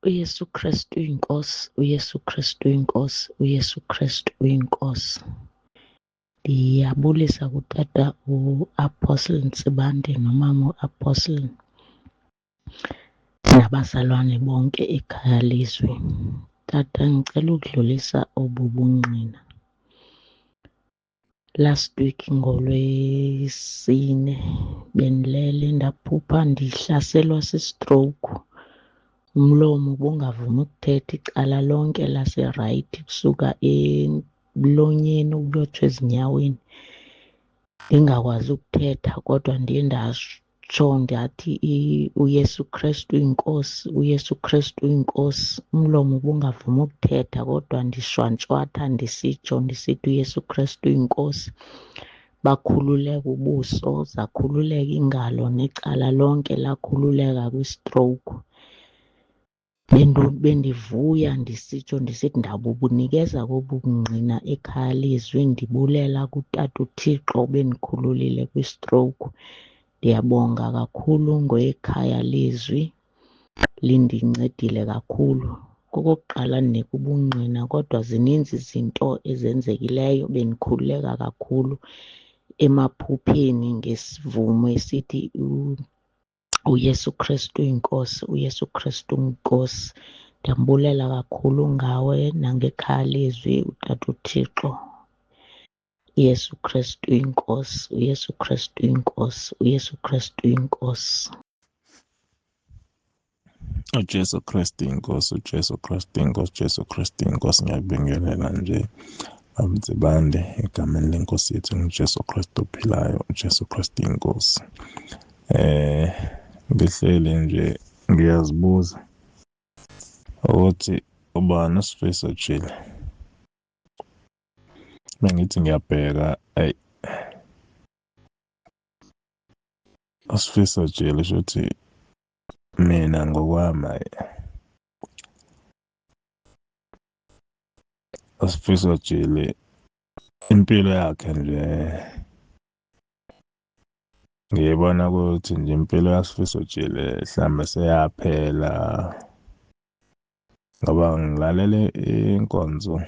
UYesu Kristu uyiNkosi, uYesu Kristu uyiNkosi, uYesu Kristu uyiNkosi. Ndiyabulisa kutata uApostle Ntsibande nomama uApostle nabazalwane bonke ekhaya lizwe. Tata, ndicela ukudlulisa obu bungqina. Last week ngoLwesine bendilele ndaphupha ndihlaselwa sistrowukhu. Umlomo ubungavumi ukuthetha, icala lonke laserayithi kusuka emlonyeni ukuyotsho ezinyaweni, ndingakwazi ukuthetha. Kodwa ndiye ndatsho ndathi uYesu Krestu uyiNkosi, uYesu Krestu uyiNkosi. Umlomo ubungavumi ukuthetha kodwa ndishwantshwatha ndisitsho ndisithi uYesu Krestu uyiNkosi. Bakhululeka ubuso, zakhululeka iingalo necala lonke lakhululeka kwistroke. Bendivuya ndisitsho ndisithi ndabubunikeza kobu bungqina ekhaya lizwi, ndibulela kuTata uThixo obendikhululile kwistroke. Ndiyabonga kakhulu ngekhaya lizwi, lindincedile kakhulu. Kokokuqala ndinika ubungqina kodwa zininzi izinto ezenzekileyo, bendikhululeka kakhulu emaphupheni ngesivumo esithi uYesu Krestu uyiNkosi, uYesu Krestu uyiNkosi. Ndiyambulela kakhulu ngawe nangekhaya lezwi uTata uThixo. uYesu Krestu uyiNkosi, uYesu Krestu uyiNkosi, uYesu Krestu uyiNkosi. UJesu Kristu inkosi, uJesu Kristu inkosi, uJesu Kristu inkosi. Ngiyakubingelela nje Mtsibande egameni lenkosi yethu nguJesu Kristu ophilayo, uJesu Kristu inkosi. Ngihleli nje ngiyazibuza ukuthi ubani uSifiso Jili. Bengithi ngiyabheka, ayi uSifiso Jili shuthi mina ngokwami ayi uSifiso Jili impilo yakhe nje ngiyibona ukuthi nje impilo kaSifiso Jili mhlambe seyaphela ngoba ngilalele inkonzo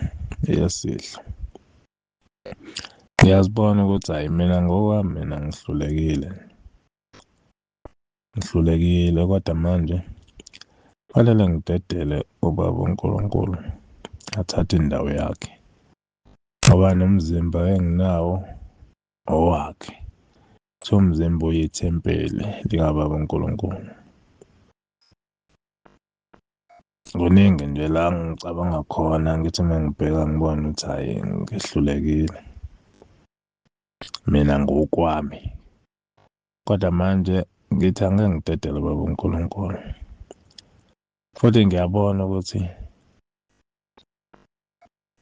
yesidlo. Ngiyazibona ukuthi hhayi mina ngokwami mina ngihlulekile, ngihlulekile kodwa manje fanele ngidedele ubaba uNkulunkulu athathe indawo yakhe ngoba nomzimba enginawo owakhe. So umzimba uyithempeli likababa uNkulunkulu. Kuningi nje la ngicabanga khona ngithi uma ngibheka ngibone ukuthi hhayi ngihlulekile mina ngokwami. Kodwa manje ngithi angeke ngidedele baba uNkulunkulu. Futhi ngiyabona ukuthi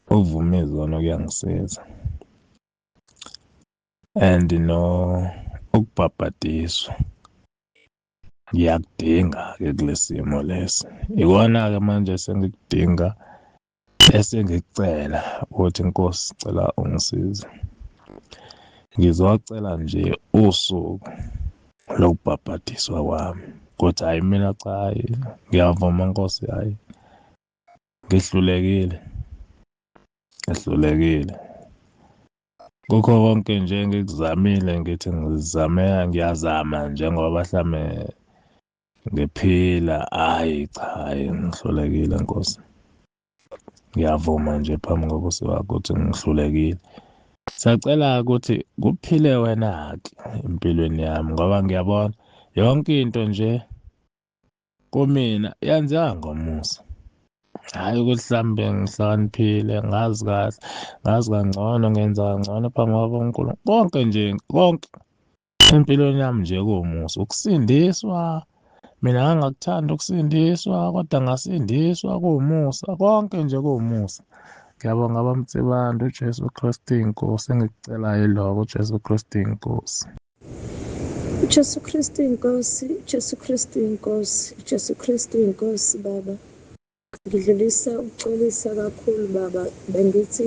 ukuvuma izono kuyangisiza and no ukubhabhadiswa ngiyakudinga-ke kule simo lesi. Ikona-ke manje sengikudinga esengikucela ukuthi Nkosi cela ungisize. Ngizocela nje usuku lokubhabhadiswa kwami ukuthi hhayi mina cha hhayi ngiyavuma Nkosi hhayi ngihlulekile, ngihlulekile. Kukho konke nje engikuzamile ngithi ngizame ngiyazama njengoba hlame ngiphila hhayi cha hhayi ngihlulekile Nkosi. Ngiyavuma nje phambi kobuso bakho ukuthi ngihlulekile. Siyacela ukuthi kuphile wena-ke empilweni yami ngoba ngiyabona yonke into nje kumina yenzeka ngomusa. Hhayi ukuthi mhlawumbe ngihlakaniphile ngazi kahle ngazi kangcono ngenza kangcono phambi kwaboNkulunkulu. Konke nje konke empilweni yami nje kuwumusa. Ukusindiswa mina ngangakuthanda ukusindiswa kodwa ngasindiswa kuwumusa, konke nje kuwumusa. Ngiyabonga bamtsibantu uJesu Kristu inkosi engikucelayo iloko uJesu Kristu inkosi. UJesu Kristu inkosi, uJesu Kristu inkosi, uJesu Kristu inkosi baba. Ngidlulisa ukuxolisa kakhulu baba, bengithi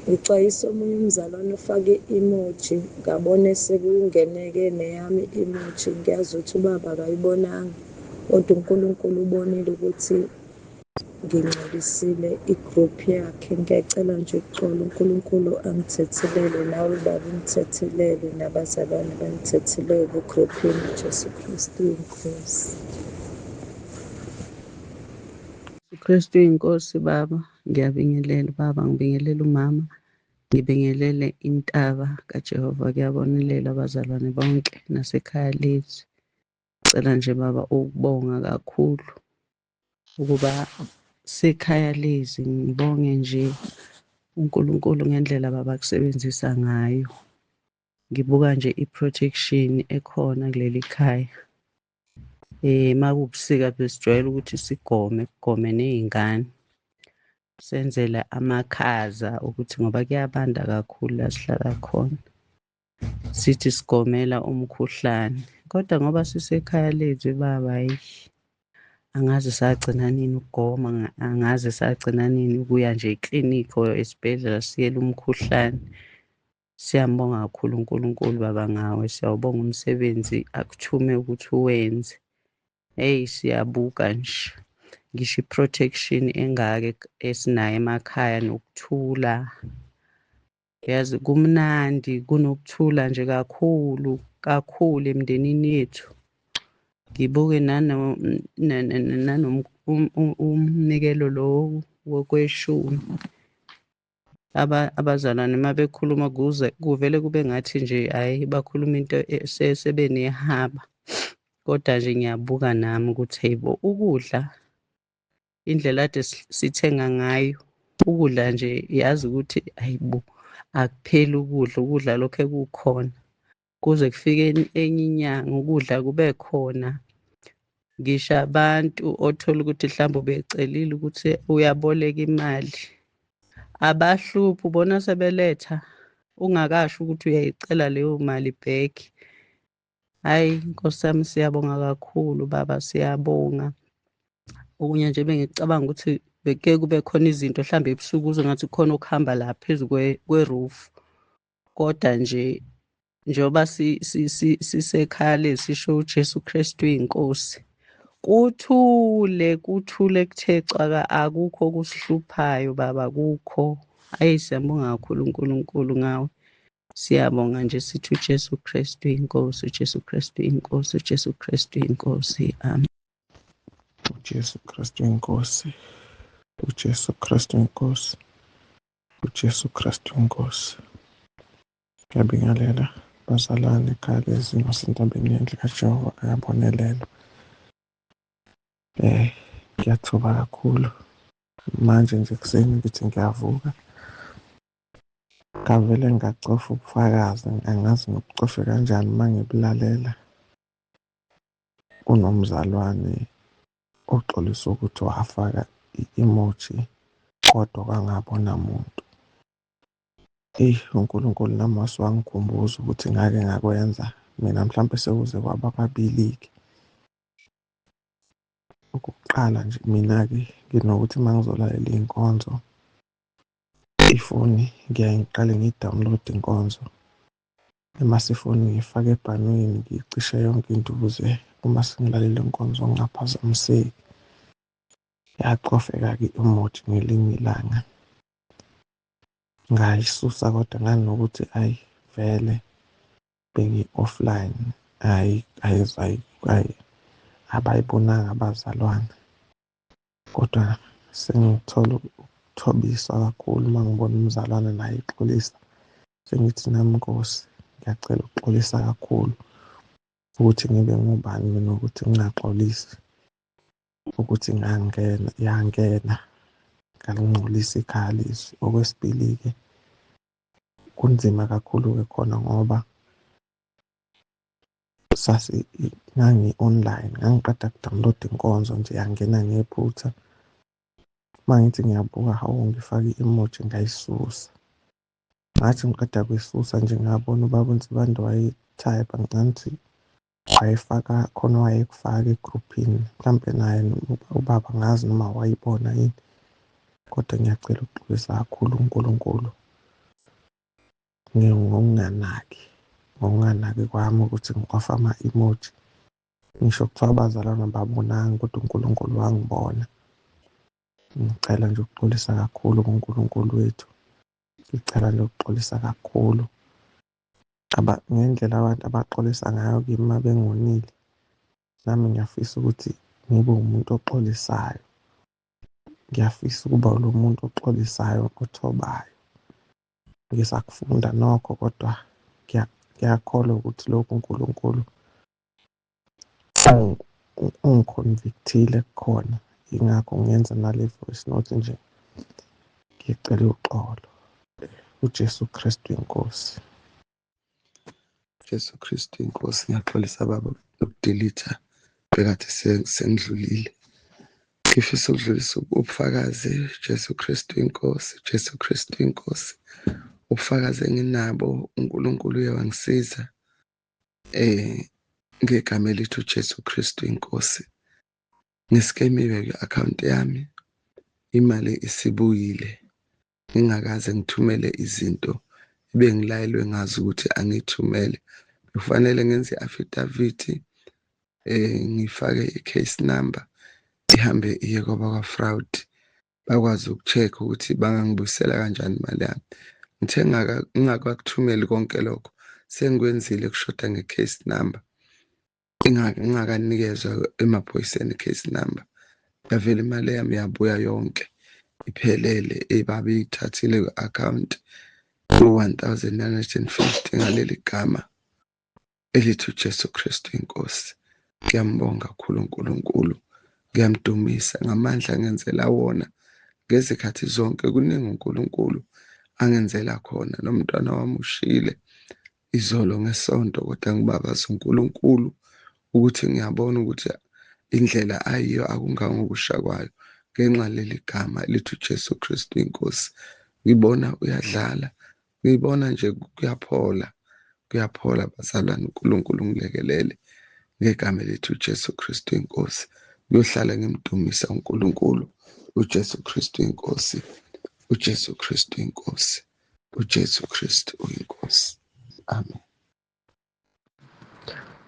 ngixwayisa omunye umzalwane ofake emoji ngabone sekungeneke neyami emoji ngiyazi ukuthi ubaba akayibonanga. Kodwa uNkulunkulu ubonile ukuthi ngingcolisile i-group yakhe. Ngiyacela nje uxolo, uNkulunkulu angithethelele, nawe baba ungithethelele, nabazalwane bangithethelele egruphini. Jesu Kristu inkosi. Kristu inkosi baba, ngiyabingelela baba, ngibingelela umama, ngibingelele intaba kaJehova, kuyabonelela abazalwane bonke nasekhaya lethu. Cela nje baba ukubonga kakhulu ukuba sekhaya lezi, ngibonge nje uNkulunkulu ngendlela baba kusebenzisa ngayo. Ngibuka nje i-protection ekhona kuleli khaya. Makuwubusika besijwayele ukuthi sigome, kugome ney'ngane. Senzela amakhaza ukuthi ngoba kuyabanda kakhulu la sihlala khona. Sithi sigomela umkhuhlane. Kodwa ngoba sisekhaya lethu baba, hhayi angazi sagcina nini ukugoma, angazi sagcina nini ukuya nje eklinikhi or esibhedlela siyele umkhuhlane. Siyambonga kakhulu uNkulunkulu baba ngawe, siyawubonga umsebenzi akuthume ukuthi uwenze. Hey, siyabuka nje ngisho i-protection engaka esinayo emakhaya nokuthula. Yazi kumnandi, kunokuthula nje kakhulu kakhulu emndenini yethu. Ngibuke umnikelo lo wokweshumi. Abazalwane uma bekhuluma kuze kuvele kube ngathi nje hhayi bakhuluma into sebenehaba. Kodwa nje ngiyabuka nami ukuthi hheyi bo, ukudla indlela ade sithenga ngayo ukudla nje, yazi ukuthi hhayi bo akupheli ukudla, ukudla lokhu ekukhona kuze kufike enye inyanga ukudla kube khona. Ngisho abantu othola ukuthi mhlawumbe ubecelile ukuthi uyaboleka imali, abahluphi ubona sebeletha ungakasho ukuthi uyayicela leyo mali back. Hhayi Nkosi yami, siyabonga kakhulu baba, siyabonga. Okunye nje bengicabanga ukuthi bekuke kube khona izinto mhlawumbe ebusuku uzwe ngathi kukhona okuhamba la phezu kwe-roof, kodwa nje njengoba sisekhaya lezi sisho uJesu Kristu inkosi, kuthule kuthule kuthe cwaka, akukho okusihluphayo baba, akukho. Hhayi siyabonga kakhulu uNkulunkulu ngawe. Siyabonga nje sithi uJesu Kristu inkosi, uJesu Kristu inkosi, uJesu Kristu inkosi. Amen. uJesu Kristu inkosi, uJesu Kristu inkosi, uJesu Kristu inkosi. Ngiyabingelela bazalwane ekhaya lezimo sentabeni yendlu kaJehova ayabonelelwa. Ngiyathoba kakhulu manje nje ekuseni ngithi ngiyavuka ngavele ngacofa ubufakazi, angazi ngibucofe kanjani uma ngibulalela. Kunomzalwane oxolisa ukuthi wafaka i-emoji kodwa kwangabona muntu. Eyi, uNkulunkulu nami wase wangikhumbuza ukuthi ngake ngakwenza mina, mhlampe sekuze kwaba kabili-ke. Okokuqala nje mina-ke nginokuthi uma ngizolalela iy'nkonzo ifoni ngiyaye ngiqale ngiyi-download-e inkonzo. Mase ifoni ngiyifake ebhanoyini ngiyicishe yonke into ukuze uma sengilalela inkonzo ngingaphazamiseki. Yacofeka-ke i-emoji ngelinye ilanga, ngayisusa kodwa nganokuthi ayi vele bengi-offline, hhayi hhayi abayibonanga abazalwane. Kodwa sengithola ukuthobisa kakhulu uma ngibona umzalwane naye exolisa. Sengithi nami Nkosi ngiyacela ukuxolisa kakhulu ukuthi ngibe ngubani mina ukuthi ngingaxolisi ukuthi ngangena yangena ngalingcolisa ikhaya lezwi. Okwesibili-ke kunzima kakhulu-ke khona ngoba sasi ngangi-online ngangiqeda ku-download inkonzo nje yangena ngephutha. Uma ngithi ngiyabuka, hawu ngifake i-emoji ngayisusa. Ngathi ngiqeda kuyisusa nje ngabona ubaba uNsibande wayethayipha ngathi wayefaka khona wayekufaka egruphini, mhlampe naye ubaba angazi noma wayibona yini, kodwa ngiyacela ukuxolisa kakhulu uNkulunkulu ngokunganaki, ngokunganaki kwami ukuthi ngi-ofa ama-emoji. Ngisho kuthiwa abazalwane ababonanga kodwa uNkulunkulu wangibona. Ngicela nje ukuxolisa kakhulu kuNkulunkulu wethu. Ngicela nje ukuxolisa kakhulu. Ngendlela abantu abaxolisa ngayo kimi uma bengonile, nami ngiyafisa ukuthi ngibe umuntu oxolisayo. Ngiyafisa ukuba lo muntu oxolisayo, othobayo. Ngisakufunda nokho kodwa ngiyakholwa ukuthi lokhu uNkulunkulu ungi-convict-ile kukhona. Yingakho ngenza nale voice note nje, ngicela uxolo. UJesu Kristu inkosi. Jesu Kristu inkosi. Ngiyaxolisa baba uku-delete bekade sengidlulile. Ngifisa ukudlulisa ubufakazi. Jesu Kristu inkosi, Jesu Kristu inkosi. Ubufakazi enginabo, uNkulunkulu uye wangisiza ngegama elithi uJesu Kristu inkosi. Ngi-scam-iwe kwi-akhawunti yami, imali isibuyile ngingakaze ngithumele izinto ebengilayelwe ngazo ukuthi angithumele. Kufanele ngenze i-affidavit, ngifake i-case number, ihambe iye kwabakwa-fraud, bakwazi uku-check ukuthi bangangibuyisela kanjani imali yami. Ngithe ngingakakuthumeli konke lokho, sengikwenzile, kushoda nge-case number, ingakanikezwa emaphoyiseni i-case number, yavele imali yami yabuya yonke iphelele ebabeyithathile kwi-akhawunti, u-1950, ngaleli gama elithi uJesu Kristu inkosi. Ngiyambonga kakhulu uNkulunkulu, ngiyamdumisa ngamandla angenzela wona ngezikhathi zonke. Kuningi uNkulunkulu angenzela khona. Nomntwana wami ushile izolo ngesonto, kodwa ngibabaza uNkulunkulu ukuthi ngiyabona ukuthi indlela ayiyo akungangokusha kwayo ngenxa leli gama elithi uJesu Kristu inkosi. Ngibona uyadlala, ngibona nje kuyaphola, kuyaphola bazalwane. uNkulunkulu ngilekelele ngegama elithi uJesu Kristu inkosi. Ngiyohlala ngimdumisa uNkulunkulu. uJesu Kristu inkosi, uJesu Kristu inkosi, uJesu Kristu uyinkosi. Amen.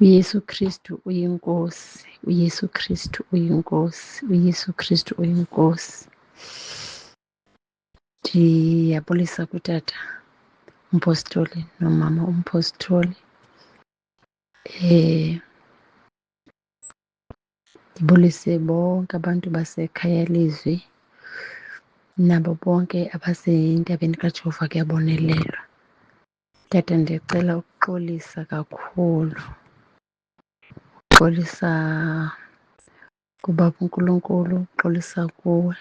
UYesu Kristu uyinkosi, uYesu Kristu uyinkosi, uYesu Kristu uyinkosi. Ndiyabulisa kutata umpostoli nomama umpostoli. Ndibulise bonke abantu basekhaya lizwi nabo bonke abasentabeni kaJehova kuyabonelelwa. Tata, ndicela ukuxolisa kakhulu, uxolisa kubaba uNkulunkulu, uxolisa kuwe,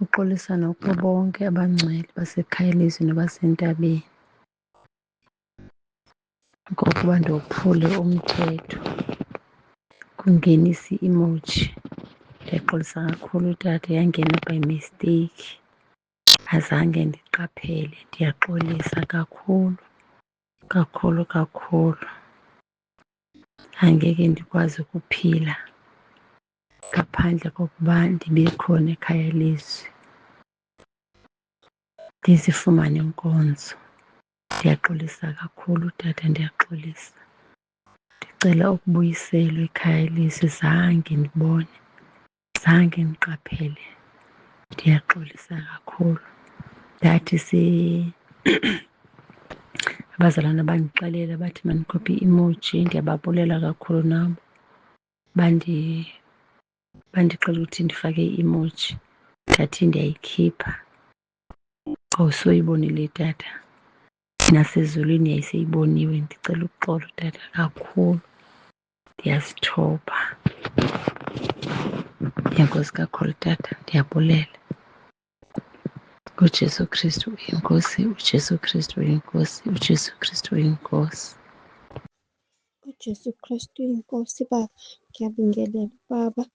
uxolisa nakubo bonke abangcwele basekhaya lizwi nabasentabeni ngokuba ndophule umthetho kungenisa i-emoji. Ndiyaxolisa kakhulu tata, yangena by mistake, azange ndiqaphele. Ndiyaxolisa kakhulu kakhulu kakhulu. Angeke ndikwazi ukuphila ngaphandle kokuba ndibe khona ekhaya lezwi, ndizifumane inkonzo. Ndiyaxolisa kakhulu tata, ndiyaxolisa. Ndicela ukubuyiselwa ekhaya lezwi, zange ndibone, zange ndiqaphele. Ndiyaxolisa kakhulu. Ndathi abazalwane bandixelela bathi mandikhuphe i-emoji, ndiyababulela kakhulu nabo. Bandixelela ukuthi ndifake i-emoji, ndathi ndiyayikhipha. Awusoyibonile tata, nasezulwini yayiseyiboniwe. Ndicela uxolo tata kakhulu, ndiyazithoba. Enkosi kakhulu tata, ndiyabulela. UJesu Kristu uyinkosi, uJesu Kristu uyinkosi, uJesu Kristu uyinkosi. UJesu Kristu uyinkosi baba, ngiyabingelela baba.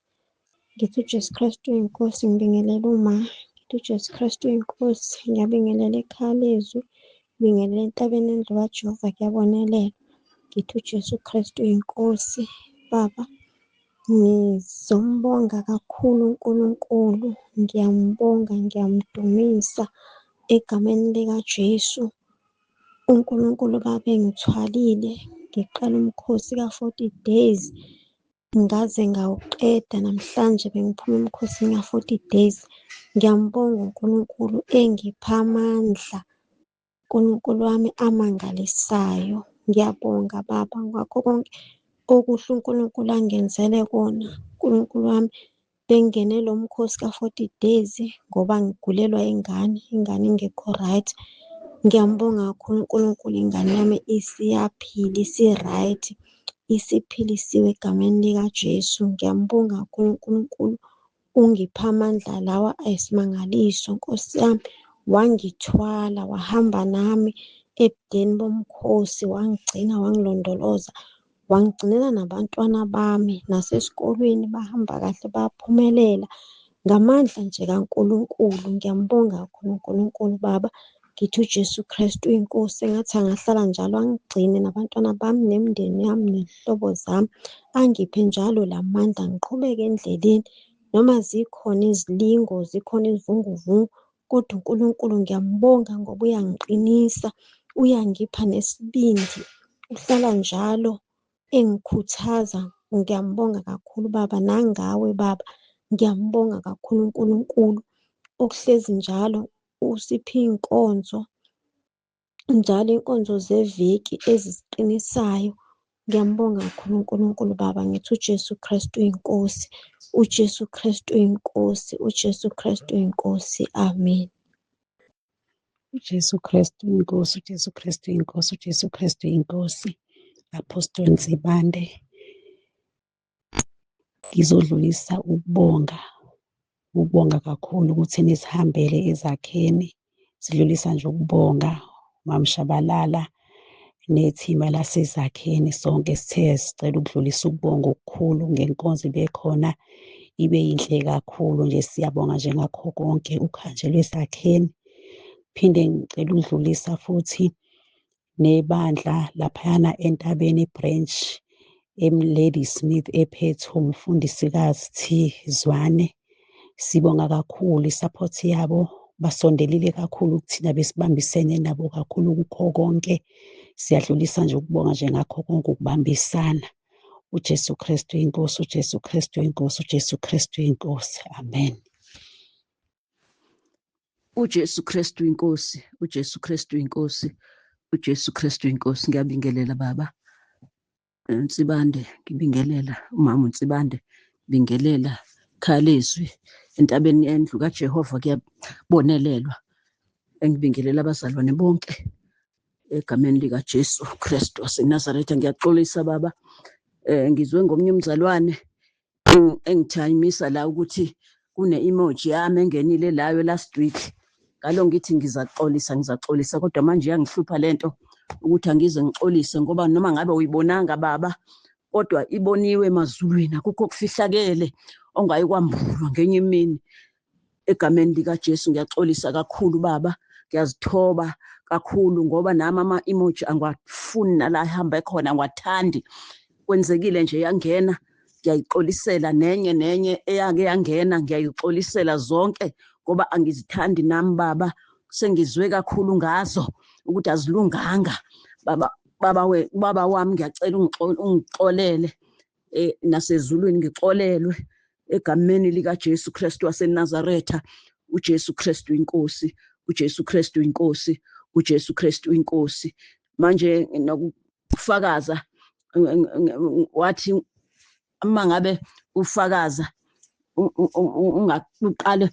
Ngithi uJesu Kristu uyinkosi, ngibingelela uma. Ngithi uJesu Kristu uyinkosi, ngiyabingelela ekhaya lezwi, ngibingelela entabeni endlu kaJehova kuyabonelelwa. Ngithi uJesu Kristu uyinkosi baba. Ngizombonga kakhulu uNkulunkulu, ngiyambonga, ngiyamdumisa egameni likaJesu. uNkulunkulu baba engithwalile, ngiqala umkhosi ka-40 days. Ngaze ngawuqeda namhlanje, bengiphuma emkhosini ka-40 days. Ngiyambonga uNkulunkulu engipha amandla, uNkulunkulu wami amangalisayo. Ngiyabonga Baba ngakho konke okuhle uNkulunkulu angenzele kona. Unkulunkulu wami, bengingene lo mkhosi ka-40 days ngoba ngigulelwa ingane, ingane ingekho right. Ngiyambonga kakhulu uNkulunkulu, ingane yami isiyaphila, isi-right, isiphilisiwe egameni likaJesu. Ngiyambonga kakhulu uNkulunkulu, ungipha amandla lawa ayisimangaliso. Nkosi yami, wangithwala wahamba nami ebudeni bomkhosi, wangigcina, wangilondoloza, wangigcinela nabantwana bami, nasesikolweni bahamba kahle, baphumelela ngamandla nje kaNkulunkulu. Ngiyambonga kakhulu uNkulunkulu Baba. Ngithi uJesu Kristu inkosi, engathi angahlala njalo angigcine nabantwana bami nemindeni yami nezihlobo zami, angiphe njalo la mandla, ngiqhubeke endleleni noma zikhona izilingo, zikhona izivunguvungu, kodwa uNkulunkulu ngiyambonga ngoba uyangiqinisa, uyangipha nesibindi, uhlala njalo engikhuthaza. Ngiyambonga kakhulu Baba, nangawe Baba, ngiyambonga kakhulu uNkulunkulu okuhlezi njalo usiphe iy'nkonzo njalo, iy'nkonzo zeviki ezisiqinisayo. Ngiyambonga kakhulu uNkulunkulu Baba, ngithi uJesu Kristu uyinkosi, uJesu Kristu uyinkosi, uJesu Kristu uyinkosi. Amen. UJesu Kristu inkosi, uJesu Kristu inkosi, uJesu Kristu inkosi. Apostle Nsibande, ngizodlulisa ukubonga, ukubonga kakhulu ukuthi nisihambele ezakheni. Sidlulisa nje ukubonga Mamshabalala nethimba lasezakheni, sonke sithe sicela ukudlulisa ukubonga okukhulu ngenkonzo ibekhona, ibe yinhle kakhulu nje. Siyabonga nje ngakho konke ukuhanjelwe ezakheni. Phinde ngicela ukudlulisa futhi nebandla laphayana entabeni branch eMlady Smith ephethwe umfundisikazi T Zwane. Sibonga kakhulu i-support yabo, basondelile kakhulu kuthina, besibambisene nabo kakhulu kukho konke. Siyadlulisa nje ukubonga nje ngakho konke ukubambisana. uJesu Kristu inkosi, uJesu Kristu inkosi, uJesu Kristu inkosi. Amen. uJesu Kristu inkosi, uJesu Kristu inkosi, uJesu Kristu inkosi. Ngiyabingelela baba Nsibande, ngibingelela umama uNsibande, bingelela Khalezwi entabeni yendlu kaJehova kuyabonelelwa. Engibingelela abazalwane bonke egameni likaJesu Kristu waseNazaretha. Ngiyaxolisa baba, ngizwe ngomnye umzalwane engithayimisa la ukuthi kune-emoji yami engenile layo last week. Ngalo ngithi ngizaxolisa, ngizaxolisa, kodwa manje iyangihlupha lento ukuthi angize ngixolise, ngoba noma ngabe uyibonanga baba, kodwa iboniwe emazulwini, akukho okufihlakele ongayikwambulwa ngenye imini. Egameni likaJesu ngiyaxolisa kakhulu baba, ngiyazithoba kakhulu ngoba nami ama-emoji angiwafuni, nala ahamba ekhona angiwathandi. Kwenzekile nje yangena, ngiyayixolisela nenye nenye eyake yangena, ngiyayixolisela zonke ngoba angizithandi nami baba, sengizwe kakhulu ngazo ukuthi azilunganga baba. Baba we baba wami, ngiyacela ungixolele, nasezulwini ngixolelwe egameni likaJesu Kristu waseNazaretha. uJesu Kristu inkosi, uJesu Kristu inkosi, uJesu Kristu inkosi. Manje nokufakaza, wathi uma ngabe ufakaza ungaqale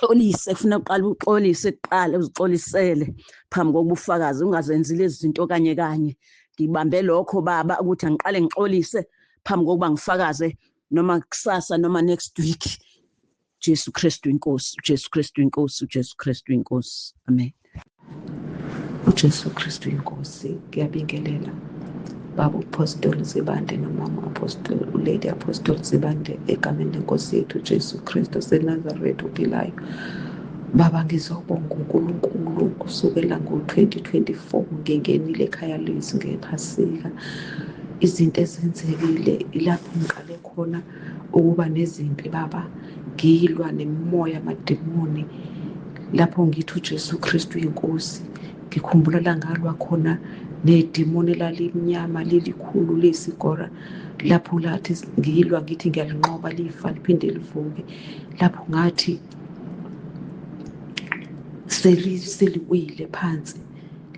uxolise, kufuna uqale uxolise kuqala, uzixolisele phambi kokuba ufakaze, ungazenzi lezi zinto kanye kanye. Ngibambe lokho baba ukuthi angiqale ngixolise phambi kokuba ngifakaze, noma kusasa noma next week. Jesu Kristu inkosi, Jesu Kristu inkosi, uJesu Kristu inkosi. Amen. uJesu Kristu inkosi. Ngiyabingelela baba uPostoli Zibande nomama Apostoli uLady Apostoli Zibande egameni lenkosi yethu Jesu Kristu seNazaretha ophilayo. Baba, ngizobonga uNkulunkulu kusukela ngo-2024 ngingenile ekhaya lezwi ngephasika. Izinto ezenzekile ilapho ngiqale khona ukuba nezimpi baba, ngilwa nemimoya amadimoni lapho ngithi uJesu Kristu inkosi. Ngikhumbula la ngalwa khona Nedimoni elalimnyama lilikhulu liyisigora, lapho lathi ngilwa ngithi ngiyalinqoba lifa liphinde livuke. Lapho ngathi seliwile phansi,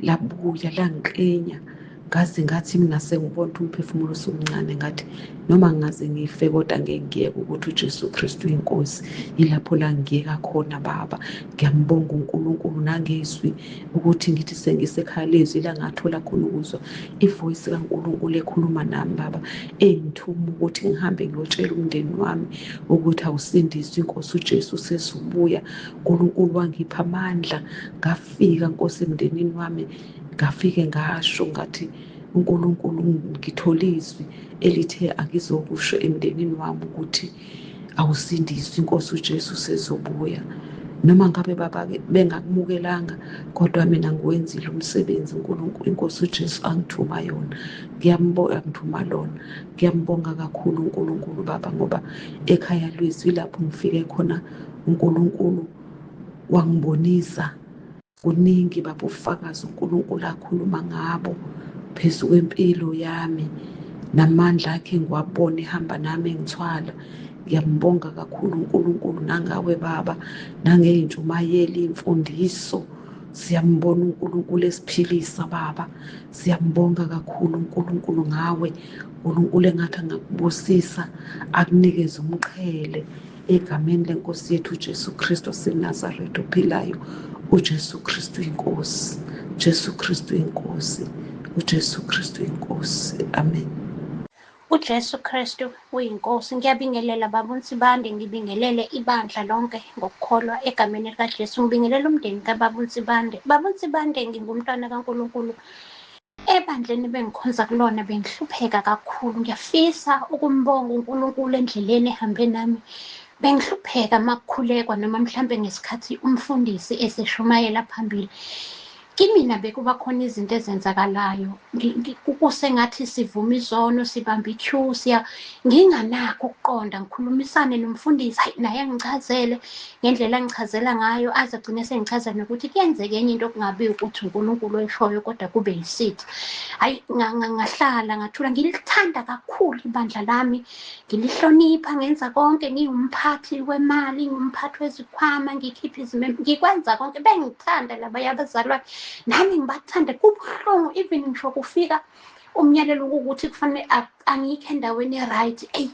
labuya langiklinya, ngaze ngathi mina sengibona ukuthi umphefumulo usumncane, ngathi noma ngingaze ngife kodwa ngeke ngiyeke ukuthi uJesu Kristu uyinkosi. Yilapho la ngiyeka khona baba. Ngiyambonga uNkulunkulu nangezwi ukuthi ngithi sengisekhaya lezwi la ngathola khona ukuzwa ivoice kaNkulunkulu ekhuluma nami baba, engithuma ukuthi ngihambe ngiyotshela umndeni wami ukuthi awusindiswe, inkosi uJesu usezobuya. uNkulunkulu wangipha amandla, ngafika Nkosi emndenini wami, ngafike ngasho ngathi uNkulunkulu ngithola izwi elithe angizokusho emndenini wami ukuthi awusindiswe, inkosi uJesu usezobuya. Noma ngabe baba bengakumukelanga, kodwa mina ngiwenzile umsebenzi uNkulunkulu inkosi uJesu angithuma yona. Ngiyambonga, angithuma lona. Ngiyambonga kakhulu uNkulunkulu baba, ngoba ekhaya lwezwi lapho ngifike khona uNkulunkulu wangibonisa kuningi baba, ubufakazi uNkulunkulu akhuluma ngabo phezu kwempilo yami, namandla akhe ngiwabona ehamba nami engithwala. Ngiyambonga kakhulu uNkulunkulu nangawe baba, nangey'ntshumayelo, iy'mfundiso. Siyambona uNkulunkulu esiphilisa baba. Siyambonga kakhulu uNkulunkulu ngawe. uNkulunkulu engathi angakubusisa akunikeze umqhele egameni lenkosi yethu uJesu Kristu waseNazaretha ophilayo. uJesu Kristu inkosi, Jesu Kristu inkosi, uJesu Kristu inkosi. Amen. UJesu Kristu uyiNkosi. Ngiyabingelela baba uNsibande, ngibingelele ibandla lonke ngokukholwa egameni likaJesu. Ngibingelela umndeni kababa uNsibande. Baba uNsibande, ngingumntwana kaNkulunkulu. Ebandleni bengikhonza kulona bengihlupheka kakhulu. Ngiyafisa ukumbonga uNkulunkulu endleleni ehambe nami. Bengihlupheka uma kukhulekwa noma mhlampe ngesikhathi umfundisi eseshumayela phambili. Kimina bekuba khona izinto ezenzakalayo, kusengathi sivuma izono, sibamba i-queue, siya nginganakho ukuqonda, ngikhulumisane nomfundisi, hayi naye angichazele ngendlela angichazela ngayo, aze agcine sengichazela nokuthi kuyenzeka enye into okungabi ukuthi uNkulunkulu oyishoyo kodwa kube yisithi. Hayi ngahlala ngathula, ngilithanda kakhulu ibandla lami, ngilihlonipha, ngenza konke, ngiwumphathi wemali, ngiwumphathi wezikhwama, ngikhipha izimemo, ngikwenza konke. Bengithanda labaya abazalwane, nami ngibathanda. Kubuhlungu even ngisho kufika umyalelo ukuthi kufanele angikho endaweni e-right. Eyi,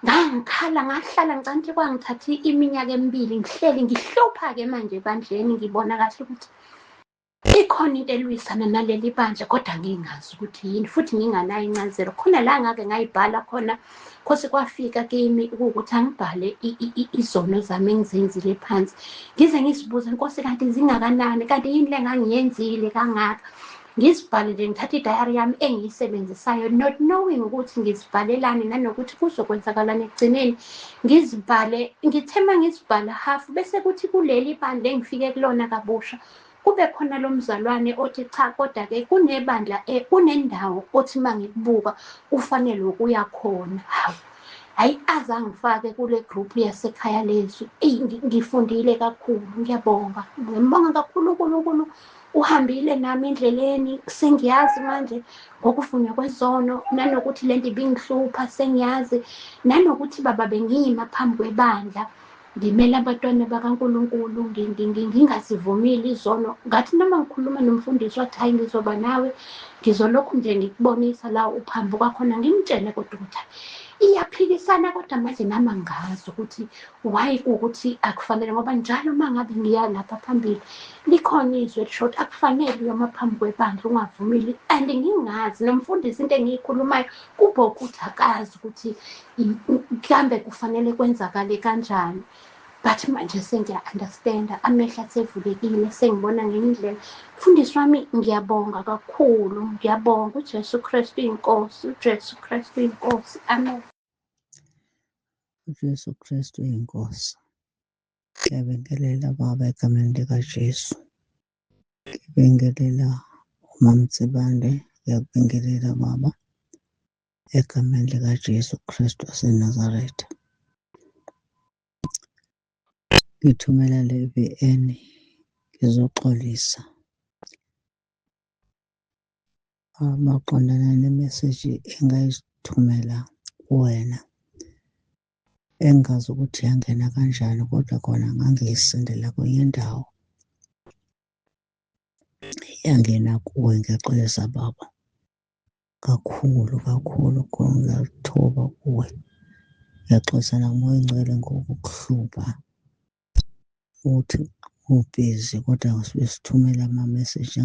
ngangikhala, ngahlala ngicabanga ukuthi kwangithatha iminyaka emibili ngihleli ngihlupha-ke manje ebandleni, ngibona kahle ukuthi ikhona into elwisana naleli bandla kodwa ngingazi ukuthi yini, futhi nginganayo incazelo. Khona la ngake ngayibhala khona, khosi kwafika kimi ukuthi angibhale izono zami engizenzile phansi, ngize ngizibuze, Nkosi kanti zingakanani, kanti yini le ngangiyenzile kangaka. Ngizibhale nje, ngithathe idayari yami engiyisebenzisayo, not knowing ukuthi ngizibhalelani nanokuthi kuzokwenzakalani ekugcineni. Ngizibhale, ngithe uma ngizibhala half, bese kuthi kuleli bandla engifike kulona kabusha kube khona lo mzalwane othi cha, kodwa-ke kunebandla, kunendawo othi uma ngikubuka ufanele ukuya khona. Hawu, hhayi aze angifake kule group yasekhaya lezwi. Eyi, ngifundile kakhulu, ngiyabonga, ngiyambonga kakhulu uNkulunkulu. Uhambile nami endleleni, sengiyazi manje ngokuvunywa kwezono, nanokuthi lento ibingihlupha sengiyazi, nanokuthi baba bengima phambi kwebandla ngimela abantwana bakaNkulunkulu, ngingazivumile izono. Ngathi noma ngikhuluma nomfundisi wathi hayi ngizoba nawe, ngizolokhu nje ngikubonisa la uphambuka khona, ngimtshele kodwa ukuthi iyaphikisana, kodwa manje nami angazi ukuthi why kuwukuthi akufanele, ngoba njalo uma ngabe ngiya lapha phambili likhona izwi elisho ukuthi akufanele uyoma phambi kwebandla ungavumile, and ngingazi nomfundisi into engiyikhulumayo kube ukuthi akazi ukuthi mhlambe kufanele kwenzakale kanjani. But manje sengiya-understanda, amehlo asevulekile, sengibona ngenye indlela. Mfundisi wami, ngiyabonga kakhulu, ngiyabonga. uJesu Kristu inkosi, uJesu Kristu inkosi. Amen. uJesu Kristu inkosi. Ngiyabingelela baba egameni likaJesu. Ngibingelela uMam'Nsibande, ngiyakubingelela baba egameni likaJesu Kristu waseNazaretha. Ngithumela le VN ngizoxolisa. maqondana nemeseji engayithumela kuwena, engingazi ukuthi yangena kanjani, kodwa khona ngangiyisendela kwenye indawo, yangena kuwe. Ngiyaxolisa baba, kakhulu kakhulu, ngiyalithoba kuwe. Ngiyaxolisa nakuMoya oNgcwele ngokukuhlupha uthi ubhizi, kodwa sibe sithumela amameseji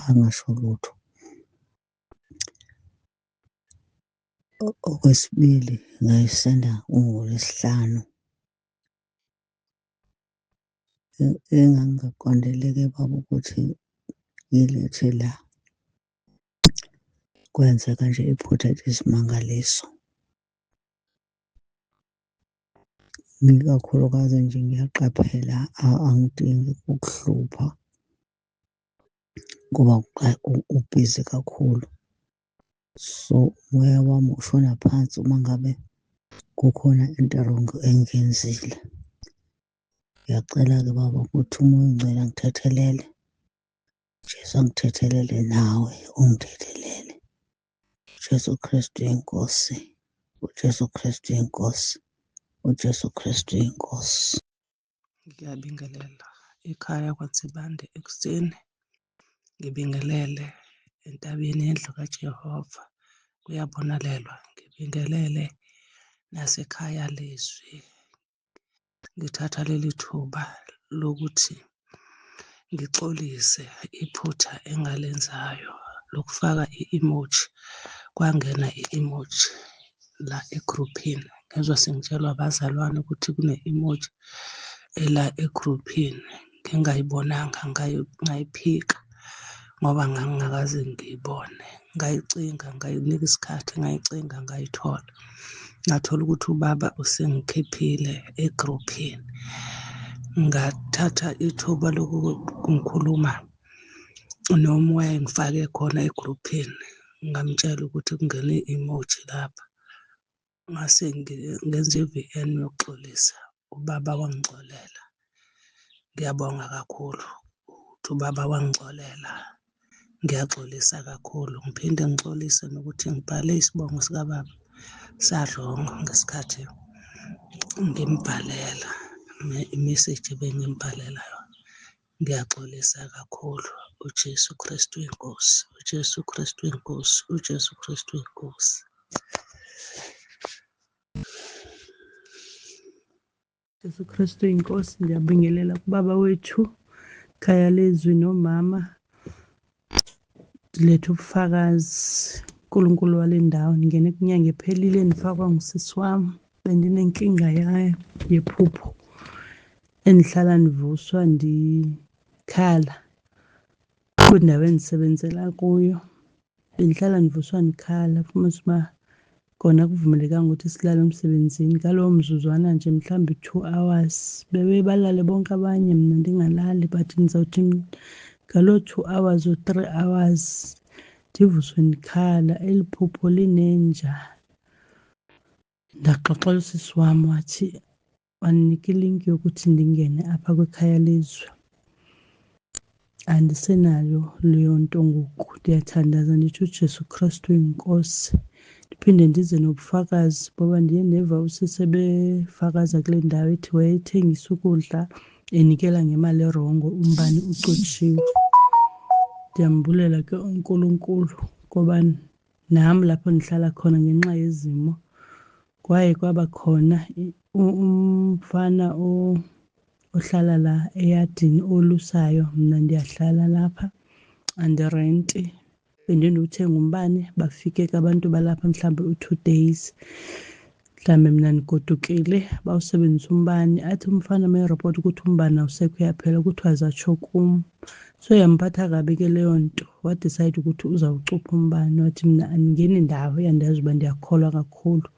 angasho lutho. Okwesibili, ngayisenda kungoLwesihlanu. Engangingakuqondile-ke baba ukuthi ngilethe la, kwenzeka nje iphutha eliyisimangaliso. Ikakhulukazi nje ngiyaqaphela, angidingi ukukuhlupha ngoba ubhizi kakhulu. So umoya wami ushona phansi uma ngabe kukhona into e-wrong engiyenzile. Ngiyacela-ke baba ukuthi uMoya oNgcwele angithethelele, Jesu angithethelele, nawe ungithethelele. Jesu Kristu inkosi, uJesu Kristu inkosi, uJesu Kristu inkosi. Ngiyabingelela ekhaya kwaNsibande ekuseni, ngibingelele entabeni yendlu kaJehova, kuyabonalelwa. Ngibingelele nasekhaya lezwi. Ngithatha leli thuba lokuthi ngixolise iphutha engalenzayo lokufaka i-emoji. Kwangena i-emoji la egruphini, ngezwa sengitshelwa abazalwane ukuthi kune-emoji ela egruphini, ngingayibonanga, ngayiphika ngoba ngangingakaze ngiyibone. Ngayicinga, ngayinika isikhathi, ngayicinga, ngayithola. Ngathola ukuthi ubaba usengikhiphile egruphini. Ngathatha ithuba lokukhuluma noma wayengifake khona egruphini, ngamtshela ukuthi kungene i-emoji lapha. Ngase ngenza i-V_N yokuxolisa, ubaba wangixolela. Ngiyabonga kakhulu ukuthi ubaba wangixolela. Ngiyaxolisa kakhulu, ngiphinde ngixolise nokuthi ngibhale isibongo sikababa sa-wrong ngesikhathi ngimbhalela imeseji ebengimbhalela yona. Ngiyaxolisa kakhulu. UJesu Kristu inkosi, uJesu Kristu inkosi, uJesu Kristu inkosi. Jesu Kristu inkosi, ngiyabingelela kubaba wethu khaya lezwi nomama, ndilethe ubufakazi. uNkulunkulu wale ndawo, ndingene kwinyanga ephelile ndifakwa ngusisi wam, bendinenkinga yephupho endihlala ndivuswa ndikhala kwindawo endisebenzela kuyo. Bendihlala ndivuswa ndikhala, fumanise uba kona akuvumelekanga ukuthi silale emsebenzini. Ngalowo mzuzwana nje mhlawumbi 2 hours bebe balale bonke abanye, mna ndingalali, but ndizawuthi ngaloo 2 hours or 3 hours ndivuswe ndikhala, eli phupho linenja. Ndaxoxela usisi wam, wathi wandinika ilinki yokuthi ndingene apha kwikhaya lezwi. Andisenayo leyo nto ngoku, ndiyathandaza ndithi uJesu Kristu inkosi. Ndiphinde ndize nobufakazi boba ndiye ndeva usisi ebefakaza kule ndawo ethi wayethengisa ukudla enikela ngemali e-wrong, umbane ucutshiwe. Ndiyambulela ke uNkulunkulu ngoba nam lapho ndihlala khona ngenxa yezimo kwaye kwaba khona umfana ohlala la eyadini olusayo, mna ndiyahlala lapha andirenti. Bendinothenga umbane, bafike ke abantu balapha mhlawumbi u-2 days, mhlawumbi mna ndigodukile, bawusebenzisa umbane. Athi umfana uma eripota ukuthi umbane awusekho uyaphela, kuthiwa zatsho kum. So yamphatha kabi ke leyo nto, wadicayida ukuthi uzawucupha umbane, wathi mna andingeni ndawo, uyandazi uba ndiyakholwa kakhulu.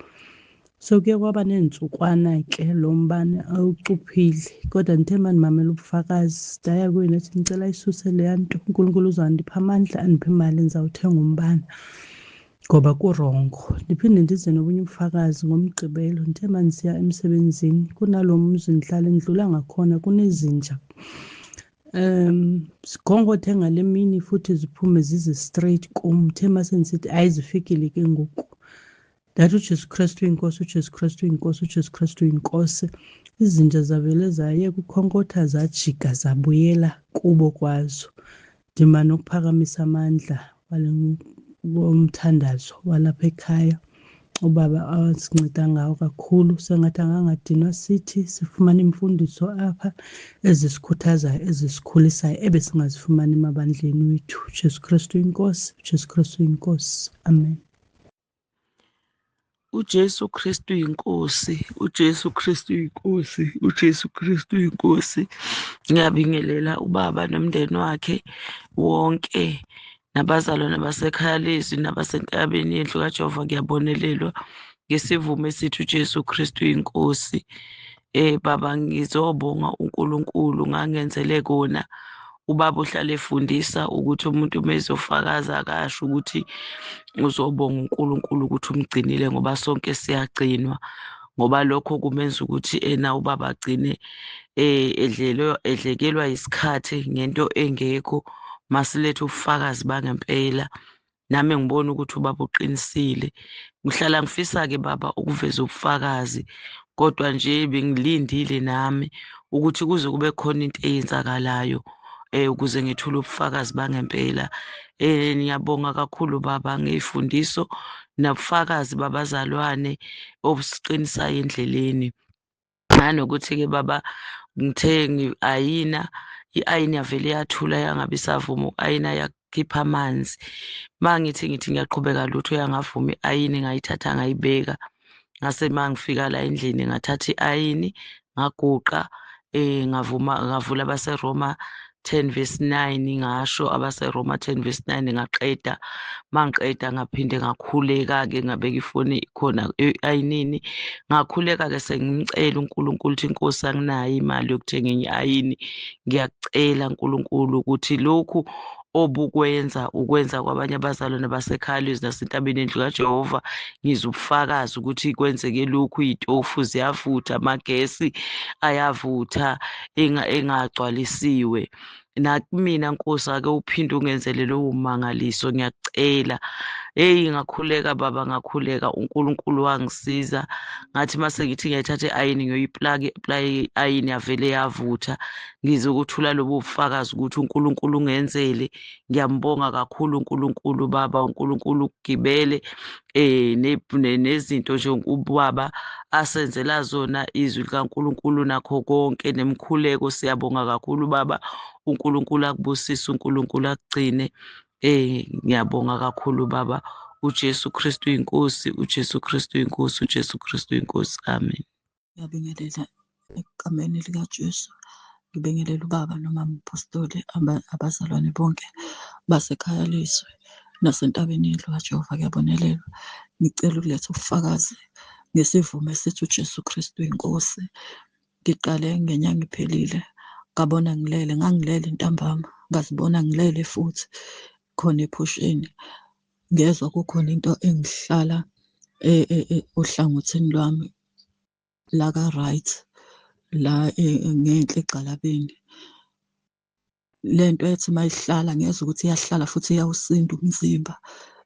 So kuye kwaba neentsukwana ke lo mbane awucuphile, kodwa ndithe uma ndimamela ubufakazi ndaya kuye ndathi ndicela ayisuse leya nto, uNkulunkulu uzawundipha amandla, andiphe imali, ndizawuthenga umbane ngoba ku-wrong. Ndiphinde ndize nobunye ubufakazi ngoMgqibelo, ndithe uma ndisiya emsebenzini kunalo mzi ndihlala ndidlula ngakhona kunezinja. Zikhonkothe ngale mini futhi ziphume zize straight kum. The mase ndisithi hayi zifikile ke ngoku, ndathi uJesu Kristu uyinkosi, uJesu Kristu uyinkosi, uJesu Kristu uyinkosi. Izinja zavele zayeka ukhonkotha zajika zabuyela kubo kwazo. Ndima nokuphakamisa amandla womthandazo walapha ekhaya ubaba asinceda ngawo kakhulu. Sengathi angangadinwa sithi sifumane imfundiso apha ezisikhuthazayo, ezisikhulisayo ebesingazifumani emabandleni wethu. Jesu Kristu inkosi, Jesu Kristu inkosi, amen. UJesu Kristu inkosi, uJesu Kristu inkosi, uJesu Kristu inkosi. Ngiyabingelela ubaba nomndeni wakhe wonke nabazalwane basekhaya lezwi nabasentabeni yendlu kaJehova. Ngiyabonelelwa ngesivumo esithi uJesu Kristu inkosi. Baba, ngizobonga uNkulunkulu ngangenzele kona. Ubaba uhlale efundisa ukuthi umuntu uma ezofakaza akasho ukuthi uzobonga uNkulunkulu ukuthi umgcinile, ngoba sonke siyagcinwa, ngoba lokho kumenza ukuthi ena ubaba agcine edlelwe edlekelwa isikhathi ngento engekho. Masilethe ubufakazi bangempela. Nami ngibona ukuthi ubaba uqinisile. Ngihlala ngifisa-ke baba ukuveza ubufakazi, kodwa nje bengilindile nami ukuthi kuze kube khona into eyenzakalayo ukuze ngithule ubufakazi bangempela. Ngiyabonga kakhulu baba ngey'fundiso nobufakazi babazalwane obusiqinisayo endleleni. Nanokuthi-ke baba ngithe ngi-ayina, i-ayini yavele yathula yangabe isavuma uku-ayina, yakhipha amanzi. Uma ngithi ngithi ngiyaqhubeka lutho yangavuma i-ayini, ngayithatha ngayibeka. Ngase uma ngifika la endlini ngathatha i-ayini ngaguqa, ngavuma ngavula abaseRoma 10 verse 9, ngasho abaseRoma 10 verse 9 ngaqeda. Mangiqeda ngaphinde ngakhuleka-ke, ngabeka ifoni khona e-ayinini, ngakhuleka-ke sengimcela uNkulunkulu ukuthi inkosi anginayo imali yokuthenga enye i-ayini, ngiyakucela Nkulunkulu ukuthi lokhu obukwenza ukwenza kwabanye abazalwane basekhaya lwezi nasentabeni endlu kaJehova, ngizwa ubufakazi ukuthi kwenzeke lokhu, iy'tofu ziyavutha, amagesi ayavutha engagcwalisiwe. Nakumina Nkosi ake uphinde ungenzele lowo mangaliso, ngiyakucela. Hey, ngakhuleka baba, ngakhuleka, uNkulunkulu wangisiza. Ngathi mase ngithi ngiyayithatha i-ayini ngiyoyiplaka i-ayini yavele yavutha. Ngizokuthula lobu bufakazi ukuthi uNkulunkulu ungenzele. Ngiyambonga kakhulu uNkulunkulu baba, uNkulunkulu ukugibele nezinto nje ubaba asenzela zona, izwi likaNkulunkulu nakho konke nemikhuleko. Siyabonga kakhulu baba, uNkulunkulu akubusise, uNkulunkulu akugcine. Ngiyabonga kakhulu baba. uJesu Kristu inkosi, uJesu Kristu inkosi, uJesu Kristu inkosi. Amen. Ngiyabingelela egameni likaJesu. Ngibingelela ubaba nomama umpostoli, abazalwane bonke basekhaya lezwi nasentabeni yendlu kaJehova. Kuyabonelelwa. Ngicela ukuletha ubufakazi ngesivumo esithi uJesu Kristu inkosi. Ngiqale ngenyanga iphelile, ngabona ngilele, ngangilele ntambama, ngazibona ngilele futhi khona ephusheni. Ngezwa kukhona into engihlala ohlangothini lwami la ka-right, la ngenhla egxalabeni. Lento ethi mayihlala ngezwa ukuthi iyahlala futhi iyawusinda umzimba,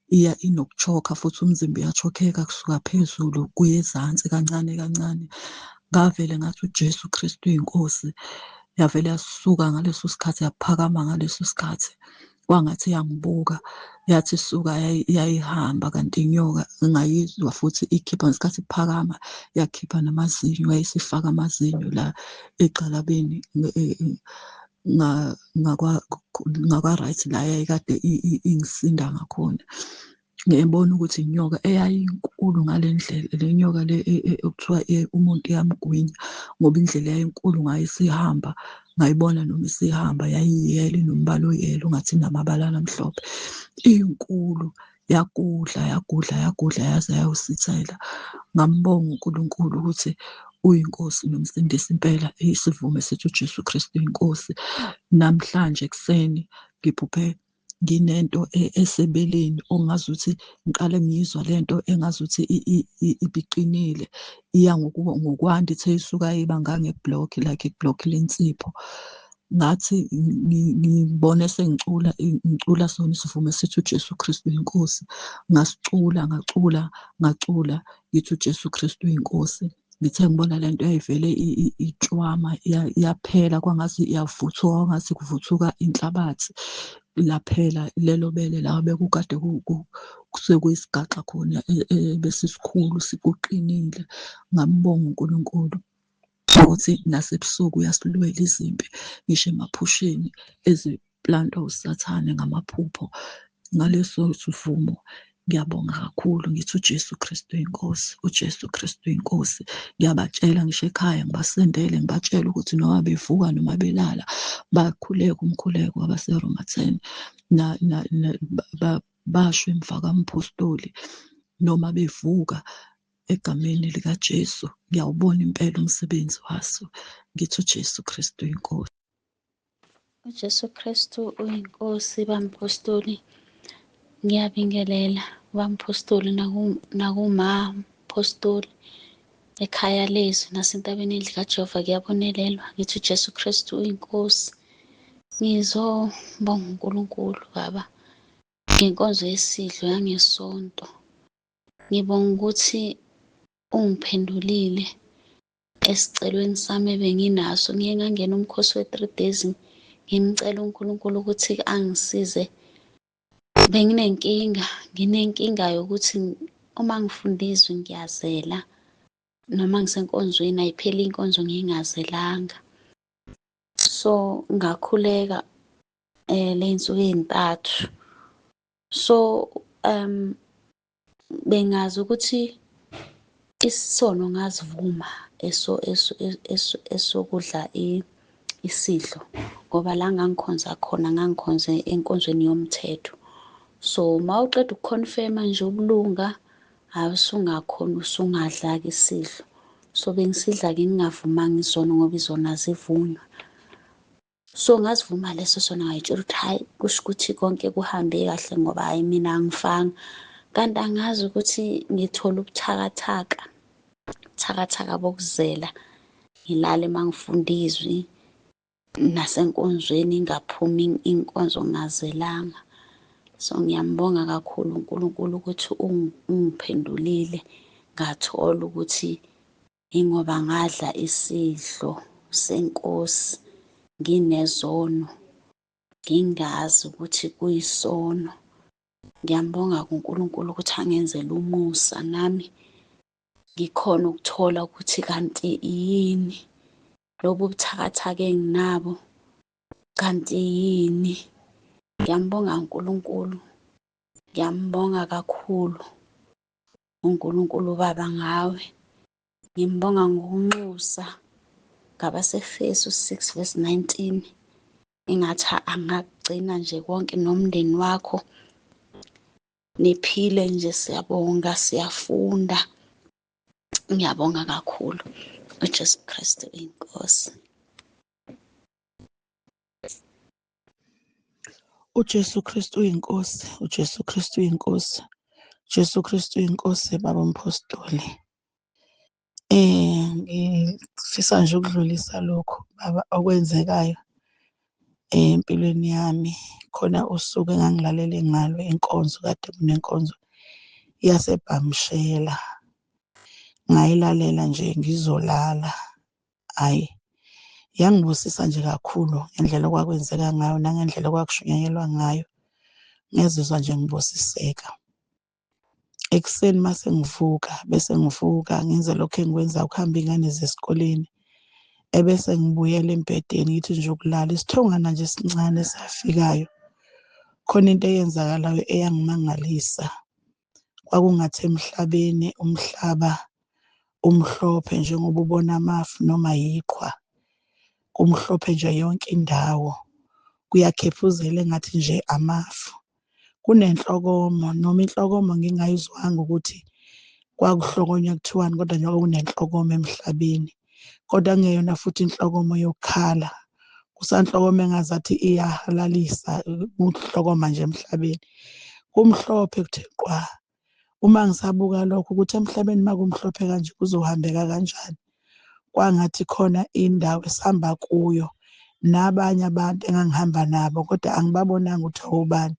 iya inokuchoka futhi umzimba uyachokheka kusuka phezulu kuye ezansi kancane kancane. Ngavele ngathi uJesu Kristu uyinkosi, yavele yasuka ngaleso sikhathi, yaphakama ngaleso sikhathi, kwangathi iyangibuka, yathi suka yayihamba kanti inyoka ngayizwa futhi ikhipha ngesikhathi iphakama, yakhipha namazinyo, yayisifaka amazinyo la egxalabeni ngakwa-right la yayikade ingisinda ngakhona. Ngiyibona ukuthi inyoka eyayinkulu ngale ndlela, le nyoka le okuthiwa umuntu iyamgwinya, ngoba indlela eyayinkulu ngayo isihamba, ngayibona noma isihamba yayiyelo, inombala oyelo ngathi inamabalana amhlophe, inkulu, yagudla yagudla yagudla yaze yayosithela. Ngambonga uNkulunkulu ukuthi uyinkosi nomsindisi impela, isivumo esithi uJesu Kristu inkosi. Namhlanje ekuseni ngiphuphe nginento esebeleni ongazuthi ngiqale ngiyizwa lento engazuthi ibiqinile, iya ngokwanda, ithe isuka iba ngange-block, like i-block lensipho. Ngathi ngibone sengicula ngicula sona isivumo esithi uJesu Kristu inkosi, ngasicula ngacula ngacula ngithi uJesu Kristu inkosi. Ngithe ngibona le nto yayivele itshwama yaphela kwangathi iyavuthuka, kwangathi kuvuthuka inhlabathi. Laphela lelo bele la bekukade sekuyisigaxa khona ebesisikhulu sikuqinile. Ngambonga uNkulunkulu ukuthi nasebusuku uyasilwela izimpi, ngisho emaphusheni eziplantwa uSathane ngamaphupho. Ngaleso sivumo ngiyabonga kakhulu, ngithi uJesu Kristu inkosi, uJesu Kristu inkosi. Ngiyabatshela ngisho ekhaya, ngibasendele ngibatshele ukuthi noma bevuka noma belala bakhuleke umkhuleko wabaseRoma 10 basho emva kamphostoli noma bevuka egameni likaJesu. Ngiyawubona impela umsebenzi waso, ngithi uJesu Kristu inkosi. UJesu Kristu uyinkosi bamphostoli. Ngiyabingelela bamphostoli nakuma mphostoli ekhaya lezwi nasentabeni endlu kaJehova kuyabonelelwa. Ngithi uJesu Kristu uyinkosi. Ngizobonga uNkulunkulu baba ngenkonzo yesidlo yangesonto. Ngibonga ukuthi ungiphendulile esicelweni sami ebenginaso. Ngiye ngangena umkhosi we-three days ngimcela uNkulunkulu ukuthi angisize. Benginenkinga, nginenkinga yokuthi uma ngifunda izwi ngiyazela noma ngisenkonzweni ayipheli inkonzo ngingazelanga. So ngakhuleka ley'nsuku ey'ntathu. So bengazi ukuthi isono ngazivuma eso eso eso esokudla isidlo ngoba la ngangikhonza khona ngangikhonze enkonzweni yomthetho. So uma uqeda ukukhonfema nje ubulunga, hhayi usungakhona usungadla-ke isidlo. So bengisidla-ke ngingavumanga izono ngoba izono azivunywa. So ngazivuma leso sona ngayitshela ukuthi hhayi kusho ukuthi konke kuhambe kahle ngoba hhayi mina angifanga. Kanti angazi ukuthi ngithola ubuthakathaka, ubuthakathaka bokuzela, ngilale uma ngifunda izwi nasenkonzweni ingaphumi inkonzo ngingazelanga. So ngiyambonga kakhulu uNkulunkulu ukuthi ungiphendulile ngathola ukuthi Ingoba ngadla isidlo seNkosi nginezono, ngingazi ukuthi kuyisono. Ngiyambonga kuNkulunkulu ukuthi angenzele umusa nami ngikhona ukuthola ukuthi kanti yini lobu buthakathaka enginabo, kanti yini. Ngiyambonga uNkulunkulu, ngiyambonga kakhulu uNkulunkulu uBaba ngawe. Ngimbonga ngokunxusa ngabaseFesu 6 verse 19 engathi angakugcina nje konke nomndeni wakho niphile nje siyabonga siyafunda ngiyabonga kakhulu uJesu Kristu inkosi. UJesu Kristu uyinkosi, uJesu Kristu uyinkosi, uJesu Kristu uyinkosi baba uMphostoli. Ngifisa nje ukudlulisa lokhu baba okwenzekayo empilweni yami. Khona usuku engangilalele ngalo inkonzo, kade kunenkonzo yaseBhamshela. Ngayilalela nje ngizolala, hhayi yangibusisa nje kakhulu ngendlela okwakwenzeka ngayo nangendlela okwakushunyayelwa ngayo. Ngezizwa nje ngibusiseka. Ekuseni uma sengivuka bese ngivuka ngenze lokhu engikwenzayo ukuhamba iy'ngane zesikoleni ebese ngibuyela embhedeni ngithi nje ukulala isithongana nje esincane esafikayo khona into eyenzakalayo eyangimangalisa kwakungathi emhlabeni umhlaba umhlophe njengoba ubona amafu noma yiqhwa kumhlophe nje yonke indawo kuyakhephuzela engathi nje amafu kunenhlokomo noma inhlokomo ngingayizwanga ukuthi kwakuhlokonywa kuthiwani kodwa njengoba kunenhlokomo emhlabeni kodwa kungeyona futhi inhlokomo yokukhala kusanhlokomo engazathi iyahalalisa ukuhlokoma nje emhlabeni kumhlophe kuthe qwa uma ngisabuka lokho ukuthi emhlabeni makumhlophe kanje kuzohambeka kanjani kwangathi khona indawo esihamba kuyo Nabanye abantu engangihamba nabo kodwa angibabonanga ukuthi obani.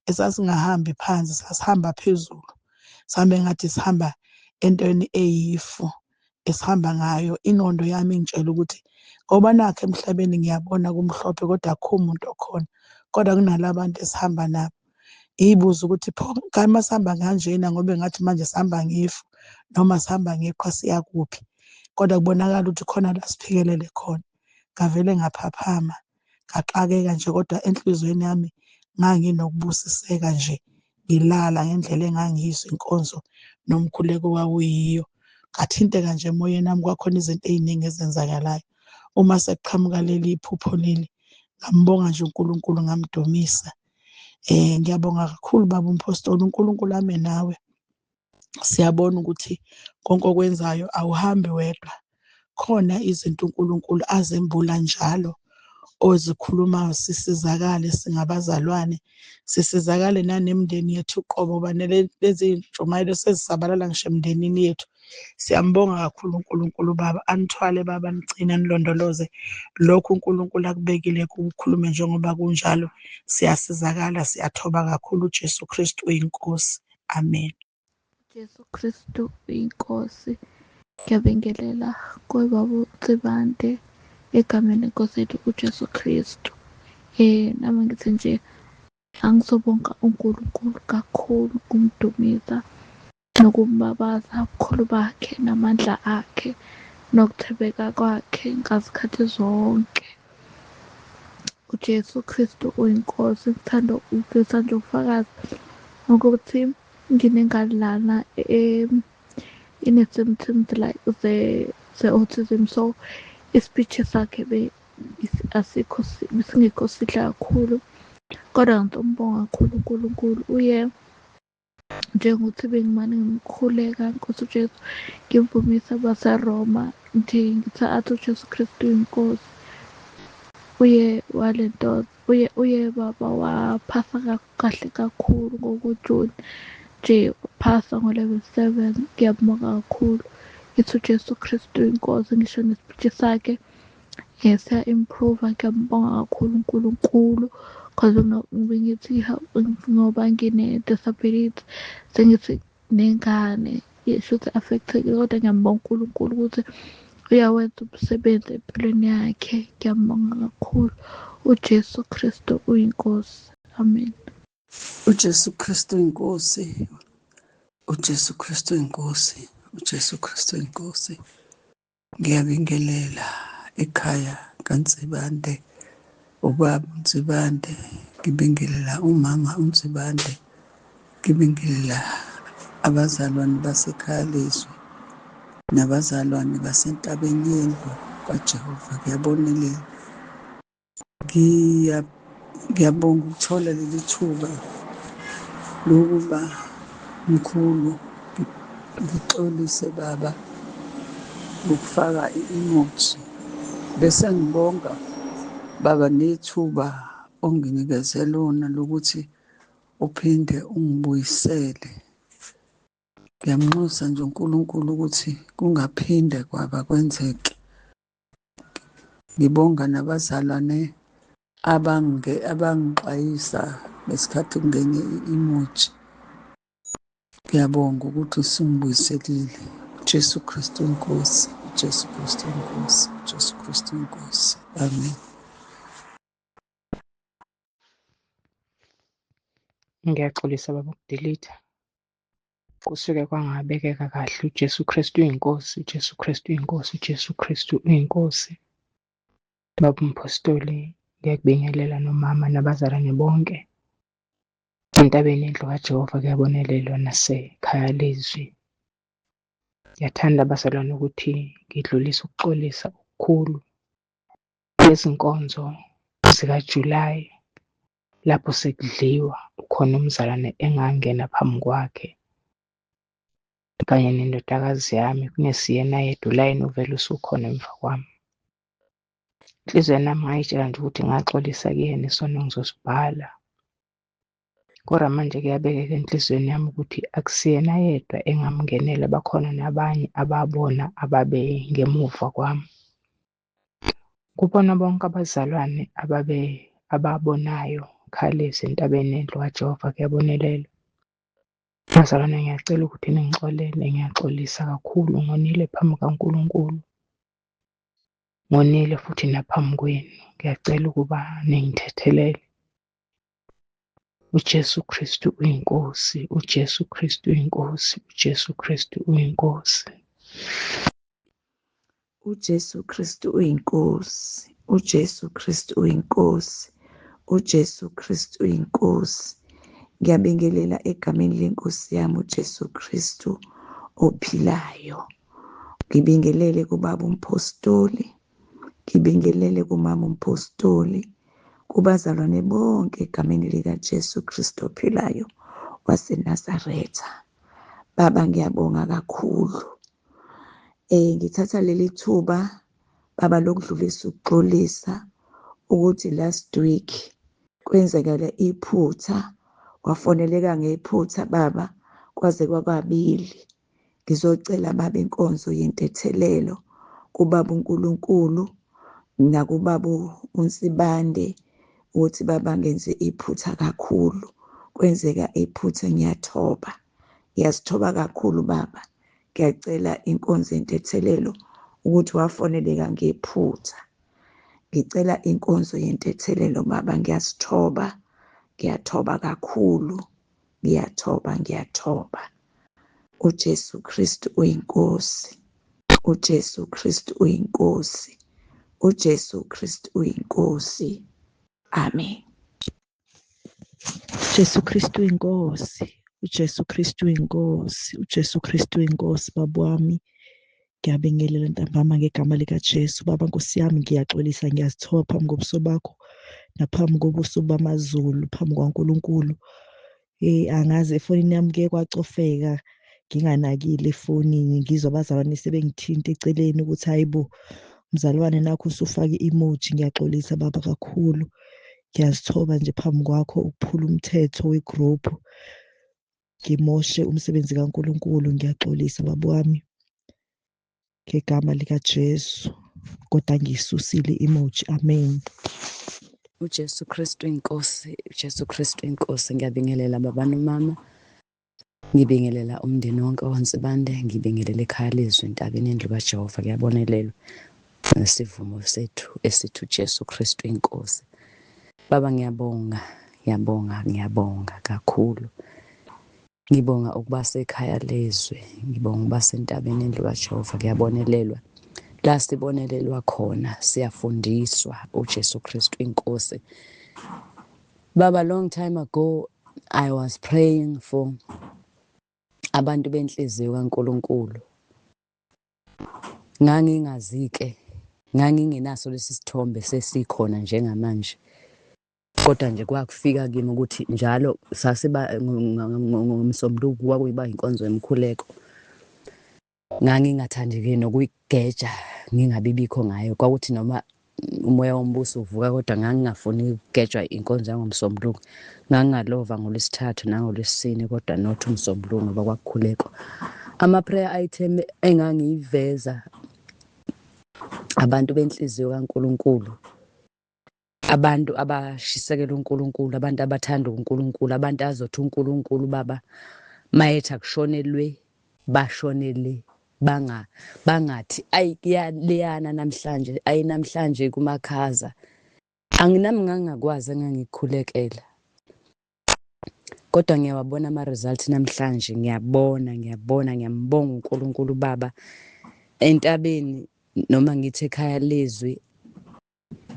Esasingahambi phansi, sasihamba phezulu, sihambe ngathi sihamba entweni eyifu esihamba ngayo. Ingqondo yami ingitshela ukuthi ngoba nakho emhlabeni ngiyabona kumhlophe kodwa akukho muntu okhona, kodwa kunalabantu esihamba nabo. Ngiyibuze ukuthi pho kanti masihamba kanjena ngoba engathi manje sihamba ngefu noma sihamba ngeqhwa siya kuphi, kodwa kubonakala ukuthi khona la siphikelele khona. Ngavele ngaphaphama ngaxakeka nje, kodwa enhliziyweni yami nganginokubusiseka nje, ngilala ngendlela engangiyizwa inkonzo nomkhuleko wawuyiyo. Ngathinteka nje emoyeni wami, kwakhona izinto ey'ningi ezenzakalayo. Uma sekuqhamuka leli phupho leli, ngambonga nje uNkulunkulu, ngamdumisa. Ngiyabonga kakhulu baba uMphostoli, uNkulunkulu ame nawe. Siyabona ukuthi konke okwenzayo awuhambi wedwa, khona izinto uNkulunkulu azembula njalo ozikhulumayo, sisizakale singabazalwane, sisizakale nanemindeni yethu uqobo, ngoba lezi ntshumayelo sezisabalala ngisho emndenini yethu. Siyambonga kakhulu uNkulunkulu baba, anithwale baba, anigcine, anilondoloze. Lokhu uNkulunkulu akubekile kukhulume njengoba kunjalo, siyasizakala, siyathoba kakhulu. uJesu Kristu uyiNkosi. Amen. Jesu Kristu uyiNkosi. Ngiyabingelela kuwe baba uNsibande egameni lenkosi yethu uJesu Kristu. Nami ngithi nje angizobonga uNkulunkulu kakhulu, ukumdumisa nokumbabaza ubukhulu bakhe namandla akhe nokuthembeka kwakhe ngazikhathi zonke. uJesu Kristu uyiNkosi. Ngithanda ukuveza nje ubufakazi ngokuthi nginengane lana ine-symptoms like ze-autism, so ispeech sakhe asikho besingekho sihle kakhulu, kodwa ngizombonga kakhulu uNkulunkulu. Uye njengokuthi bengimane ngimkhuleka Nkosi uJesu, ngimvumisa baseRoma nje ngithi athi uJesu Kristu uyinkosi. Uye walento uye uye baba waphasa kahle kakhulu ngokuJuni nje phasa ngo-level 7. Ngiyabonga kakhulu, ngithi uJesu Kristu uyinkosi, ngisho nesiphithi sakhe siya-improve. Ngiyambonga kakhulu uNkulunkulu cause bengithi ngoba ngine-disability sengithi nengane shuthi affectekile, kodwa ngiyambonga uNkulunkulu ukuthi uyawenza umsebenzi empilweni yakhe. Ngiyambonga kakhulu, uJesu Kristu uyinkosi. Amen. uJesu Kristu inkosi, uJesu Kristu inkosi, uJesu Kristu inkosi. Ngiyabingelela ekhaya kaNsibande, ubaba uNsibande, ngibingelela umama uNsibande, ngibingelela abazalwane basekhaya lezwi nabazalwane basentabeni yendlu kaJehova. Ngiyabonelela. Ngiyabonga ukuthola leli thuba lokuba mkhulu ngixolise baba ngokufaka i-emoji. Bese ngibonga baba nethuba onginikeze lona lokuthi uphinde ungibuyisele. Ngiyamnxusa nje uNkulunkulu ukuthi kungaphinde kwaba kwenzeke. Ngibonga nabazalwane abangixwayisa ngesikhathi kungene i-emoji. Ngiyabonga ukuthi usungibuyiselile. uJesu Kristu inkosi, uJesu Kristu inkosi, uJesu Kristu inkosi. Amen. Ngiyaxolisa baba ukudelete. Kusuke kwangabekeka kahle. uJesu Kristu uyinkosi, uJesu Kristu uyinkosi, uJesu Kristu uyinkosi. Baba uMphostoli, ngiyakubingelela nomama nabazalwane bonke. Entabeni yendlu kaJehova kuyabonelelwa nasekhaya lezwi. Ngiyathanda bazalwane ukuthi ngidlulise ukuxolisa okukhulu ngezinkonzo zikaJulayi lapho sekudliwa ukhona umzalwane engangena phambi kwakhe kanye nendodakazi yami kungesiyena yedwa ulayini uvele usukhona emva kwami. Inhliziyweni yami ngayitshela nje ukuthi ngaxolisa kuyena isono ngizosibhala. Kodwa manje kuyabekeka enhliziyweni yami ukuthi akusiyena yedwa engamngenela, bakhona nabanye ababona ababe ngemuva kwami. Kubona bonke abazalwane ababe ababonayo khalezi entabeni yendlu kaJehova kuyabonelelwa. Bazalwane ngiyacela ukuthi ningixolele, ngiyaxolisa kakhulu ngonile phambi kaNkulunkulu. Ngonile futhi naphambi kwenu. Ngiyacela ukuba ningithethelele. UJesu Kristu uyiNkosi, uJesu Kristu uyiNkosi, uJesu Kristu uyiNkosi. UJesu Kristu uyiNkosi, uJesu Kristu uyiNkosi, uJesu Kristu uyiNkosi. Ngiyabingelela egameni lenkosi yami uJesu Kristu ophilayo. Ngibingelele kubaba umpostoli, ngibingelele kumama umpostoli, kubazalwane bonke egameni likaJesu Kristu ophilayo waseNazaretha. Baba ngiyabonga kakhulu. Ngithatha leli thuba baba lokudlulisa ukuxolisa ukuthi last week kwenzekele iphutha wafoneleka ngephutha baba kwaze kwakabili. Ngizocela baba inkonzo yentethelelo kubaba uNkulunkulu nakubaba uNsibande ukuthi baba ngenze iphutha kakhulu. Kwenzeka iphutha ngiyathoba. Ngiyazithoba kakhulu baba. Ngiyacela inkonzo yentethelelo ukuthi wafoneleka ngephutha. Ngicela inkonzo yentethelelo baba ngiyazithoba. Ngiyathoba kakhulu. Ngiyathoba, ngiyathoba. uJesu Kristu uyiNkosi. uJesu Kristu uyiNkosi. uJesu Kristu uyiNkosi. Amen. Jesu Kristu inkosi, uJesu Kristu inkosi, uJesu Kristu inkosi baba wami. Ngiyabingelela ntambama ngegama likaJesu. Baba Nkosi yami ngiyaxolisa ngiyazithoba phambi kobuso bakho naphambi kobuso bamazulu phambi kwaNkulunkulu. Hey angazi efonini yami kuye kwacofeka nginganakile efonini ngizwa abazalwane sebengithinta eceleni ukuthi hayi bo mzalwane nakho usufake i-emoji ngiyaxolisa baba kakhulu. Ngiyazithoba nje phambi kwakho ukuphula umthetho we-group ngimoshe umsebenzi kaNkulunkulu ngiyaxolisa baba wami ngegama likaJesu kodwa ngiyisusile i-emoji amen. UJesu Kristu inkosi, uJesu Kristu inkosi. Ngiyabingelela baba nomama. Ngibingelela umndeni wonke waNsibande, ngibingelela ekhaya lezwi entabeni endlu kaJehova kuyabonelelwa ngesivumo sethu esithi uJesu Kristu inkosi. Baba ngiyabonga, ngiyabonga, ngiyabonga kakhulu. Ngibonga ukuba sekhaya lezwi, ngibonga ukuba sentabeni endlu kaJehova kuyabonelelwa. La sibonelelwa khona siyafundiswa uJesu Kristu inkosi. Baba long time ago I was praying for abantu benhliziyo kaNkuluNkulu. Ngangingazi-ke, ngangingenaso lesi sithombe sesikhona njengamanje. Kodwa nje kwakufika kimi ukuthi njalo sasiba ngomsombuluko kwakuyiba inkonzo yomkhuleko. Ngangingathandi-ke nokuyigeja ngingabi bikho ngayo. Kwakuthi noma umoya wombuso uvuka kodwa ngangingafuni ukugejwa inkonzo yangoMsombuluko. Ngangingalova ngoLwesithathu nangoLwesine kodwa not uMsombuluko ngoba kwakukhulekwa. Ama-prayer item engangiyiveza abantu benhliziyo kaNkulunkulu abantu abashisekela uNkulunkulu, abantu abathanda uNkulunkulu, abantu azothi uNkulunkulu baba mayethi akushonelwe bashonele banga bangathi ayi leyana namhlanje ayi namhlanje kumakhaza anginami ngangakwazi engangikhulekela kodwa ngiyawabona ama-result namhlanje ngiyabona ngiyabona ngiyambonga uNkulunkulu baba entabeni noma ngithi ekhaya lezwi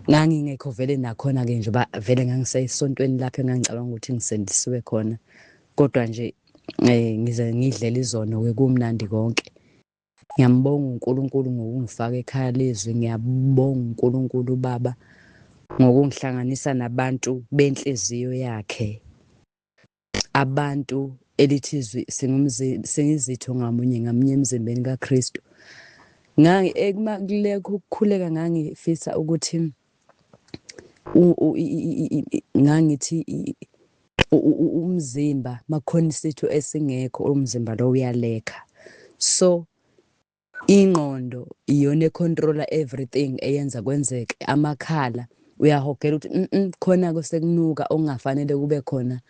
Ngangingekho vele nakhona-ke njengoba vele ngangisesontweni lapho engangicabanga ukuthi ngisindisiwe khona kodwa nje ngize ngidlela izono-ke kumnandi konke. Ngiyambonga uNkulunkulu ngokungifaka ekhaya lezwi, ngiyabonga uNkulunkulu ubaba ngokungihlanganisa nabantu benhliziyo yakhe. Abantu elithi izwi singizitho ngamunye ngamunye emzimbeni kaKristu. Kulekho ukukhuleka ngangifisa ukuthi ngangithi umzimba makukhona isitho esingekho umzimba lo uyalekha. So. Ingqondo iyona econtrola everything eyenza kwenzeke. Amakhala uyahogela ukuthi khona kusekunuka okungafanele kube khona.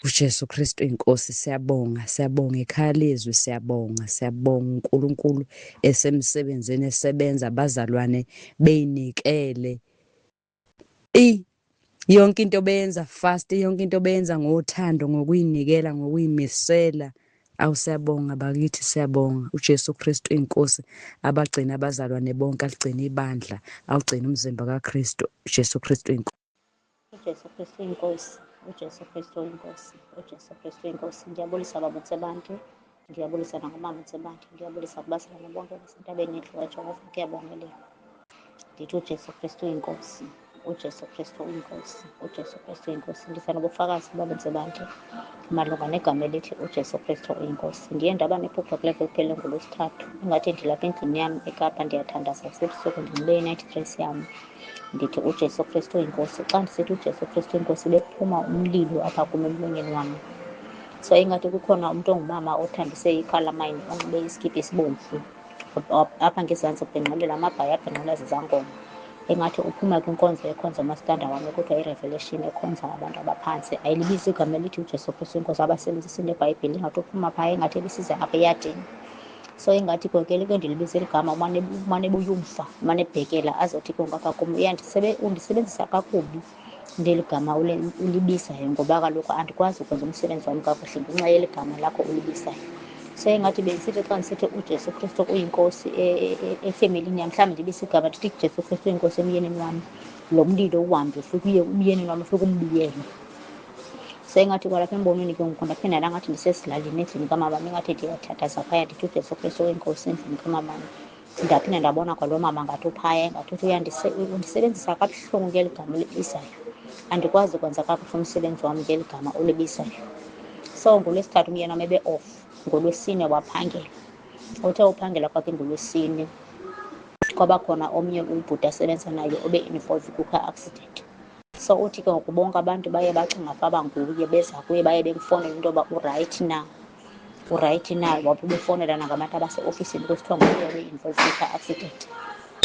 UJesu Kristu inkosi, siyabonga, siyabonga ekhaya lezwi, siyabonga, siyabonga uNkulunkulu esemsebenzini esebenza, abazalwane beyinikele. Eyi yonke into beyenza fast, yonke into beyenza ngothando, ngokuyinikela, ngokuyimisela. Awu siyabonga bakithi, siyabonga. UJesu Kristu inkosi abagcina abazalwane bonke, aligcine ibandla, awugcine umzimba kaKristu. UJesu Kristu inkosi. UJesu Kristu inkosi, uJesu Kristu inkosi, uJesu Kristu inkosi. Ngiyabulisa baba Nsibande, ngiyabulisa nakumama Nsibande, ngiyabulisa kubazalwane bonke basentabeni yendlu kaJehova, ngiyabongelela. Ndithi uJesu Kristu uyinkosi, uJesu Kristu uyinkosi, uJesu Kristu uyinkosi. Ndisa nobufakazi baba Nsibande malunga negama elithi uJesu Kristu uyinkosi. Ndiye ndaba nephupha kule veki iphele ngoLwesithathu, ingathi ndilapha endlini yam eKapa ndiyathandaza kusebusuku ndinxibe i-night dress yam. Ndithi uJesu Kristu uyinkosi. Xa ndisithi uJesu Kristu uyinkosi bekuphuma umlilo apha kum emlonyeni wam. So ingathi kukhona umntu ongumama othambise ikhalamine onxibe iskipa esibomvu apha ngezantsi ubhinqelela amabhayi abhinqela zizangoma. Ingathi uphuma kwinkonzo ekhonza umastanda wam ekuthiwa yiRevelation ekhonza abantu abaphantsi. Ayilibizi igama elithi uJesu Kristu inkosi, abasebenzisi neBhayibhile. Ingathi uphuma phaya, ingathi ebisiza apha eyadini. So ingathi ke ke ndilibiza eli gama umane umane ebuya umva, umane ebhekela azothi ke ngoku apha kum undisebenzisa kakubi ngeli gama ulibizayo ngoba kaloku andikwazi ukwenza umsebenzi wam kakuhle ngenxa yeli gama lakho ulibizayo. So ingathi bendisithi xa ndisithi uJesu Kristu uyinkosi efemelini yam, mhlawumbi ndibize igama ndithi uJesu Kristu uyinkosi emyenini wam, lo mlilo uhambe ufike uye umyenini wam ufike umbiyele. So ingathi kwalapha embonweni ke ngoku ndaphinda ndangathi ndisesilalini endlini kamamam, ingathi ndiyathandaza phaya ndithi uJesu Kristu uyinkosi endlini kamamam. Ndaphinda ndabona kwalo mama ngathi uphaya, ingathi uthi undisebenzisa kabuhlungu ngeli gama ulibizayo, andikwazi kwenza kakuhle umsebenzi wam ngeli gama ulibizayo. So ngoLwesithathu umyeni wam ebe-off, ngoLwesine waphangela. Uthe uphangela kwakhe ngoLwesine kwaba khona omnye ubhuti asebenza naye obe-involved kwi-car accident. So uthi ke ngoku bonke abantu baye bacinga faba nguye, beza kuye baye bemfowunela into yoba urayithi na, urayithi na. Wabe befowunela nangabantu abaseofisini kusithiwa nguye obe-involved kwi-car accident.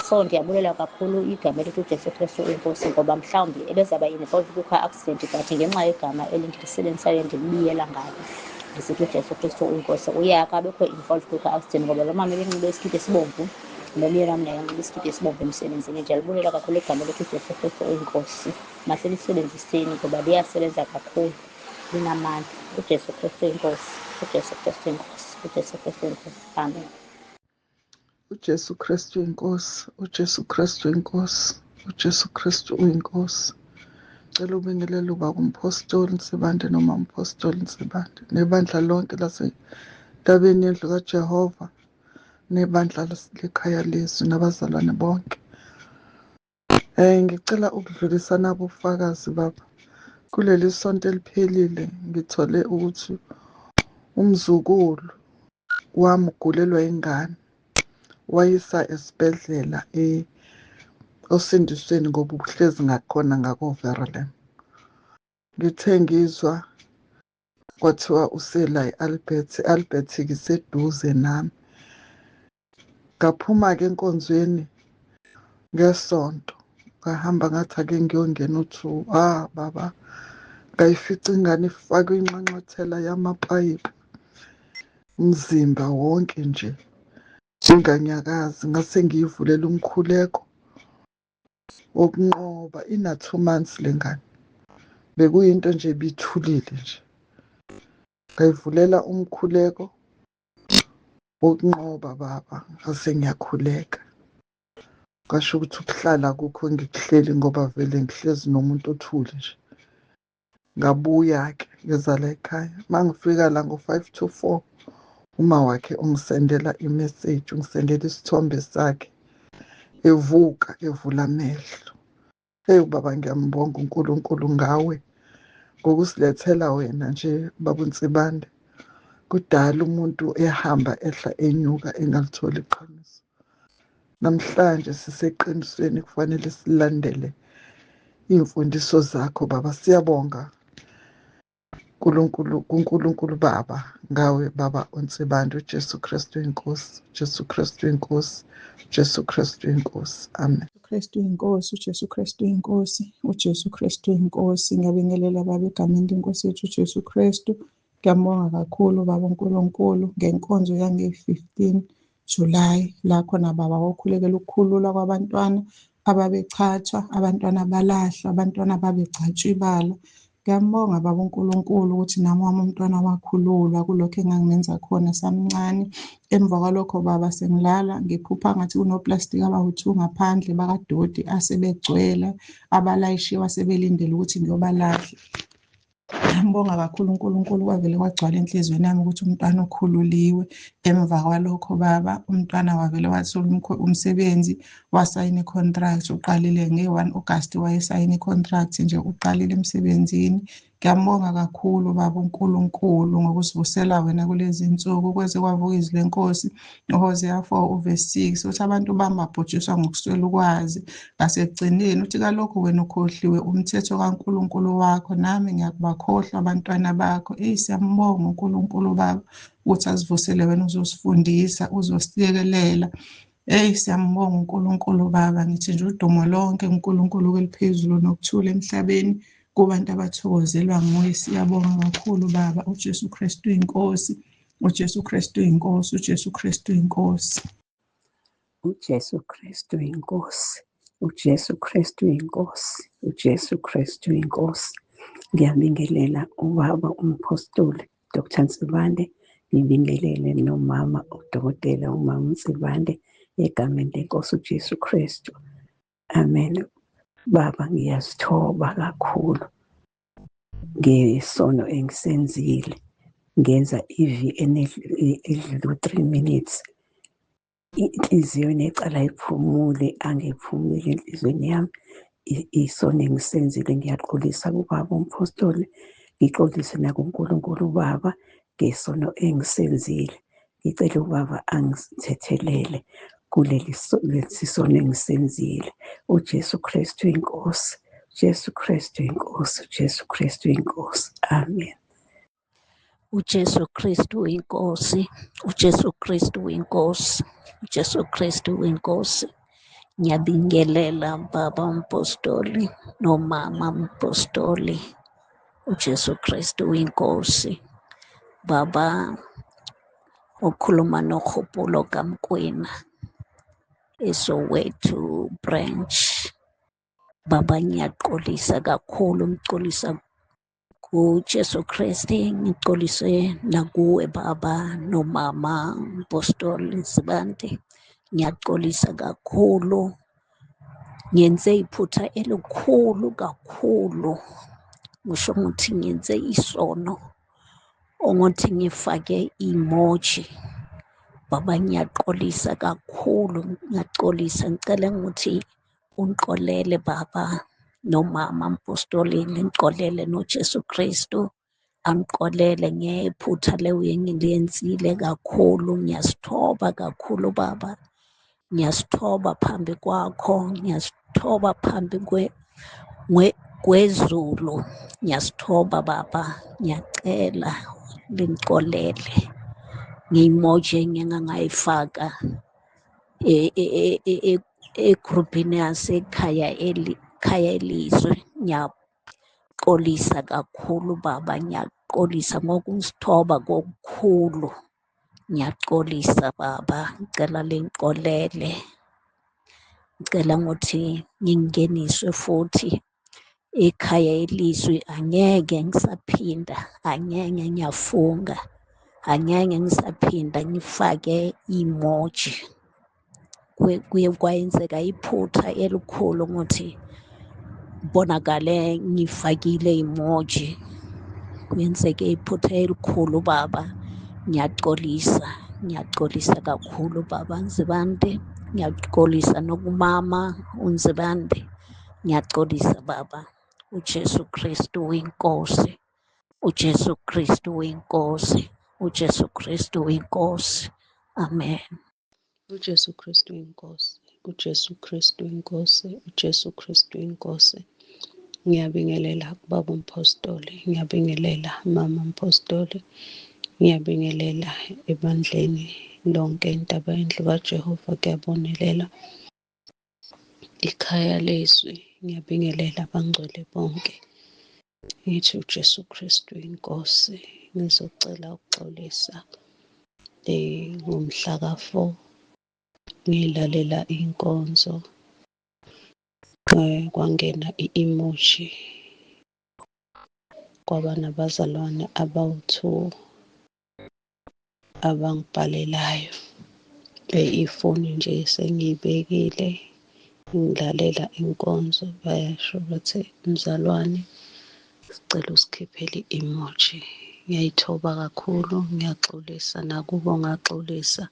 So ndiyabulela kakhulu igama elithi uJesu Kristu uyinkosi ngoba mhlawumbi ebezawuba involved kwi-car accident but ngenxa yegama eli ndilisebenzisayo ndilibiyela ngalo ndisithi uJesu Kristu uyinkosi, uye akabekho involved kwi-car accident ngoba lo mama ebenxibe isikiti esibomvu nomyeni wam naye enxibe isikiti esibomvu emsebenzini. Ndiyalibulela kakhulu igama elithi uJesu Kristu uyinkosi. Masilisebenziseni ngoba liyasebenza kakhulu, linamandla. UJesu Kristu uyinkosi, uJesu Kristu uyinkosi, uJesu Kristu uyinkosi. Amen. UJesu Kristu inkosi, uJesu Kristu inkosi, uJesu Kristu uyinkosi. Cela ubingelele ubaba uMphostoli Nsibande noma uMphostoli Nsibande nebandla lonke lasentabeni yendlu kaJehova nebandla lekhaya lezwi nabazalwane bonke. Ngicela ukudlulisa nabo ubufakazi baba. Kuleli sonto eliphelile ngithole ukuthi umzukulu wami ugulelwa ingane, wayisa esibhedlela oSindisweni ngoba uhlezi ngakhona ngako-Verulam. Ngithe ngizwa kwathiwa usela e-Albert, i-Albert-ke iseduze nami. Ngaphuma-ke enkonzweni ngesonto, ngahamba ngathi ake ngiyongena u-two. Ah baba, ngayifica ingane ifakwe inxanxathela yamapayipi umzimba wonke nje, inganyakazi. Ngase ngiyivulela umkhuleko wokunqoba, ina-2 months le ngane, bekuyinto nje ebithulile nje. Ngayivulela umkhuleko wokunqoba baba, ngase ngiyakhuleka. Kwasho ukuthi ukuhlala kukho ngikuhleli ngoba vele ngihlezi nomuntu othule nje. Ngabuya-ke ngeza la ekhaya, uma ngifika la ngo-five to four uma wakhe ungisendela i-message, ungisendela isithombe sakhe evuka evula amehlo. Eyi baba, ngiyambonga uNkulunkulu ngawe ngokusilethela wena nje baba uNsibande. Kudala umuntu ehamba ehla enyuka engalitholi iqiniso. Namhlanje siseqinisweni, kufanele silandele iy'mfundiso zakho baba. Siyabonga Nkulunkulu kuNkulunkulu Baba ngawe Baba uNsibande uJesu Kristu inkosi Jesu Kristu inkosi Jesu Kristu inkosi amen. Kristu inkosi, uJesu Kristu inkosi, uJesu Kristu inkosi. Ngiyabingelela Baba egameni lenkosi yethu uJesu Kristu. Ngiyambonga kakhulu Baba uNkulunkulu ngenkonzo yange-15 July la khona Baba wokhulekela ukukhululwa kwabantwana ababechathwa, abantwana abalahlwa, abantwana ababegcatshwa ibala. Ngiyambonga Baba uNkulunkulu ukuthi nami wami umntwana wakhululwa kulokhu engangimenza khona samncane. Emva kwalokho Baba sengilala ngiphupha ngathi kunoplastiki abawu-2 ngaphandle bakadoti asebegcwele abalayishiwe asebelindele ukuthi ngiyobalahla. Ngiyambonga kakhulu uNkulunkulu kwavele kwagcwala enhliziyweni yami ukuthi umntwana ukhululiwe. Emva kwalokho Baba umntwana wavele wathola umsebenzi, wasayina i-contract, uqalile nge-1 August wayesayina i-contract nje uqalile emsebenzini. Ngiyambonga kakhulu Baba uNkulunkulu ngokusivusela wena kulezi nsuku kweze kwavuka izwi lenkosi uHosea 4 uverse 6 uthi abantu bami babhujiswa ngokuswela ukwazi. Ngasekugcineni uthi kalokhu wena ukhohliwe umthetho kaNkulunkulu wakho, nami ngiyakubakhohlwa abantwana bakho. Eyi, siyambonga uNkulunkulu Baba ukuthi asivusele wena uzosifundisa, uzosilekelela. Eyi, siyambonga uNkulunkulu Baba, ngithi nje udumo lonke uNkulunkulu kweliphezulu nokuthula emhlabeni kubantu abathokozelwa nguye. Siyabonga kakhulu Baba, uJesu Kristu inkosi, uJesu Kristu inkosi, uJesu Kristu inkosi. uJesu Kristu inkosi, uJesu Kristu inkosi, uJesu Kristu inkosi. Ngiyabingelela ubaba umpostoli Dr. Nsibande, ngibingelele nomama udokotela umama uNsibande egameni lenkosi uJesu Kristu. Amen. Baba ngiyazithoba kakhulu ngesono engisenzile. Ngenza iV edlula u-3 minutes. Inhliziyo necala iphumule, angiphumile enhliziyweni yami. Isono engisenzile ngiyaxolisa kubaba umpostoli, ngixolise nakuNkulunkulu ubaba ngesono engisenzile. Ngicela ubaba angithethelele kuleli lesi sono engisenzile. uJesu Kristu inkosi, uJesu Kristu inkosi, uJesu Kristu inkosi. Amen. uJesu Kristu inkosi, uJesu Kristu inkosi, uJesu Kristu inkosi. Ngiyabingelela baba umpostoli nomama umpostoli. uJesu Kristu inkosi. Baba ukhuluma noKhupulo kaMkwena eSoweto branch. Baba ngiyaxolisa kakhulu, ngixolisa kuJesu Kristu, ngixolise nakuwe baba nomama Mpostoli Nsibande. Ngiyaxolisa kakhulu, ngenze iphutha elikhulu kakhulu. Ngisho ukuthi ngenze isono ongothi ngifake emoji. Baba ngiyaxolisa kakhulu, ngiyaxolisa. Ngicela ukuthi ungixolele baba nomama mpostoli, ngixolele noJesu Kristu angixolele ngephutha leyo engilenzile kakhulu. Ngiyasithoba kakhulu baba, ngiyasithoba phambi kwakho, ngiyasithoba phambi kwezulu, ngiyasithoba baba, ngiyacela lingixolele ngeyimoji engingangayifaka egrubhini yasekhaya ekhaya elizwe. Ngiyaxolisa kakhulu baba, ngiyaxolisa ngokusithoba kokukhulu. Ngiyaxolisa baba, ngicela lingixolele. Ngicela ukuthi ngingeniswe futhi ekhaya elizwi, angeke ngisaphinda, angeke ngiyafunga, angeke ngisaphinda ngifake emoji. Kuye kwayenzeka iphutha elikhulu ukuthi bonakale ngifakile emoji. Kuyenzeke iphutha elikhulu baba, ngiyaxolisa, ngiyaxolisa kakhulu baba Nzibande, ngiyaxolisa nokumama uNzibande, ngiyaxolisa baba. uJesu Kristu uyinkosi, uJesu Kristu uyinkosi, uJesu Kristu uyinkosi. Amen. uJesu Kristu inkosi, uJesu Kristu inkosi, uJesu Kristu inkosi. Ngiyabingelela kubaba uMphostoli, ngiyabingelela mama Mphostoli, ngiyabingelela ebandleni lonke intaba yendlu kaJehova kuyabonelela. Ikhaya lezwi, ngiyabingelela abangcwele bonke. Ngithi uJesu Kristu inkosi, ngizocela ukuxolisa ngomhla ka-4 ngilalela inkonzo kwangena i-emoji kwaba nabazalwane abawu-2 abangibhalelayo. Ifoni nje sengiyibekile ngilalela inkonzo bayasho bathi mzalwane sicela usikhiphele i-emoji. Ngiyayithoba kakhulu, ngiyaxolisa nakubo ngaxolisa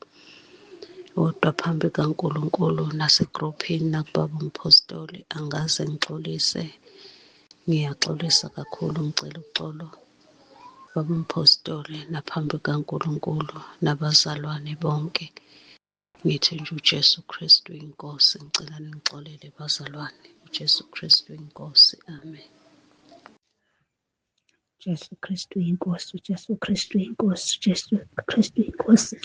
kodwa phambi kaNkulunkulu nasegruphini nakubaba uMphostoli angaze ngixolise. Ngiyaxolisa kakhulu, ngicela uxolo baba uMphostoli naphambi kaNkulunkulu nabazalwane bonke. Ngithi nje uJesu Kristu inkosi, ngicela ningixolele bazalwane. uJesu Kristu inkosi, amen. Jesu Kristu inkosi, uJesu Kristu inkosi, uJesu Kristu inkosi.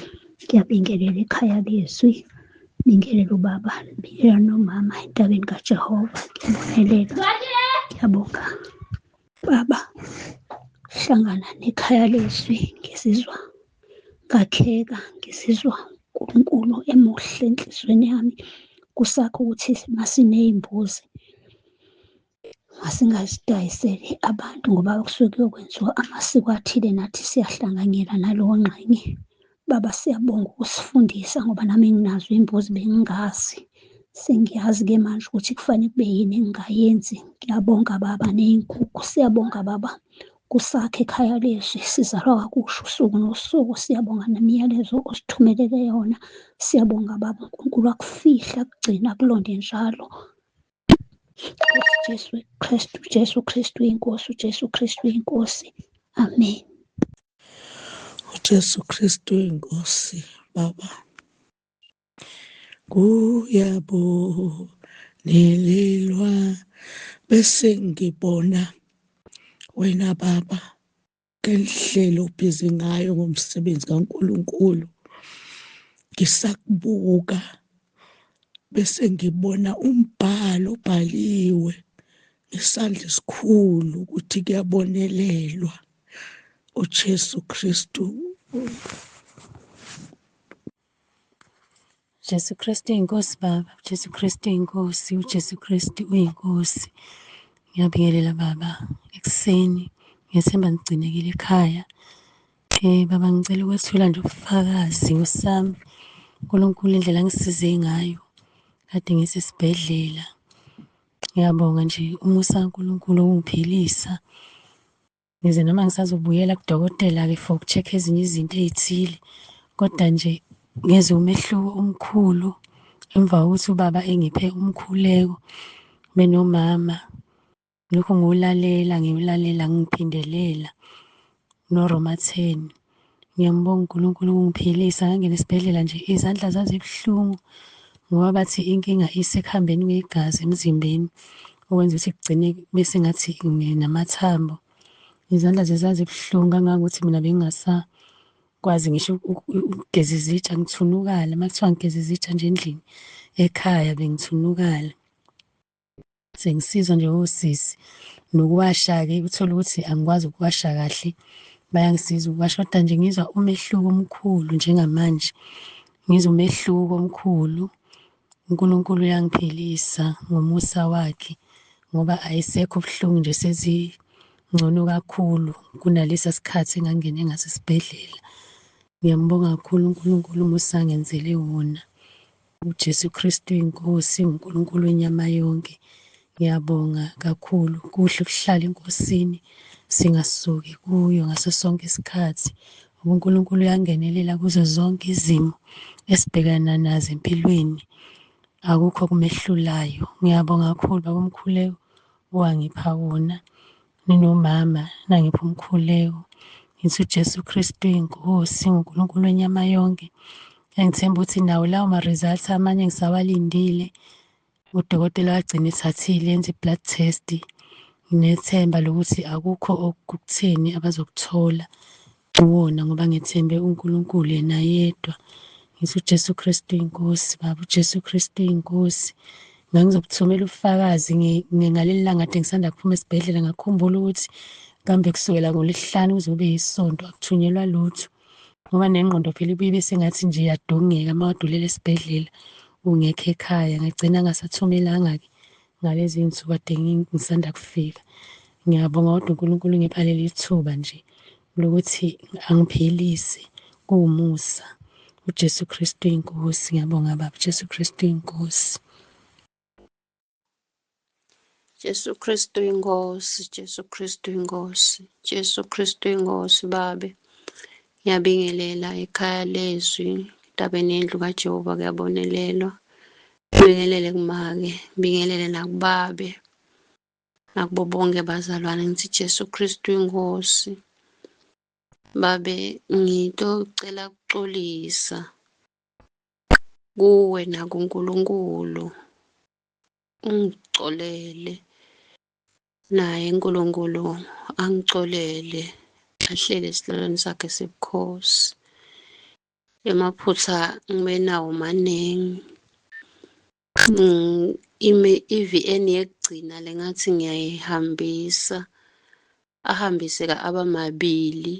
Ngiyabingelela ekhaya lezwi, bingelela ubaba, bingelela nomama entabeni kaJehova. Ngiyabonelela, ngiyabonga baba. Hlangana nekhaya lezwi ngizizwa ngakheka, ngizizwa uNkulunkulu emuhle enhliziyweni yami. Kusakho ukuthi masiney'mbuzi masingazidayiseli abantu ngoba kusuke kuyokwenziwa amasiko athile, nathi siyahlanganyela nalowo ngxenye. Baba siyabonga ukusifundisa ngoba nami nginazo iy'mbuzi bengingazi. Sengiyazi-ke manje ukuthi kufanele kube yini engingayenzi. Ngiyabonga baba ney'nkukhu, siyabonga baba. Kusakhe ekhaya lezwi, sizalwa kakusha usuku nosuku. Siyabonga nemiyalezo osithumelele yona. Siyabonga baba, uNkulunkulu akufihle, akugcine, akulonde njalo. Nkosi Jesu Kristu, Jesu Kristu inkosi, uJesu Kristu inkosi. Amen. uJesu Kristu inkosi baba kuyabonelelwa bese ngibona wena baba ngendlela obhizi ngayo ngomsebenzi kaNkuluNkulu ngisakubuka bese ngibona umbhalo obhaliwe ngesandla esikhulu ukuthi kuyabonelelwa uJesu Kristu. Jesu Kristu inkosi baba, Jesu Kristu inkosi, uJesu Kristu uyinkosi. Ngiyabingelela baba ekuseni, ngiyethemba nigcinekile ekhaya. Baba ngicela ukwethula nje ubufakazi ngosami. uNkulunkulu indlela angisize ngayo. Kade ngisesibhedlela. Ngiyabonga nje umusa kaNkulunkulu okungiphilisa. Ngize noma ngisazobuyela kudokotela-ke for uku-check-a ezinye izinto ey'thile, kodwa nje ngezwe umehluko omkhulu emva kokuthi ubaba engiphe umkhuleko benomama. Lokhu ngiwulalela, ngiwulalela ngiphindelela noRoma 10. Ngiyambonga uNkulunkulu ukungiphilisa, ngangena esibhedlela nje izandla zazibuhlungu ngoba bathi inkinga isekuhambeni kwegazi emzimbeni okwenza ukuthi kugcine bese ngathi nginamathambo. Izandla nje zazibuhlungu kangangokuthi mina bengingasakwazi ngisho ukugeza izitsha, ngithunukala. Uma kuthiwa ngigeza izitsha nje endlini ekhaya bengithunukala. Sengisizwa nje osisi nokuwasha-ke uthole ukuthi angikwazi ukuwasha kahle, bayangisiza ukuwasha kodwa nje ngizwa umehluko omkhulu njengamanje. Ngizwa umehluko omkhulu, uNkulunkulu uyangiphilisa ngomusa wakhe ngoba ayisekho ubuhlungu nje sezingcono kakhulu kunalesa sikhathi engangingene ngaso esibhedlela. Ngiyambonga kakhulu uNkulunkulu umusa angenzele wona. UJesu Kristu inkosi, uNkulunkulu wenyama yonke. Ngiyabonga kakhulu. Kuhle ukuhlala eNkosini singasuki kuyo ngaso sonke isikhathi. UNkulunkulu uyangenelela kuzo zonke izimo esibhekana nazo empilweni. Akukho okumehlulayo. Ngiyabonga kakhulu baba umkhuleko owangipha wona ninomama nangipha umkhuleko. Ngithi uJesu Kristu inkosi, uNkulunkulu wenyama yonke. Engithemba ukuthi nawo lawo ma-results amanye ngisawalindile. Udokotela wagcina ethathile enza i-blood test. Nginethemba lokuthi akukho okukutheni abazokuthola kuwona ngoba ngethembe uNkulunkulu yena yedwa. Ngithi uJesu Kristu inkosi, baba uJesu Kristu inkosi. Ngangizokuthumela ubufakazi ngaleli langa kade ngisanda kuphuma esibhedlela ngakhumbula ukuthi kambe kusukela ngoLwesihlanu kuze kube yisonto akuthunyelwa lutho. Ngoba nengqondo phela ibuye ibe sengathi nje iyadungeka uma kade ulele esibhedlela ungekho ekhaya. Ngagcina ngasathumelanga-ke ngalezi iy'nsuku kade ngisanda kufika. Ngiyabonga kodwa uNkulunkulu ungipha leli thuba nje lokuthi angiphilise kuwumusa. UJesu Kristu inkosi. Ngiyabonga baba, uJesu Kristu inkosi. Jesu Kristu inkosi, Jesu Kristu inkosi, Jesu Kristu inkosi babe. Ngiyabingelela ekhaya lezwi, entabeni yendlu kaJehova kuyabonelelwa. Ngibingelele kumake, ngibingelele nakubabe, nakubo bonke bazalwane ngithi Jesu Kristu inkosi. Babe ngitocela kuxolisa kuwe nakuNkulunkulu. Ungicolele naye uNkulunkulu angicolele ahlele esihlalweni sakhe sebukhosi. Emaphutha ngibe nawo maningi. Ime i-V_N yekugcina le ngathi ngiyayihambisa, ahambiseka abamabili.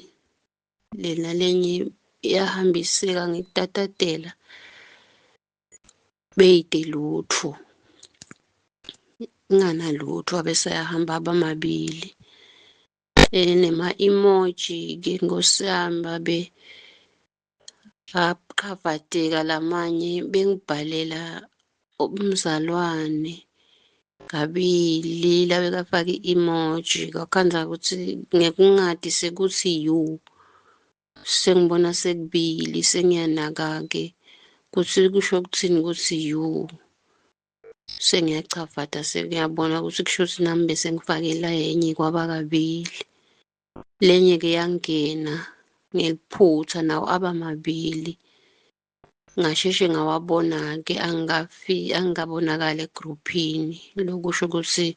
Lena lenye iyahambiseka ngikutatadela beyide lutho. Inganalutho abese ayahamba abamabili. Nema-emoji-ke Nkosi yami babe aqhavateka lamanye bengibhalela umzalwane kabili labekafaka i-emoji kwakhandza ukuthi ngekungadi sekuthi you sengibona sekubili sengiyanaka-ke kuthi kusho ukuthini ukuthi you sengiyachavata sengiyabona ukuthi kusho ukuthi nami bese ngifakela enye kwaba kabili lenye-ke yangena ngeliphutha nawo aba mabili ngasheshe ngawabona-ke angikabonakali egruphini lokusho ukuthi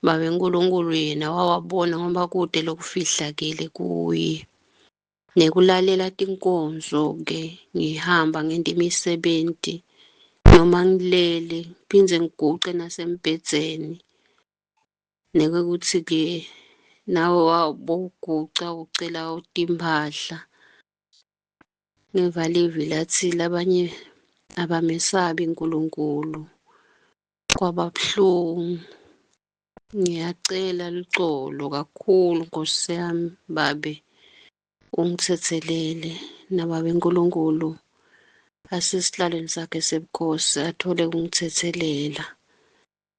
babe uNkulunkulu yena wawabona ngoba kude lokufihlakele kuye nekulalela tinkonzo-ke ngihamba ngenta imisebenti noma ngilele ngiphindze ngiguce nasembhedzeni nekuthi-ke nawe wawuguca ucela timphahla ngeva livi lathi labanye abamesabi uNkulunkulu kwaba buhlungu. Ngiyacela lucolo kakhulu Nkosi yami babe ungithethelele nababe uNkulunkulu asesihlalweni sakhe sebukhosi athole ukungithethelela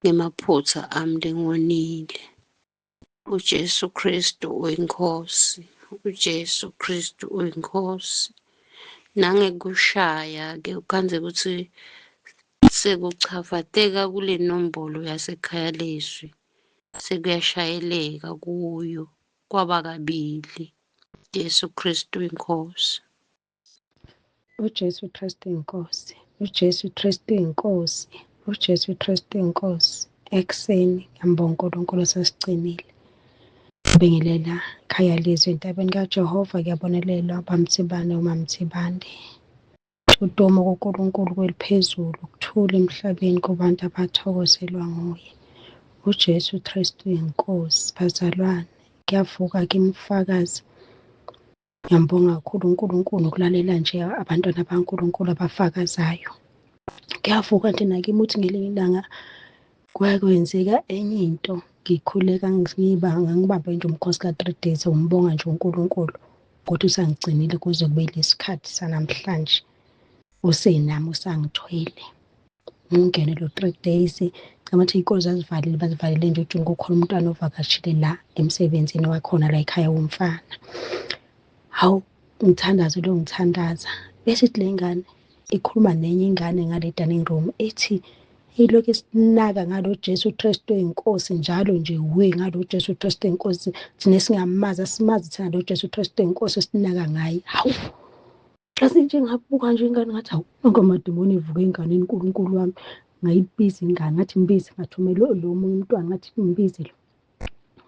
ngemaphutha ami lengiwonile. UJesu Kristu uyinkosi, uJesu Kristu uyinkosi. Nangekushaya-ke ukhandze ukuthi sekuchafateka kule nombolo yasekhaya lezwi, sekuyashayeleka kuyo kwaba kabili. Jesu Kristu inkosi. UJesu Kristu inkosi. UJesu Kristu inkosi. UJesu Kristu inkosi. Ekuseni ngiyambonga uNkulunkulu osesigcinile. Ngibingelela khaya lezwe entabeni kaJehova kuyabonelelwa bamthibane umamthibane. Udumo kuNkulunkulu kweliphezulu, ukuthula emhlabeni kubantu abathokozelwa nguye. UJesu Kristu inkosi. Bazalwane, kuyavuka kimi ubufakazi. Ngiyambonga kakhulu uNkulunkulu ngokulalela nje abantwana baNkulunkulu abafakazayo. Kuyavuka nje nakimi ukuthi ngelinye ilanga kwakwenzeka enye into ngikhuleka ngangibambe nje umkhosi ka-three days ngibonga nje uNkulunkulu ukuthi usangigcinile kuze kube lesikhathi sanamhlanje usenami usangithwele. Ngingene lo 3 days ngicabanga ukuthi iy'kole zazivalile bazivalele nje ujuni kukhona umntwana ovakashile la emsebenzini wakhona la ekhaya womfana. Hawu ngithandaze lo ngithandaza bese ithi le ngane ikhuluma nenye ingane ngale dining room ithi ilokhu isinaka ngalo Jesu Kristu inkosi njalo nje we ngalo Jesu Kristu inkosi thina singamazi asimazi thina lo Jesu Kristu inkosi esinaka ngaye. Hawu Ngase nje ngabuka nje ingane ngathi hawu nonke amadimoni evuka enganeni uNkulunkulu wami. Ngayibiza ingane ngathi mbize ngathumela lo omunye umntwana ngathi mbize lo.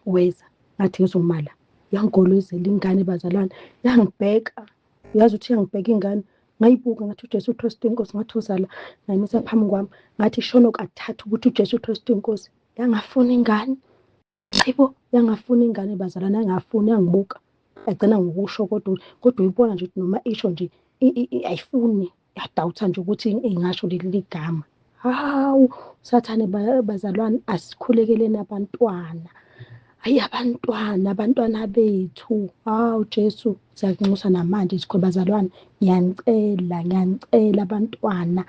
Weza, ngathi ngizomala, yangigolozela ingane bazalwane, yangibheka, uyazi ukuthi yangibheka ingane. Ngayibuka ngathi uJesu Kristu inkosi, ngathi uzala, ngayimisa phambi kwami, ngathi shono kathathu ukuthi uJesu Kristu inkosi. Yangafuna ingane, hayibo, yangafuna ingane bazalwane, yangafuna, yangibuka, yagcina ngokusho kodwa kodwa uyibona nje ukuthi noma isho nje ayifuni, yadawutha nje ukuthi ingasho leli gama. Hawu, sathane bazalwane, asikhulekeleni abantwana. Hayi abantwana, abantwana bethu. Hawu Jesu, siyakunxusa namanje sikhona bazalwane, ngiyanicela, ngiyanicela abantwana.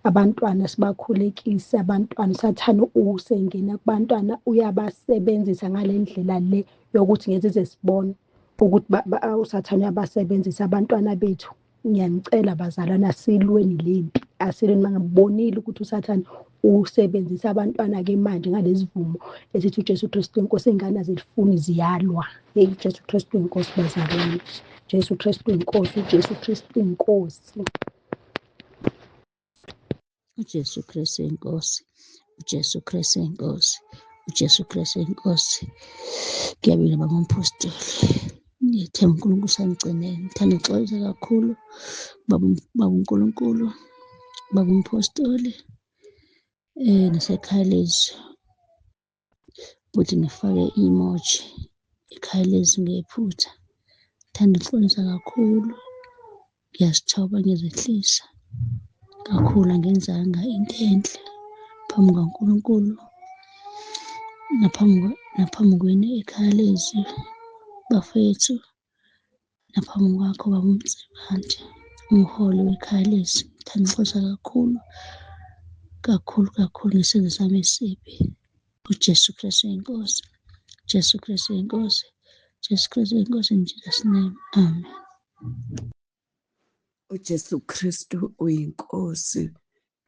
Abantwana sibakhulekise, abantwana sathane usengena kubantwana, uyabasebenzisa ngale ndlela le yokuthi ngeke size sibone ukuthi usathane uyabasebenzisa abantwana bethu. Ngiyanicela bazalwane, asilweni le mpi, asilweni. Mangibonile ukuthi usathane usebenzisa abantwana-ke manje ngalezi vumo esithi uJesu Kristu inkosi, iy'ngane azilifuni, ziyalwa. Yeyi, uJesu Kristu inkosi bazalwane, Jesu Kristu inkosi, uJesu Kristu inkosi. UJesu Kristu inkosi, uJesu Kristu inkosi, uJesu Kristu inkosi. Ngiyabingelela baba umpostoli, ngiyethemba uNkulunkulu usanigcinele. Ngithanda ukuxolisa kakhulu baba, baba uNkulunkulu, baba umpostoli, nasekhaya lezwi. Futhi ngifake i-emoji ekhaya lezwi ngephutha. Ngithanda ukuxolisa kakhulu, ngiyazithoba, ngiyazehlisa kakhulu, angenzanga into enhle phambi kukaNkulunkulu naphambi kwenu ekhaya lezwi bafethu, naphambi kwakho baba uMsibande, umholi wekhaya lezwi. Ngithanda ukuxolisa kakhulu kakhulu kakhulu ngesenzo sami esibi. UJesu Kristu inkosi, Jesu Kristu inkosi, Jesu Kristu inkosi, in Jesus name, amen. UJesu Kristu uyinkosi.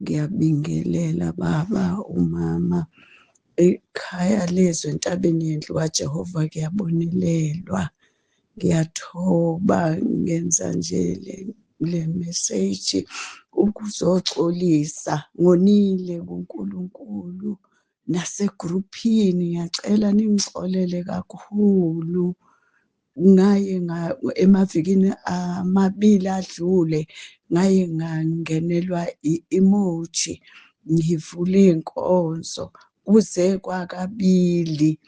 Ngiyabingelela baba, umama, ekhaya lezwe entabeni yendlu kaJehova kuyabonelelwa. Ngiyathoba ngenza nje le message ukuzoxolisa, ngonile kuNkulunkulu nasegruphini, ngiyacela ningixolele kakhulu. Ngaye emavikini amabili adlule ngaye ngangenelwa i-emoji ngivule inkonzo kuze kwakabili,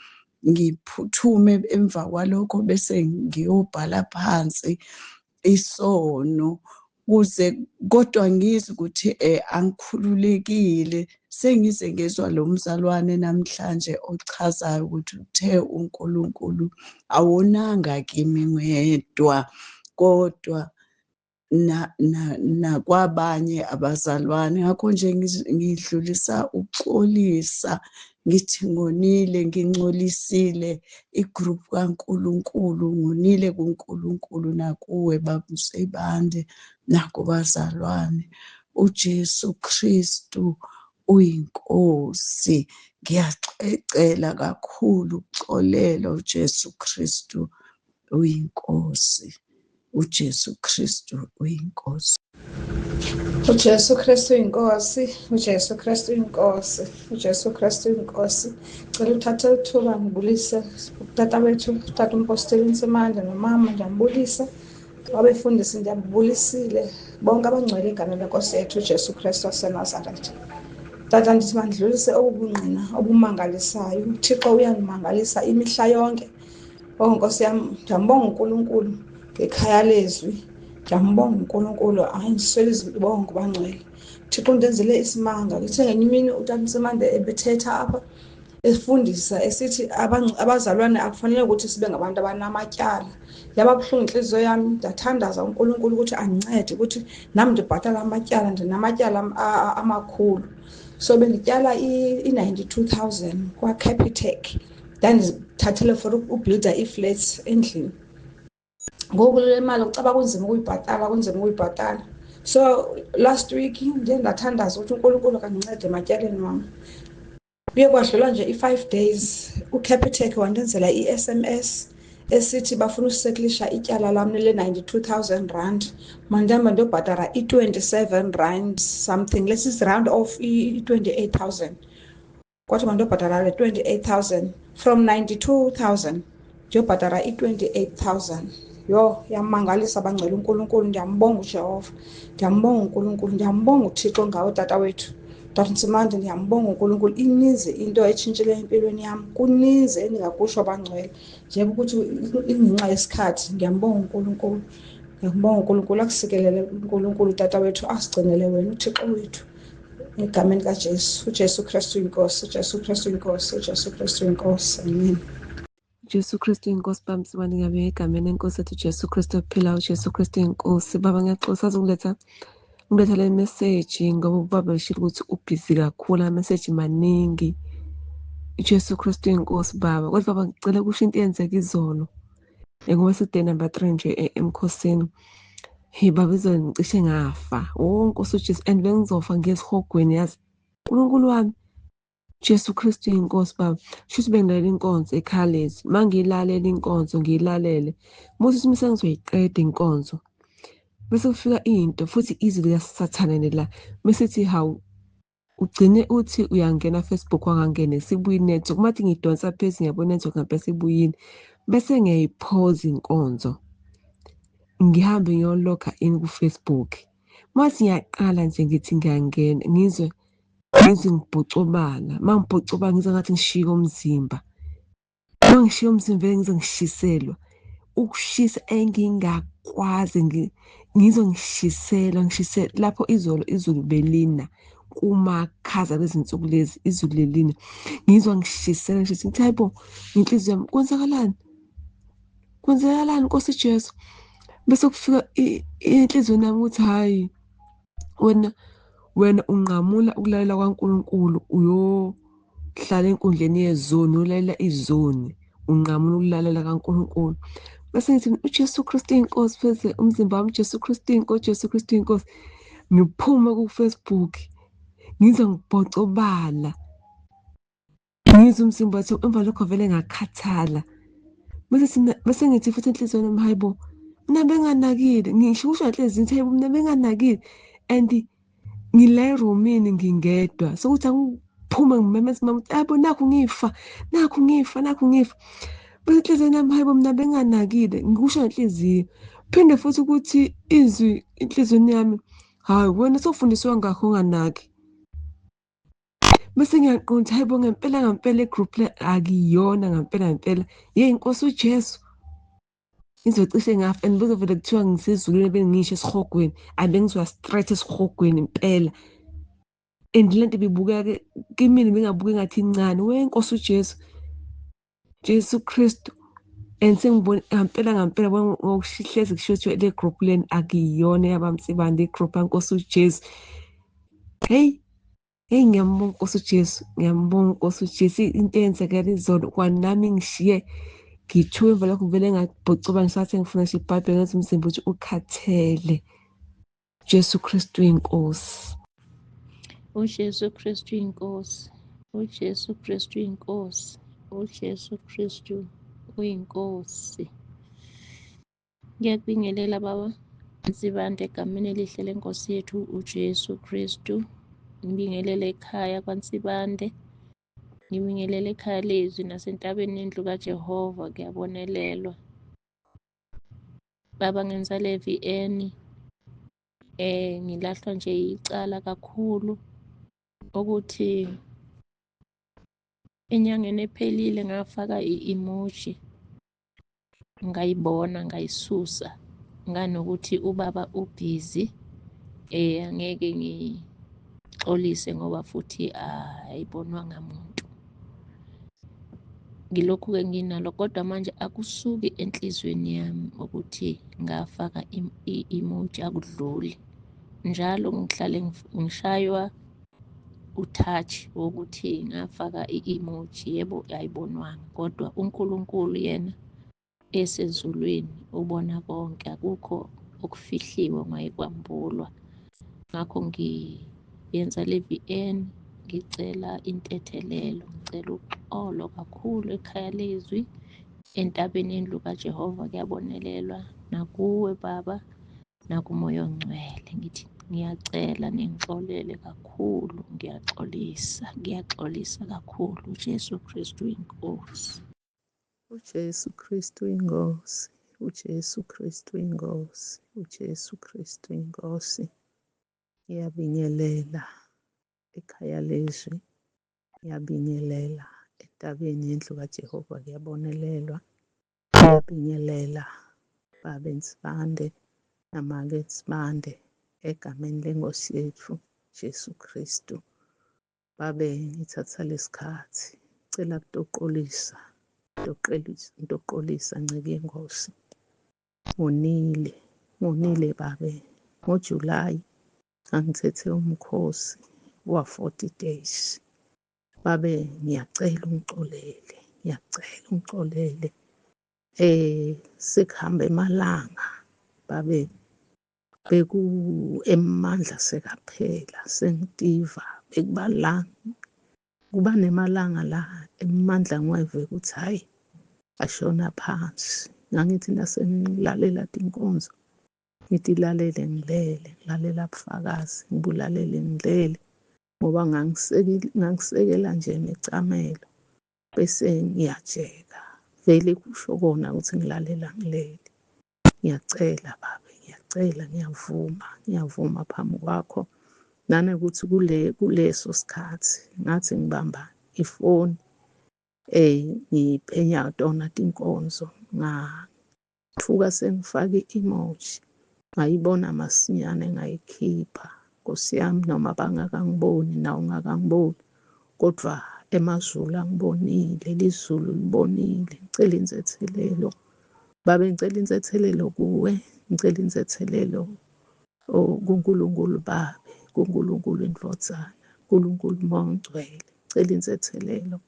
ngiphuthume emva kwalokho bese ngiyobhala phansi isono kuze, kodwa ngizwe ukuthi angikhululekile. Sengize ngezwa lo mzalwane namhlanje ochazayo ukuthi uthe uNkulunkulu awonanga kimi ngedwa kodwa nakwabanye abazalwane. Ngakho nje ngidlulisa ukuxolisa, ngithi ngonile, ngingcolisile igroup kaNkulunkulu, ngonile kuNkulunkulu nakuwe baba Msibande nakubazalwane. uJesu Kristu uyinkosi. Ngiyacela kakhulu ukuxolelwa, uJesu Kristu uyinkosi, uJesu Kristu uyinkosi. uJesu Kristu uyinkosi, uJesu Kristu uyinkosi, uJesu Kristu uyinkosi. Cela uthathe ithuba ngibulise utata wethu, utata uMpostoli Nsimande nomama, ngiyambulisa. Abefundisi ndiyabubulisile bonke abangcwele egameni lenkosi yethu uJesu Kristu waseNazaretha. Tata, ndithi mandidlulise obu bungqina obumangalisayo. UThixo uyandimangalisa imihla yonke. Oh Nkosi yam, ndiyambonga uNkulunkulu ngekhaya lezwi. Ndiyambonga uNkulunkulu, hayi ndiswele izibongo bangcwele. Thixo undenzele isimanga. Lithe ngenye imini utata Nsimande ebethetha apha efundisa esithi abazalwane akufanele ukuthi sibe ngabantu abanamatyala. Yaba buhlungu intliziyo yam, ndathandaza uNkulunkulu ukuthi andincede ukuthi nam ndibhatale amatyala, ndinamatyala amakhulu. So bendityala i-92,000 kwaCapitec, ndandizithathele for ubhilda ii-flats endlini. Ngoku le mali kucaba kunzima ukuyibhatala, kunzima ukuyibhatala. So last week ndiye ndathandaza ukuthi uNkulunkulu kandincede ematyaleni wam. Kuye kwadlula nje i-5 days, uCapitec wandenzela i-SMS esithi bafuna useklisha ityala lam le-92,000 rand, mandihambe ndiyobhatala i-27 rand something, let's just round off i-28,000. Kwathi mandiyobhatala le 28,000 from 92,000 ndiyobhatala i-28,000. Yho, yamangalisa bangcwele uNkulunkulu. Ndiyambonga uJehova, ndiyambonga uNkulunkulu, ndiyambonga uThixo ngawe tata wethu. Tata Ntsimande, ndiyambonga uNkulunkulu. Ininzi into etshintshileyo empilweni yam, kuninzi endingakusho bangcwele, njengokuthi ingenxa yesikhathi. Ndiyambonga uNkulunkulu, ndiyambonga uNkulunkulu. Akusikelele uNkulunkulu tata wethu, asigcinele wena uThixo wethu egameni likaJesu. UJesu Kristu inkosi, uJesu Kristu inkosi, uJesu Kristu inkosi. Amen. Jesu Kristu inkosi. Baba Msibane, ngiyabonga egameni lenkosi ethu Jesu Kristu ophilayo. uJesu Kristu inkosi. Baba, ngiyaxolisa ukuletha ngiletha le message ngoba ubaba eshilo ukuthi ubhizi kakhulu, ama-message maningi. Jesu Kristu inkosi baba. Kodwa baba, ngicela kusho into eyenzeka izolo. Ngoba siku-day number 3 nje emkhosini. Hey baba, izolo ngicishe ngafa. Oh Nkosi uJesu, and bengizofa ngesihogweni yazi. uNkulunkulu wami. Jesu Kristu inkosi baba. Shuthi bengilalela inkonzo ekhaya lezwi. Mangiyilalela inkonzo ngiyilalele. Muthi uma sengizoyiqeda inkonzo. Bese kufika into futhi izwi likaSathane la. Bese ithi hawu, ugcine uthi uyangena Facebook wangangene sibuye network. Mathi ngidonsa phezulu ngiyabona network ngempela sibuyile. Bese ngiyayiphoza inkonzo. Ngihambe ngiyologa in ku Facebook. Mathi ngiyaqala nje ngithi ngiyangena ngizwe ngibhocobala. Mangibhocobala ngizwe ngathi ngishika umzimba. Mangishiya umzimba ngizwe ngishiselwa. Ukushisa engingakwazi, ngizwe ngishiselwa, ngishiselwa. Lapho izolo izulu belina kumakhaza lezinsuku lezi, izulu lelina. Ngizwa ngishiselwa, ngisho ngithi hayibo, inhliziyo yami kwenzakalani? Kwenzakalani Nkosi Jesu? Bese kufika enhliziyweni yami ukuthi hayi wena unqamula ukulalela kwaNkulunkulu, uyohlala enkundleni yezoni, uyolalela izoni, unqamula ukulalela kaNkulunkulu. Bese ngithi uJesu Kristu inkosi, pheze umzimba wami Jesu Kristu inkosi, Jesu Kristu inkosi. Ngiphume ku Facebook ngizwe ngibhocobala, ngizwe umzimba wathi emva lokho vele ngakhathala. Bese ngithi futhi enhliziyweni yami hayibo, mina benganakile, ngisho kusho enhliziyweni ngithi hayibo mina benganakile, and ngila erumini ngingedwa. Sokuthi angiphume ngimemeze mama ukuthi hayibo nakhu ngifa, nakhu ngifa, nakhu ngifa. Bese enhliziyweni yami hayibo mina benganakile, ngikusho ngenhliziyo. Phinde futhi ukuthi izwi enhliziyweni yami, hayi wena sofundiswa ngakho unganaki. Bese ngiyaqonda hayibo ngempela ngempela igroup le akuyona ngempela ngempela. Yey Nkosi uJesu. Ngizocishe ngafa and bozovele kuthiwa ngisezulwini bengisho esihogweni, abengizwa straight esihogweni impela. And lento ibibukeka kimina bengabuka engathi incane. We Nkosi uJesu. Jesu Kristu. And sengibona ngempela ngempela ngokuhlezi kusho ukuthi le group leni akuyona yabaMsibande, igroup kaNkosi uJesu. Hey, hey ngiyambonga Nkosi uJesu, ngiyambonga Nkosi uJesu. Into eyenzekela izolo kwanami ngishiye ngithuke emva lokho vele ngabhocoba ngisathi ngifuna nje iBhayibheli ngathi umzimba uthi ukhathele. Jesu Kristu inkosi. UJesu Kristu inkosi. UJesu Kristu inkosi. UJesu Kristu uyinkosi. Ngiyakubingelela baba Nsibande egameni elihle lenkosi yethu uJesu Kristu. Ngibingelele ekhaya kwaNsibande. Ngibingelele ekhaya lezwi nasentabeni yendlu kaJehova, kuyabonelelwa. Baba ngenza le VN ngilahlwa nje icala kakhulu ukuthi enyangeni ephelile ngafaka i-emoji, ngayibona ngayisusa nganokuthi ubaba ubhizi, angeke ngixolise ngoba futhi ayibonwanga muntu. Ngilokhu-ke nginalo kodwa manje akusuki enhliziyweni yami ukuthi ngafaka i-emoji, akudluli. Njalo ngihlale ngishaywa utouch wokuthi ngafaka i-emoji, yebo ayibonwanga, kodwa uNkulunkulu yena esezulwini ubona konke, akukho okufihliwe ongayikwambulwa. Ngakho ngiyenza le VN ngicela intethelelo, ngicela uxolo kakhulu ekhaya lezwi, entabeni yendlu kaJehova kuyabonelelwa, nakuwe baba, nakuMoya oNgcwele. Ngithi Ngiyacela ningixolele kakhulu, ngiyaxolisa, ngiyaxolisa kakhulu. UJesu Kristu inkosi. UJesu Kristu inkosi, uJesu Kristu inkosi, uJesu Kristu inkosi. Ngiyabingelela ekhaya lezwi, ngiyabingelela entabeni yendlu kaJehova kuyabonelelwa. Ngiyabingelela Babe Nsibande namake Nsibande egameni lenkosi yethu Jesu Kristu. Babe ngithatha lesikhathi cela kutoqolisa ntoqolisa nceke yenkosi. Ngonile, ngonile babe ngoJulayi ngangithethe umkhosi wa-40 days. Babe ngiyacela ungixolele, ngiyacela ungixolele. Sekuhambe emalanga babe beku emandla sekaphela sengitiva bekuba la kuba nemalanga la emandla ngiweve ukuthi hayi ashona phansi. Ngangithi nasengilalela tinkonzo ngithi lalele ngilele, ngilalela bufakazi ngibulalele ngilele ngoba ngangisekela nje necamelo bese ngiyajeka vele kusho kona ukuthi ngilalela ngilele. Ngiyacela babe, ngiyacela, ngiyavuma, ngiyavuma phambi kwakho. Nanokuthi kuleso sikhathi ngathi ngibamba ifoni ngiphenya tona tinkonzo ngathuka sengifake i-emoji ngayibona masinyane ngayikhipha. Nkosi yami noma bangakangiboni nawe ungakangiboni kodwa emazulu angibonile, lizulu libonile. Ngicela insethelelo babe, ngicela insethelelo kuwe, ngicela insethelelo kuNkulunkulu babe, kuNkulunkulu indvodzana, uNkulunkulu Moya oNgcwele. Ngicela insethelelo,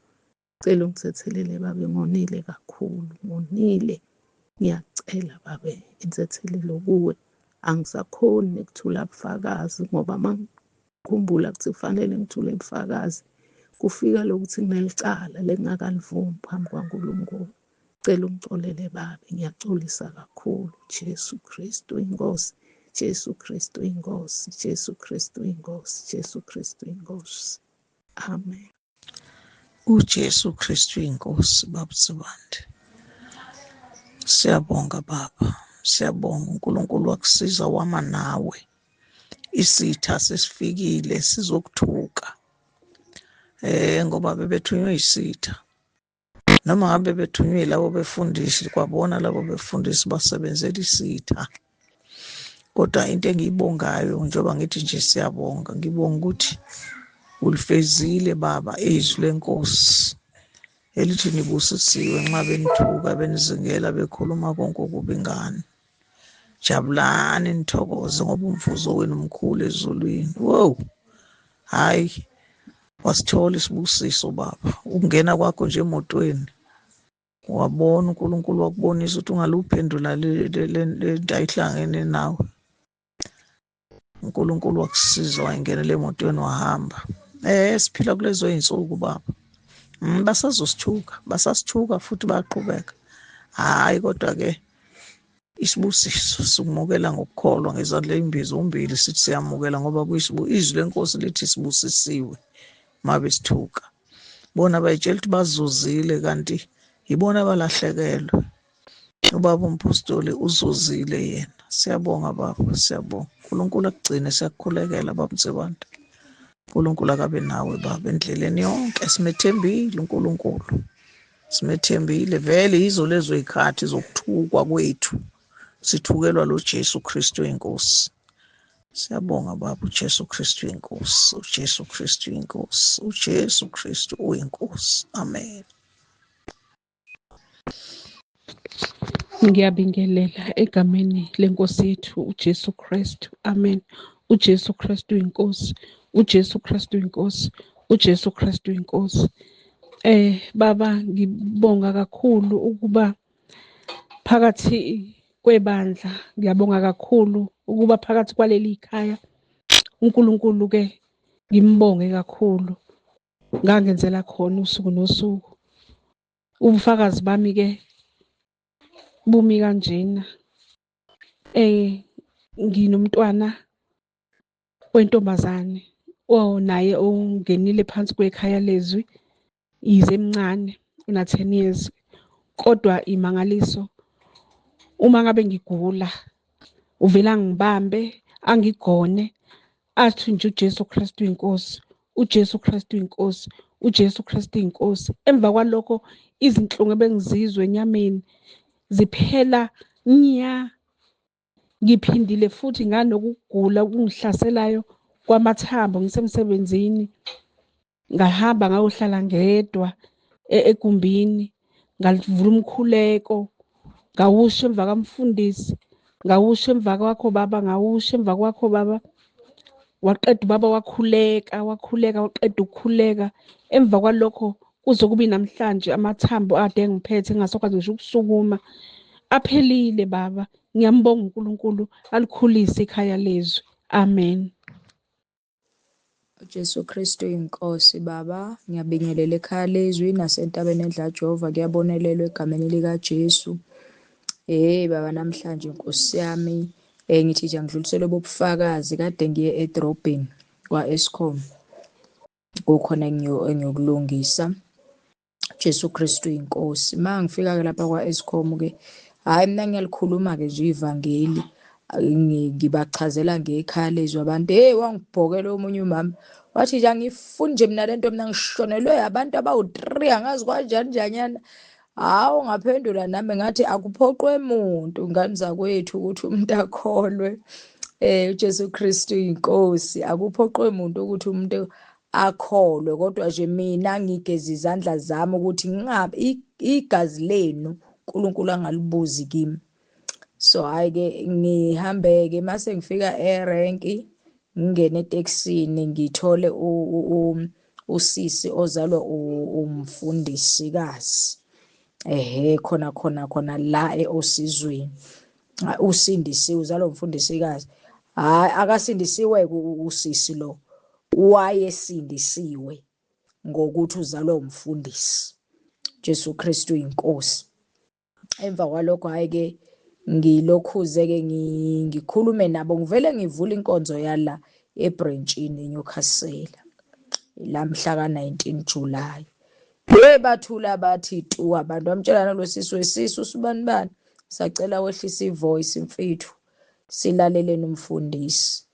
ngicela ungithethelele babe, ngonile kakhulu, ngonile. Ngiyacela babe insethelelo kuwe. Angisakhoni nekuthula bufakazi ngoba mangikhumbula ukuthi kufanele ngithule bufakazi kufika lokuthi nginelicala lengingakalivumi phambi kwaNkulunkulu. Cela ungixolele babe, ngiyaxolisa kakhulu. Jesu Kristu inkosi, Jesu Kristu inkosi, Jesu Kristu inkosi, Jesu Kristu inkosi. Amen. uJesu Kristu inkosi Baba Sibande. Siyabonga baba, siyabonga uNkulunkulu wakusiza wama nawe. Isitha sesifikile sizokuthuka. Ngoba bebethunywe isitha. Noma ngabe bethunywe labo befundisi kwabona labo befundisi basebenzela isitha. Kodwa into engiyibongayo njengoba ngithi nje siyabonga, ngibonga ukuthi ulifezile baba izwi lenkosi elithi nibusisiwe nxa benithuka benizingela bekhuluma konke okubi ngani. Jabulani nithokoze ngoba umvuzo wenu mkhulu ezulwini. Wow, hayi wasithola isibusiso baba. Ukungena kwakho nje emotweni wabona uNkulunkulu wakubonisa ukuthi ungaluphendula le nto ayihlangene nawe. uNkulunkulu wakusiza wangenela emotweni wahamba. Siphila kulezo iy'nsuku baba. Basazosithuka, basasithuka futhi bayaqhubeka. Hhayi kodwa-ke isibusiso sikumukela ngokukholwa ngezandla ey'mbizo ombili sithi siyamukela ngoba izwi lenkosi lithi sibusisiwe uma besithuka. Bona bayitshela ukuthi bazuzile kanti yibona abalahlekelwe. Ubaba umpostoli uzuzile yena. Siyabonga baba, siyabonga. uNkulunkulu akugcine, siyakukhulekela baba Nsibande. uNkulunkulu akabe nawe baba endleleni yonke. Simethembile uNkulunkulu, simethembile vele. Yizo lezo y'khathi zokuthukwa kwethu, sithukelwa lo Jesu Kristu inkosi. Siyabonga baba, uJesu Kristu inkosi, uJesu Kristu inkosi, uJesu Kristu uyinkosi. Amen. Ngiyabingelela egameni lenkosi yethu uJesu Kristu. Amen. uJesu Kristu inkosi. uJesu Kristu inkosi. uJesu Kristu inkosi. Baba ngibonga kakhulu ukuba phakathi kwebandla. Ngiyabonga kakhulu ukuba phakathi kwaleli khaya. uNkulunkulu ke ngimbonge kakhulu. Ngangenzela khona usuku nosuku. Ubufakazi bami ke bumi kanjena. Nginomntwana Wentombazane naye ongenile phansi kwekhaya lezwi, yize emncane una 10 years, kodwa imangaliso uma ngabe ngigula uvela ngibambe angigone athi nje uJesu Kristu inkosi, uJesu Kristu inkosi, uJesu Kristu inkosi. Emva kwalokho izinhlungu ebengizizwe enyameni ziphela nya. Ngiphindile futhi nganokugula okungihlaselayo kwamathambo ngisemsebenzini, ngahamba ngayohlala ngedwa egumbini, ngalivula umkhuleko, ngawusho emva kamfundisi, ngawusho emva kwakho baba, ngawusho emva kwakho baba. Waqeda ubaba wakhuleka, wakhuleka, waqeda ukukhuleka. Emva kwalokho kuze kube namhlanje amathambo ade engiphethe ngingasakwazi ngisho ukusukuma aphelile baba. Ngiyambonga uNkulunkulu, alikhulise ikhaya lezwi. Amen. UJesu Kristu inkosi baba, ngiyabingelela ekhaya lezwi nasentabeni endla Jehova, kuyabonelelwa egameni likaJesu. Hey baba, namhlanje nkosi yami ngithi nje ngidlulisele bobufakazi. Kade ngiye edrobheni kwa-Eskom, kukhona engiyokulungisa. Jesu Kristu inkosi. Uma ngifika-ke lapha kwa-Eskom ke, hhayi mina ngiyalikhuluma-ke nje ivangeli, ngibachazela ngekhaya lezwi abantu. Hey, wangibhokela omunye umama wathi nje angifuni nje mina lento, mina ngishonelwe abantu abawu-3 angazi kanjani njanyana. Hawu, ngaphendula nami ngathi akuphoqwe muntu ngane zakwethu ukuthi umuntu akholwe uJesu Kristu inkosi. Akuphoqwe muntu ukuthi umuntu akholwe, kodwa nje mina ngigeza izandla zami ukuthi ngingabe igazi lenu uNkulunkulu angalibuzi kimi. So hayi ke ngihambe ke, mase ngifika erenki ngingene etekisini ngithole usisi ozalwa umfundisikazi, ehe khona khona khona la eOsizweni, usindisiwe, uzalwa umfundisikazi. Hayi akasindisiwe usisi lo, wayesindisiwe ngokuthi uzalwa umfundisi. Jesu Kristu inkosi. Emva kwalokho hayi ke ngilokhuze ke ngikhulume nabo, ngivele ngivule inkonzo yala ebranchini eNewcastle la mhla ka-19 July. Hey bathula bathi tu abantu, bamtshela nalosisi wesisu usibani bani, sacela wehlisa ivoice mfethu silaleleni umfundisi.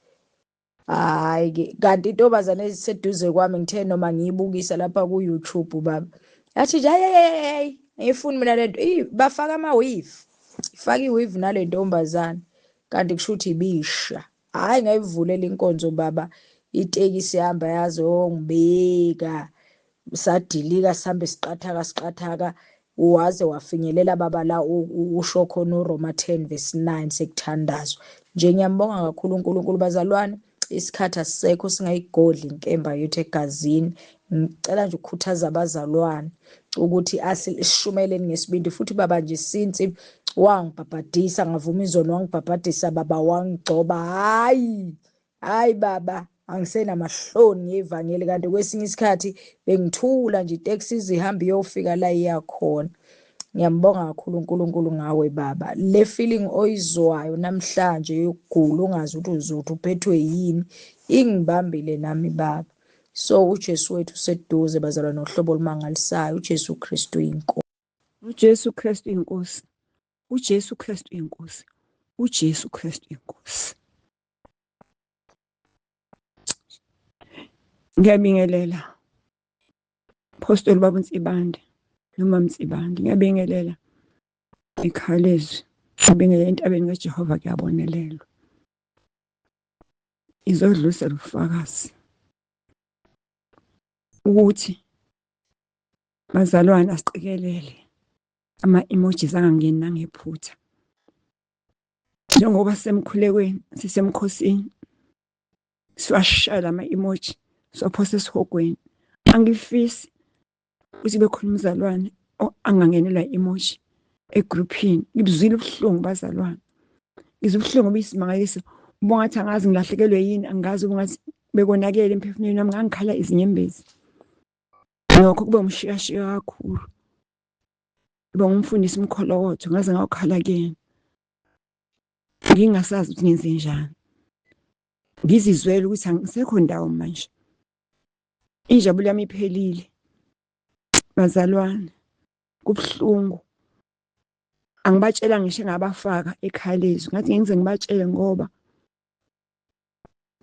Hayi ke kanti intombazane eseduze kwami ngithe noma ngiyibukisa lapha ku YouTube baba, yathi nje hayi ngifuni mina lento, bafaka ama weave, ifaka iweave nale ntombazane, kanti kusho ukuthi ibisha. Hayi ngayivulela inkonzo baba, itekisi ihamba yaze ongibeka, sadilika sihambe siqathaka siqathaka, waze wafinyelela baba la usho khona uRoma 10 verse 9 sekuthandazwa nje. Ngiyambonga kakhulu uNkulunkulu bazalwane, isikhathi asisekho, singayigodli inkemba yethu egazini. Ngicela nje ukukhuthaza abazalwane ukuthi asishumeleni ngesibindi futhi baba nje since wangibhabhadisa ngavuma izono, wangibhabhadisa baba, wangigcoba, hayi hayi baba angisenamahloni ngevangeli. Kanti kwesinye isikhathi bengithula nje itaxi izihamba iyofika la iyakhona. Ngiyambonga kakhulu uNkulunkulu ngawe baba. Le feeling oyizwayo namhlanje yokugula ungazi ukuthi uzothi uphethwe yini, ingibambile nami baba. So uJesu wethu useduze bazalwane nohlobo olumangalisayo. uJesu Kristu inkosi. UJesu Kristu inkosi. UJesu Kristu inkosi. UJesu Kristu inkosi. Ngiyabingelela Apostoli baba Nsibande noma Mnsibande, ngiyabingelela ekhaya lezwi, ngiyabingelela entabeni kaJehova, kuyabonelelwa. Izodlulisela ubufakazi ukuthi bazalwane asiqikelele ama-emojis angangeni nangephutha. Njengoba sisemkhulekweni, sisemkhosini, siwashaya lama-emoji, siwaphosa esihogweni. Angifisi ukuthi bekhona umzalwane angangenelwa i-emoji egruphini. Ngibuzwile ubuhlungu bazalwane, ngizwe ubuhlungu obuyisimangaliso. Ubongathi angazi ngilahlekelwe yini, angazi ubongathi bekonakele emphefumulweni wami, ngangikhala izinyembezi. Nokho kube umshikashika kakhulu, kube ngumfundisi umkholokotho, ngaze ngawukhala kuyena ngingasazi ukuthi ngenze njani. Ngizizwele ukuthi angisekho ndawo manje. Injabulo yami iphelile. Bazalwane, kubuhlungu. Angibatshela ngisho engabafaka ekhaya lezwi. Ngathi ngize ngibatshele ngoba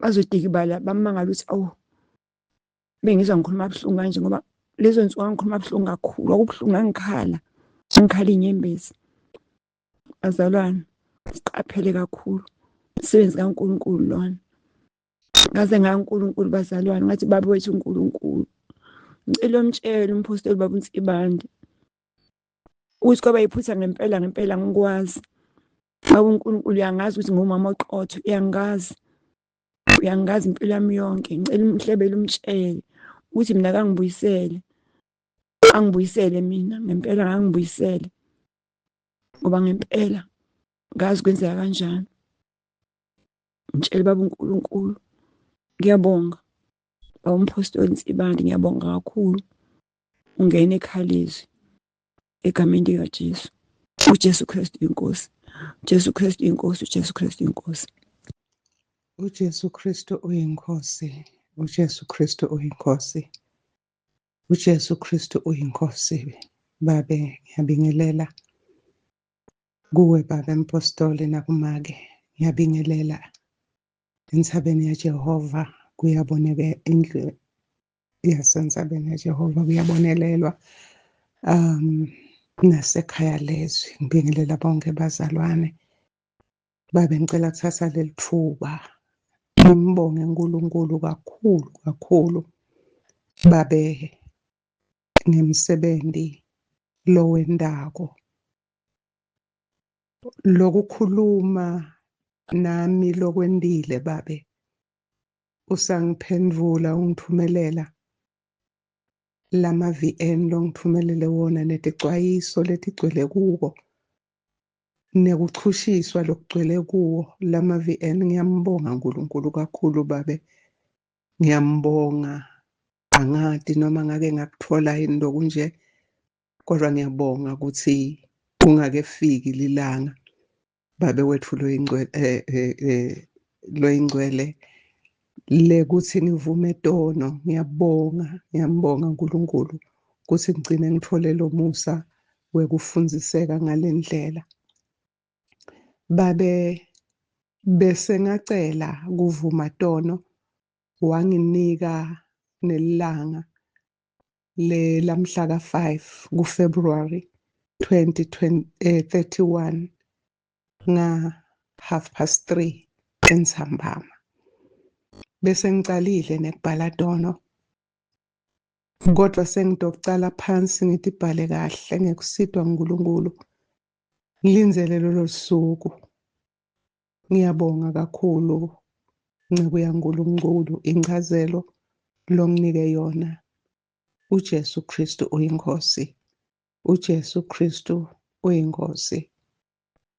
bazodikibala bamangala ukuthi awu bengizwa ngikhuluma buhlungu kanje ngoba lezo nsuku ngikhuluma buhlungu kakhulu kwakubuhlungu ngangikhala ngikhala iy'nyembezi bazalwane siqaphele kakhulu umsebenzi kaNkulunkulu lona ngaze ngaNkulunkulu bazalwane ngathi baba wethu uNkulunkulu ngicela umtshele umphostoli baba uNsibande ukuthi kwaba yiphutha ngempela ngempela ngikwazi baba uNkulunkulu uyangazi ukuthi ngumama oqotho uyangazi uyangazi impilo yami yonke ngicela umhlebele umtshele ukuthi mina kangibuyisele angibuyisele mina ngempela ngangibuyisele ngoba ngempela ngazi kwenzeka kanjani ngitshele baba uNkulunkulu ngiyabonga baba umphostoli Nsibande ngiyabonga kakhulu ungena ekhalizwi egameni likaJesu uJesu Kristu inkosi uJesu Kristu inkosi uJesu Kristu inkosi uJesu Kristu uyinkosi uJesu Kristu uyinkosi uJesu Kristu uyinkosi babe ngiyabingelela kuwe babe mpostoli nakumake ngiyabingelela entsabeni yaJehova kuyaboneka indlu yasentsabeni yaJehova kuyabonelelwa nasekhaya lezwi ngibingelela bonke bazalwane babe ngicela kuthatha leli thuba ngimbonge uNkulunkulu kakhulu kakhulu babe ngemsebenzi lowendako lokukhuluma nami lokwendile babe usangiphendvula ungithumelela lama VN longithumelele wona neticwayiso letigcwele kuko nekuchushiswa lokugcwele kuwo lama VN ngiyambonga uNkulunkulu kakhulu babe ngiyambonga angadi noma ngake ngakuthola yini lokunje kodwa ngiyabonga ukuthi kungakefiki lilanga babe wethu loyingcwele loyingcwele lekuthi ngivume tono ngiyabonga ngiyambonga uNkulunkulu ukuthi ngigcine ngithole lo musa wekufundziseka ngale ndlela babe bese ngacela kuvuma tono wanginika nelanga le lamhla ka-5 kuFebruary 2031 nga 3:30 entsambama bese ngicalile nekubhala tono kodwa sengidocala phansi ngithi ibhale kahle ngekusitwa nguNkulunkulu ngilindzele lolo suku ngiyabonga kakhulu nceku yaNkulunkulu incazelo longinike yona uJesu Kristu uyinkosi uJesu Kristu uyinkosi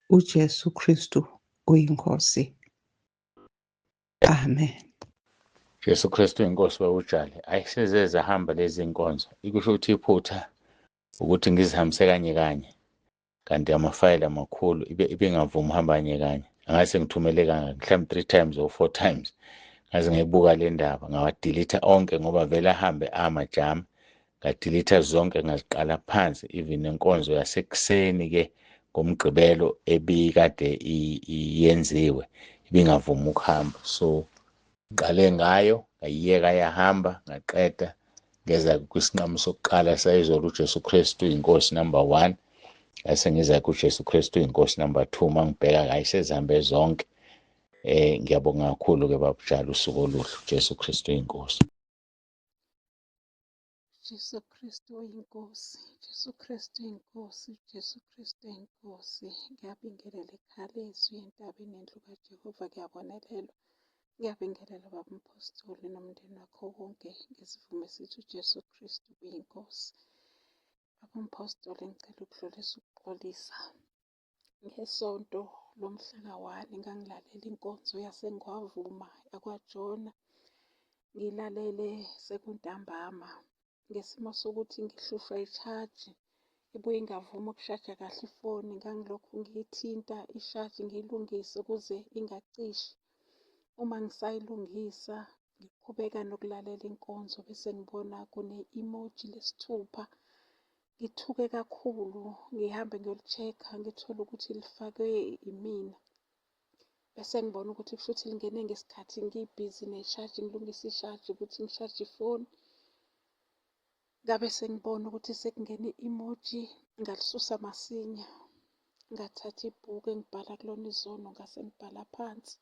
uJesu Kristu uyinkosi amen. Jesu Kristu inkosi wawujale ayi seze zahamba lezi nkonzo ikusho ukuthi iphutha ukuthi ngizihambise kanye kanye kanti amafayela amakhulu ibe ibingavumi uhamba kanye kanye angase ngithumele kangaki mhlawumbe 3 times or 4 times ngaze ngayibuka le ndaba ngawadilitha onke ngoba vele ahambe amajama ngadilitha zonke ngaziqala phansi even nenkonzo yasekuseni ke ngomgqibelo ebikade iyenziwe ibingavumi ukuhamba so ngiqale ngayo ngayiyeka yahamba ngaqeda ngeza kwisinqamu sokuqala sayizolo uJesu Kristu inkosi number 1 ngase ngiza kuJesu Kristu inkosi number 2 mangibheka kayisezihambe zonke ngiyabonga kakhulu ke babujala usuku oluhle uJesu Kristu inkosi. Jesu Kristu uyinkosi, Jesu Kristu uyinkosi, Jesu Kristu uyinkosi. Ngiyabingelela ekhaya lezwi entabeni yendlu kaJehova kuyabonelelwa. Ngiyabingelela baba umphostoli nomndeni wakho wonke ngesivumo esithi uJesu Kristu uyinkosi. Baba umphostoli ngicela ukudlulisa ukuxolisa. Ngesonto lomhla ka-1 ngangilalela inkonzo yaseNgwavuma yakwaJona. Ngilalele sekuntambama ngesimo sokuthi ngihlushwa ishaji ibuye ingavumi ukushaja kahle ifoni. Ngangilokhu ngiyithinta ishaji ngiyilungise ukuze ingacishi. Uma ngisayilungisa ngiqhubeka nokulalela inkonzo bese ngibona kune-emoji lesithupha. Ngithuke kakhulu, ngihambe ngiyoli-check-a ngithole ukuthi lifakwe imina. Bese ngibona ukuthi kushuthi lingene ngesikhathi ngibhizi neshaji, ngilungisa ishaji ukuthi ngishaje ifoni. Ngabe sengibona ukuthi sekungene i-emoji, ngalisusa masinya. Ngathatha ibhuku engibhala kulona izono ngase ngibhala phansi.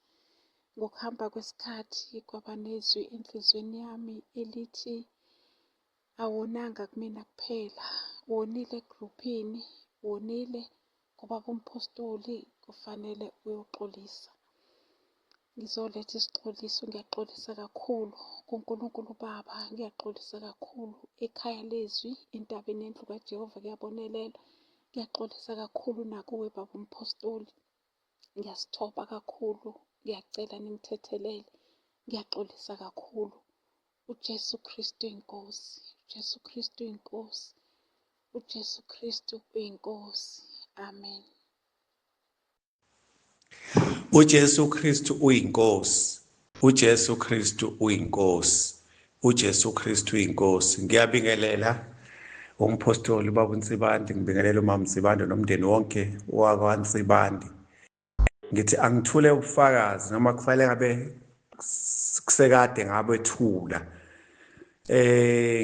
Ngokuhamba kwesikhathi kwaba nezwi enhliziyweni yami elithi awonanga kumina kuphela, wonile egruphini, wonile kubaba umphostoli, kufanele uyoxolisa. Ngizoletha isixoliso, ngiyaxolisa kakhulu kuNkulunkulu uBaba, ngiyaxolisa kakhulu ekhaya lezwi, entabeni yendlu kaJehova kuyabonelela. Ngiyaxolisa kakhulu nakuwe baba umphostoli, ngiyazithoba kakhulu, ngiyacela ningithethelele, ngiyaxolisa kakhulu. UJesu Kristu inkosi, uJesu Kristu inkosi, uJesu Kristu uyinkosi. Amen. UJesu Kristu uyinkosi. UJesu Kristu uyinkosi. UJesu Kristu uyinkosi. Ngiyabingelela umpostoli baba uNsibande, ngibingelela umama Nsibande nomndeni wonke wakwaNsibande. Ngithi angithule ubufakazi noma kufanele ngabe kusekade ngabethula.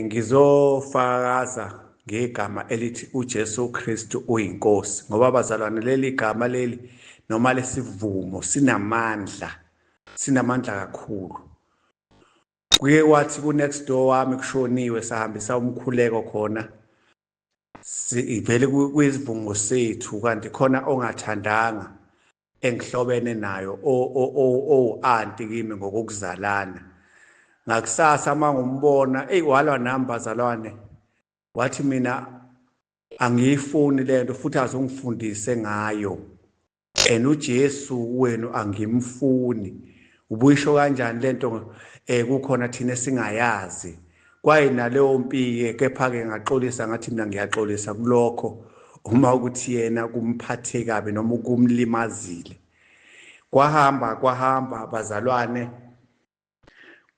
Ngizofakaza ngegama elithi uJesu Kristu uyinkosi, ngoba bazalwane leli gama leli noma lesivumo sinamandla, sinamandla kakhulu. Kuye kwathi ku next door wami kushoniwe, sahambisa umkhuleko khona, sivele kuyisivumo sethu, kanti khona ongathandanga engihlobene nayo o-anti kimi ngokuzalana. Ngakusasa mangumbona, ey walwa nami bazalwane, wathi mina angiyifuni lento futhi azongifundise ngayo, and uJesu wenu angimfuni. Ubuyisho kanjani lento kukhona thina esingayazi? Kwaye naleyo mpi kepha ke ngaxolisa, ngathi mina ngiyaxolisa kulokho uma ukuthi yena kumphathe kabi noma ukumlimazile. Kwahamba kwahamba bazalwane,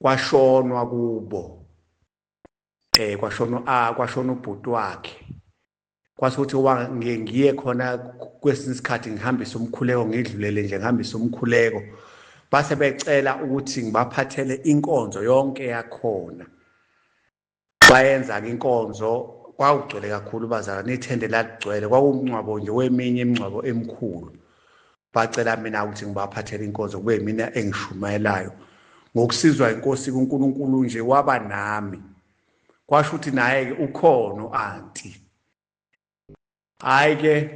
kwashonwa kubo, kwashona kwashona ubhuti wakhe. Kwase kuthi ngiye khona kwesinye isikhathi ngihambise umkhuleko, ngidlulele nje ngihambise umkhuleko, base becela ukuthi ngibaphathele inkonzo yonke yakhona. Bayenza ke inkonzo, kwakugcwele kakhulu bazalwane, ithende laligcwele, kwakuwumngcwabo nje weminye imingcwabo emikhulu. Bacela mina ukuthi ngibaphathele inkonzo, kube mina engishumayelayo. Ngokusizwa inkosi kuNkulunkulu nje waba nami, kwasho ukuthi naye ke ukhona u-anti. Hayi ke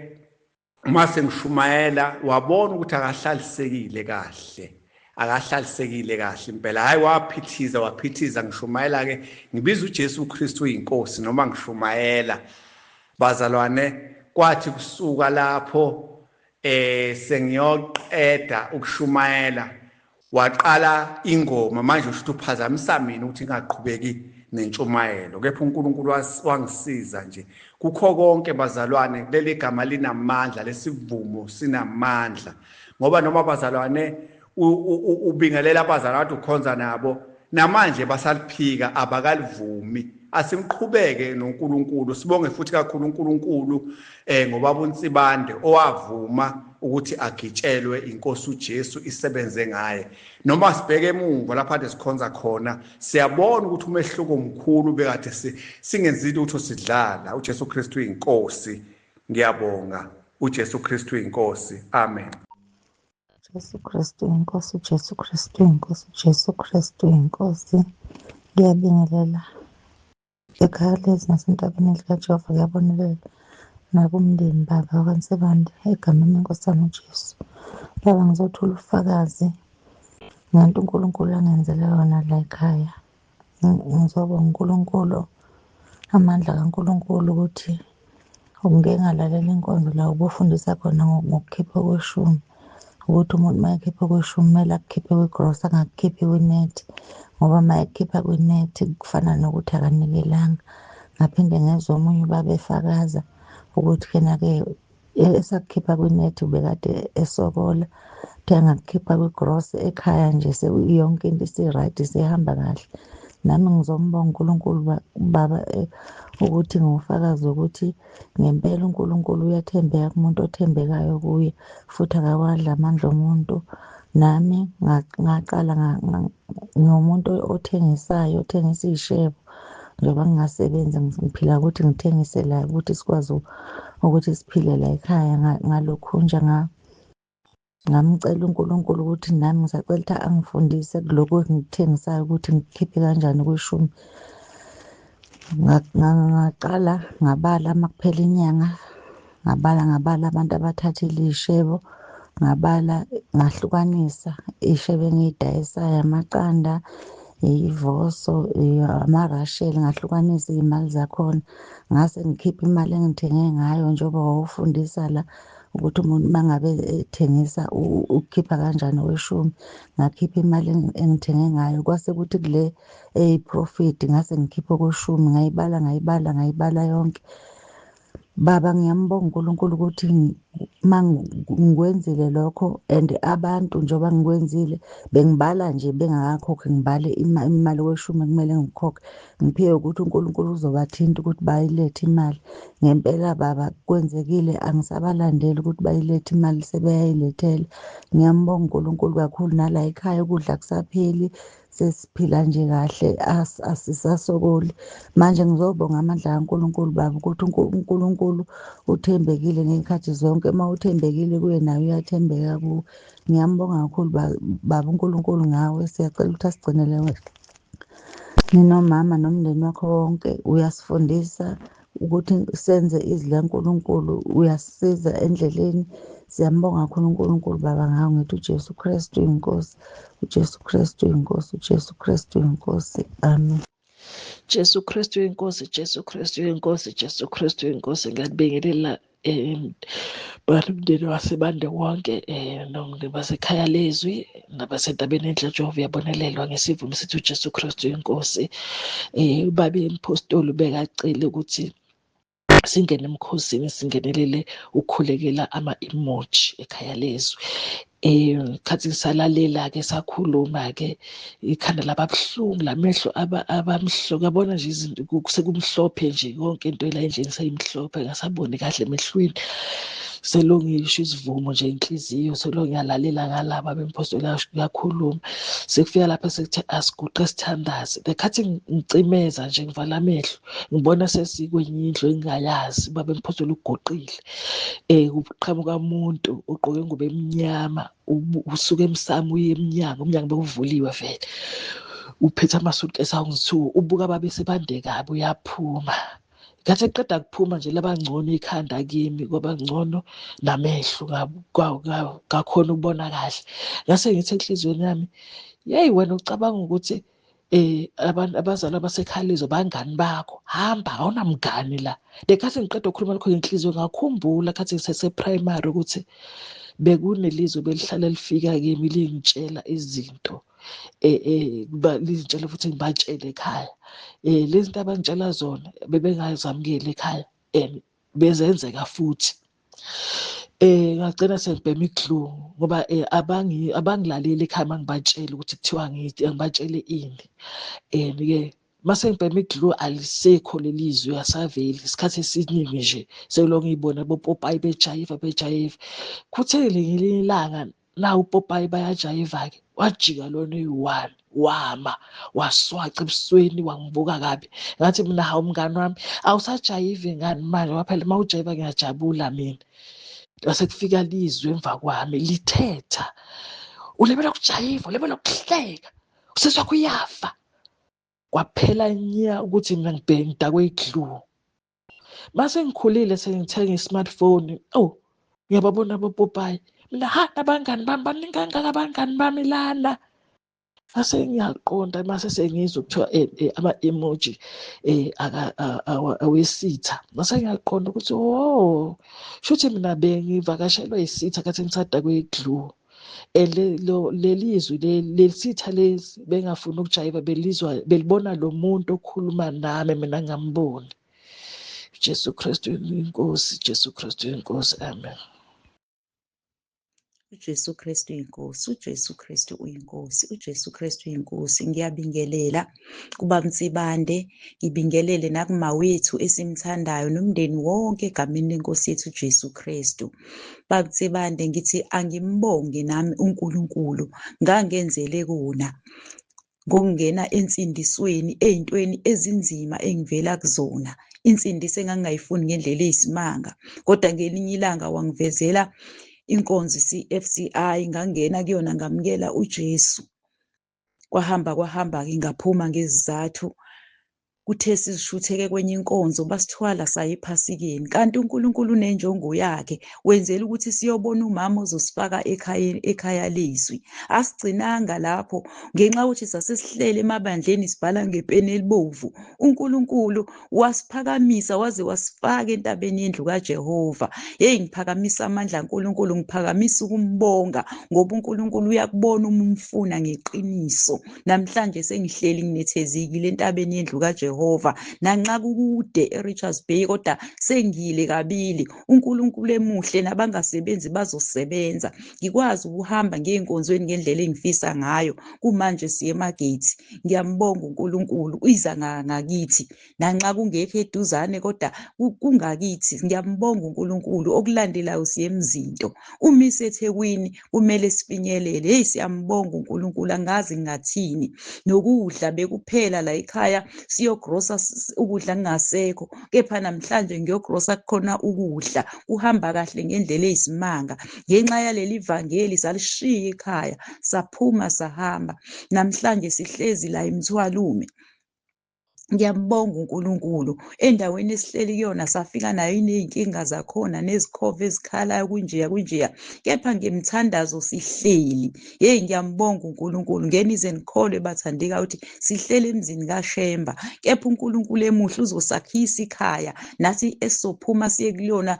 uma sengishumayela wabona ukuthi akahlalisekile kahle, akahlalisekile kahle impela. Hayi waphithiza waphithiza, ngishumayela ke ngibiza uJesu Kristu uyinkosi noma ngishumayela bazalwane. Kwathi kusuka lapho sengiyoqeda ukushumayela, waqala ingoma. Manje usho ukuthi uphazamisa mina ukuthi ngingaqhubeki nentshumayelo, kepha uNkulunkulu wangisiza nje kukho konke bazalwane. Leli gama linamandla, lesivumo sinamandla, ngoba noma bazalwane ubingelela abazalwane ukhonza nabo, namanje basaliphika, abakalivumi. Asimqhubeke noNkulunkulu, sibonge futhi kakhulu uNkulunkulu ngoba uNsibande owavuma ukuthi agitshelwe inkosi uJesu isebenze ngaye. Noma sibheke emuva lapha kade sikhonza khona, siyabona ukuthi umehluko omkhulu bekade singenzi lutho sidlala. uJesu Kristu uyinkosi. Ngiyabonga. uJesu Kristu uyinkosi. Amen. Jesu Kristu inkosi, Jesu Kristu inkosi, Jesu Kristu inkosi. Ngiyabingelela ekhaya lezi nasentabeni likaJehova, kuyabonelela nakumndeni baba wakwaNsibande, egameni lenkosi yami uJesu. Baba, ngizothola ubufakazi ngento uNkulunkulu angenzele yona la ekhaya. Ngizobonga uNkulunkulu, amandla kaNkulunkulu, ukuthi ngike ngalalela inkonzo la ubufundisa khona ngokukhipha kweshumi, ukuthi umuntu uma ekhipha kweshumi kumele akukhiphe kwi-gross, angakukhiphi kwi-net, ngoba uma ekhipha kwi-net kufana nokuthi akanikelanga. Ngaphinde ngezwa omunye ubaba efakaza ukuthi yena-ke esakukhipha kwi-net ubekade esokola, Uthe angakukhipha kwigrosa ekhaya nje yonke into isi-right, isihamba kahle. Nami ngizombonga uNkulunkulu baba ukuthi ngiwufakazi wokuthi ngempela uNkulunkulu uyathembeka kumuntu othembekayo kuye, futhi akawadli amandla omuntu. Nami ngaqala ngiwumuntu othengisayo, othengisa iy'shebo. Njengoba ngingasebenzi ngiphila ukuthi ngithengise la ukuthi sikwazi ukuthi siphile la ekhaya. Ngalokhu nje ngamcela uNkulunkulu ukuthi nami ngisacela ukuthi angifundise kulokhu engikuthengisayo ukuthi ngikhiphe kanjani kwishumi. Ngaqala ngabala uma kuphela inyanga, ngabala ngabala abantu abathathile iy'shebo, ngabala ngahlukanisa iy'shebo engiyidayisayo, amaqanda, ivoso, amarasheli, ngahlukanisa iy'mali zakhona. Ngase ngikhiphe imali engithenge ngayo njengoba wawufundisa la ukuthi umuntu uma ngabe ethengisa ukhipha kanjani okweshumi. Ngakhipha imali engithenge ngayo, kwase kuthi kule eyi-profit ngase ngikhiphe okweshumi, ngayibala ngayibala ngayibala yonke. Baba ngiyambonga uNkulunkulu ukuthi uma ngikwenzile lokho and abantu njengoba ngikwenzile bengibala nje bengakakhokhi, ngibale imali kweshumi kumele ngikhokhe, ngiphiwe ukuthi uNkulunkulu uzobathinta ukuthi bayilethe imali. Ngempela baba kwenzekile, angisabalandeli ukuthi bayilethe imali, sebeyayilethela. Ngiyambonga uNkulunkulu kakhulu, nala ekhaya ukudla kusapheli, sesiphila nje kahle, asisasokoli. Manje ngizobonga amandla kaNkulunkulu baba ukuthi uNkulunkulu uthembekile ngey'khathi zonke. Uma uthembekile kuye naye uyathembeka kuwe. Ngiyambonga kakhulu baba uNkulunkulu ngawe. Siyacela ukuthi asigcinele wena ninomama nomndeni wakho wonke. Uyasifundisa ukuthi senze izwi likaNkulunkulu, uyasisiza endleleni. Siyambonga kakhulu uNkulunkulu baba ngawe. Ngithi uJesu Kristu inkosi, uJesu Kristu inkosi, uJesu Kristu inkosi. Amen. Jesu Kristu inkosi, Jesu Kristu inkosi, Jesu Kristu inkosi. Ngiyakubingelela bantu umndeni waseBande wonke nomndeni wasekhaya lezwi nabasentabeni enhle Jehova uyabonelelwa ngesivumo sithi uJesu Kristu inkosi. Ubaba impostoli ubekacele ukuthi singene emkhosini singenelele ukukhulekela ama-emoji ekhaya lezwi. Khathi ngisalalela-ke sakhuluma-ke ikhanda lababuhlungu lamehlo abamhlophe, yabona nje izinto sekumhlophe nje yonke into la endlini seyimhlophe, ngasaboni kahle emehlweni. Selongisho isivumo nje inhliziyo, selo ngiyalalela ngalaba bemphostoli uyakhuluma. Sekufika lapha sekuthe asiguqe sithandaze. Lekhathi ngicimeza nje ngivala amehlo, ngibona sesikwenye indlu engingayazi, ubaba emphostoli uguqile. Kuqhamuka umuntu ogqoke ingubo emnyama, usuka emsamo uye emnyango, umnyango bewuvuliwe vele. Uphethe amasuitcase angu-2, ubuka ababe sebande kabi uyaphuma. Ngathi eqeda kuphuma nje laba ngcono ikhanda kimi, kwaba ngcono namehlo ngakhona ukubona kahle. Ngase ngithi enhliziyweni yami, yeyi wena ucabanga ukuthi abantu abazali abasekhalizo bangani bakho, hamba awunamngani la. Lekhathi ngiqeda ukukhuluma lokho ngenhliziyo ngakhumbula khathi ngisese-primary ukuthi bekunelizwe belihlala lifika kimi lingitshela izinto, lingitshela futhi ngibatshele ekhaya. Lezi zinto abangitshela zona bebengazamukeli ekhaya and bezenzeka futhi. Ngagcina sengibhema i-glue ngoba abangilaleli ekhaya uma ngibatshela ukuthi kuthiwa ngibatshele ini. And-ke mase ngibhema i-glue alisekho leli zwi, asaveli isikhathi esiningi nje sekulokhu ngiyibona bopopayi bejayiva bejayiva. Kuthe ngelinye ilanga nawu upopayi bayajayiva-ke, wajika lona eyi-one wama waswaca ebusweni wangibuka kabi. Ngathi mina hawu mngani wami awusajayivi ngani manje, ngoba phela uma ujayiva ngiyajabula mina. Kwase kufika lizwi emva kwami lithetha, ulibele ukujayiva, ulibele ukuhleka, usisi wakho uyafa. Kwaphela nya ukuthi mina ngibheke ngidakwe i-glue. Mase ngikhulile sengithenga i-smartphone, oh ngiyababona abopopayi. Mina ha nabangani bami baningi kangaka abangani bami lana. Ngase ngiyaqonda mase sengizwa kuthiwa ama-emoji awesitha. Ngase ngiyaqonda ukuthi oh shuthi mina bengivakashelwe isitha khathi ngisadakwe i-glue. And leli zwi leli sitha lezi bengafuni ukujayiva, belizwa belibona lo muntu okhuluma nami mina ngingamboni. Jesu Kristu inkosi, Jesu Kristu inkosi, amen. UJesu Kristu uyinkosi, uJesu Kristu uyinkosi, uJesu Kristu uyinkosi. Ngiyabingelela kuBaba Nsibande, ngibingelele nakumawethu esimthandayo nomndeni wonke egameni lenkosi yethu uJesu Kristu. Baba Nsibande, ngithi angimbonge nami uNkulunkulu ngangenzele kona ngokungena ensindisweni ey'ntweni ezinzima engivela kuzona, insindiso engangingayifuni ngendlela eyisimanga. Kodwa ngelinye ilanga wangivezela inkonzo i-CFCI, ngangena kuyona ngamukela uJesu. Kwahamba kwahamba-ke ngaphuma ngezizathu. Kuthe sizishutheke kwenye inkonzo basithwala saya ephasikeni, kanti uNkulunkulu unenjongo yakhe, wenzela ukuthi siyobona umama ozosifaka ekhaya, ekhaya lezwi. Asigcinanga lapho, ngenxa yokuthi sasesihlele emabandleni sibhala ngepeni elibovu. uNkulunkulu wasiphakamisa waze wasifaka entabeni yendlu kaJehova. Hey, ngiphakamisa amandla kaNkulunkulu, ngiphakamisa ukumbonga ngoba uNkulunkulu uyakubona uma umfuna ngeqiniso. Namhlanje sengihleli nginethezekile entabeni yendlu kaJehova, nanxa kukude eRichards Bay kodwa sengile kabili. uNkulunkulu emuhle, nabangasebenzi bazosebenza. Ngikwazi ukuhamba ngiye enkonzweni ngendlela engifisa ngayo. Kumanje siye emagethi. Ngiyambonga uNkulunkulu, iza ngakithi nanxa kungekho eduzane kodwa kungakithi. Ngiyambonga uNkulunkulu. Okulandelayo siye eMzinto, uma iseThekwini kumele sifinyelele. Hey, siyambonga uNkulunkulu, angazi ngingathini. Nokudla bekuphela la ekhaya, siyogrosa ukudla kungasekho, kepha namhlanje ngiyogrosa kukhona ukudla, kuhamba kahle ngendlela eyisimanga. Ngenxa yaleli vangeli salishiya ikhaya, saphuma sahamba. Namhlanje sihlezi la eMthwalume. Ngiyambonga uNkulunkulu, endaweni esihleli kuyona safika nayo iney'nkinga zakhona nezikhova ezikhalayo kunjeya kunjeya, kepha ngemthandazo sihleli. Yeyi, ngiyambonga uNkulunkulu, ngenize nikholwe bathandeka ukuthi sihleli emzini kaShemba, kepha uNkulunkulu emuhle uzosakhisa ikhaya, nathi esizophuma siye kuyona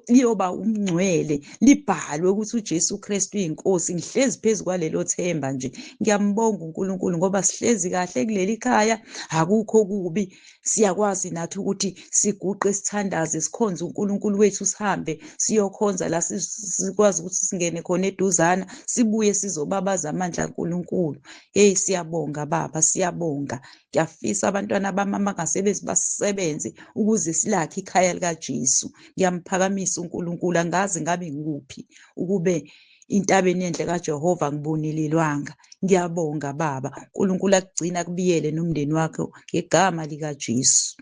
liyoba umngcwele, libhalwe ukuthi uJesu Kristu uyinkosi. Ngihlezi phezu kwalelo themba nje. Ngiyambonga uNkulunkulu ngoba sihlezi kahle kuleli khaya, akukho kubi. Siyakwazi nathi ukuthi siguqe sithandaze sikhonze uNkulunkulu wethu, sihambe siyokhonza la sikwazi ukuthi singene khona eduzana, sibuye sizobabaza amandla kaNkulunkulu. Hey, siyabonga Baba, siyabonga. Ngiyafisa abantwana bami abangasebenzi basebenze ukuze silakhe ikhaya likaJesu. Ngiyamphakamisa uNkulunkulu, angazi ngabe ngikuphi ukube intabeni enhle kaJehova ngibonelelwanga. Ngiyabonga Baba, uNkulunkulu akugcina akubiyele nomndeni wakho ngegama likaJesu.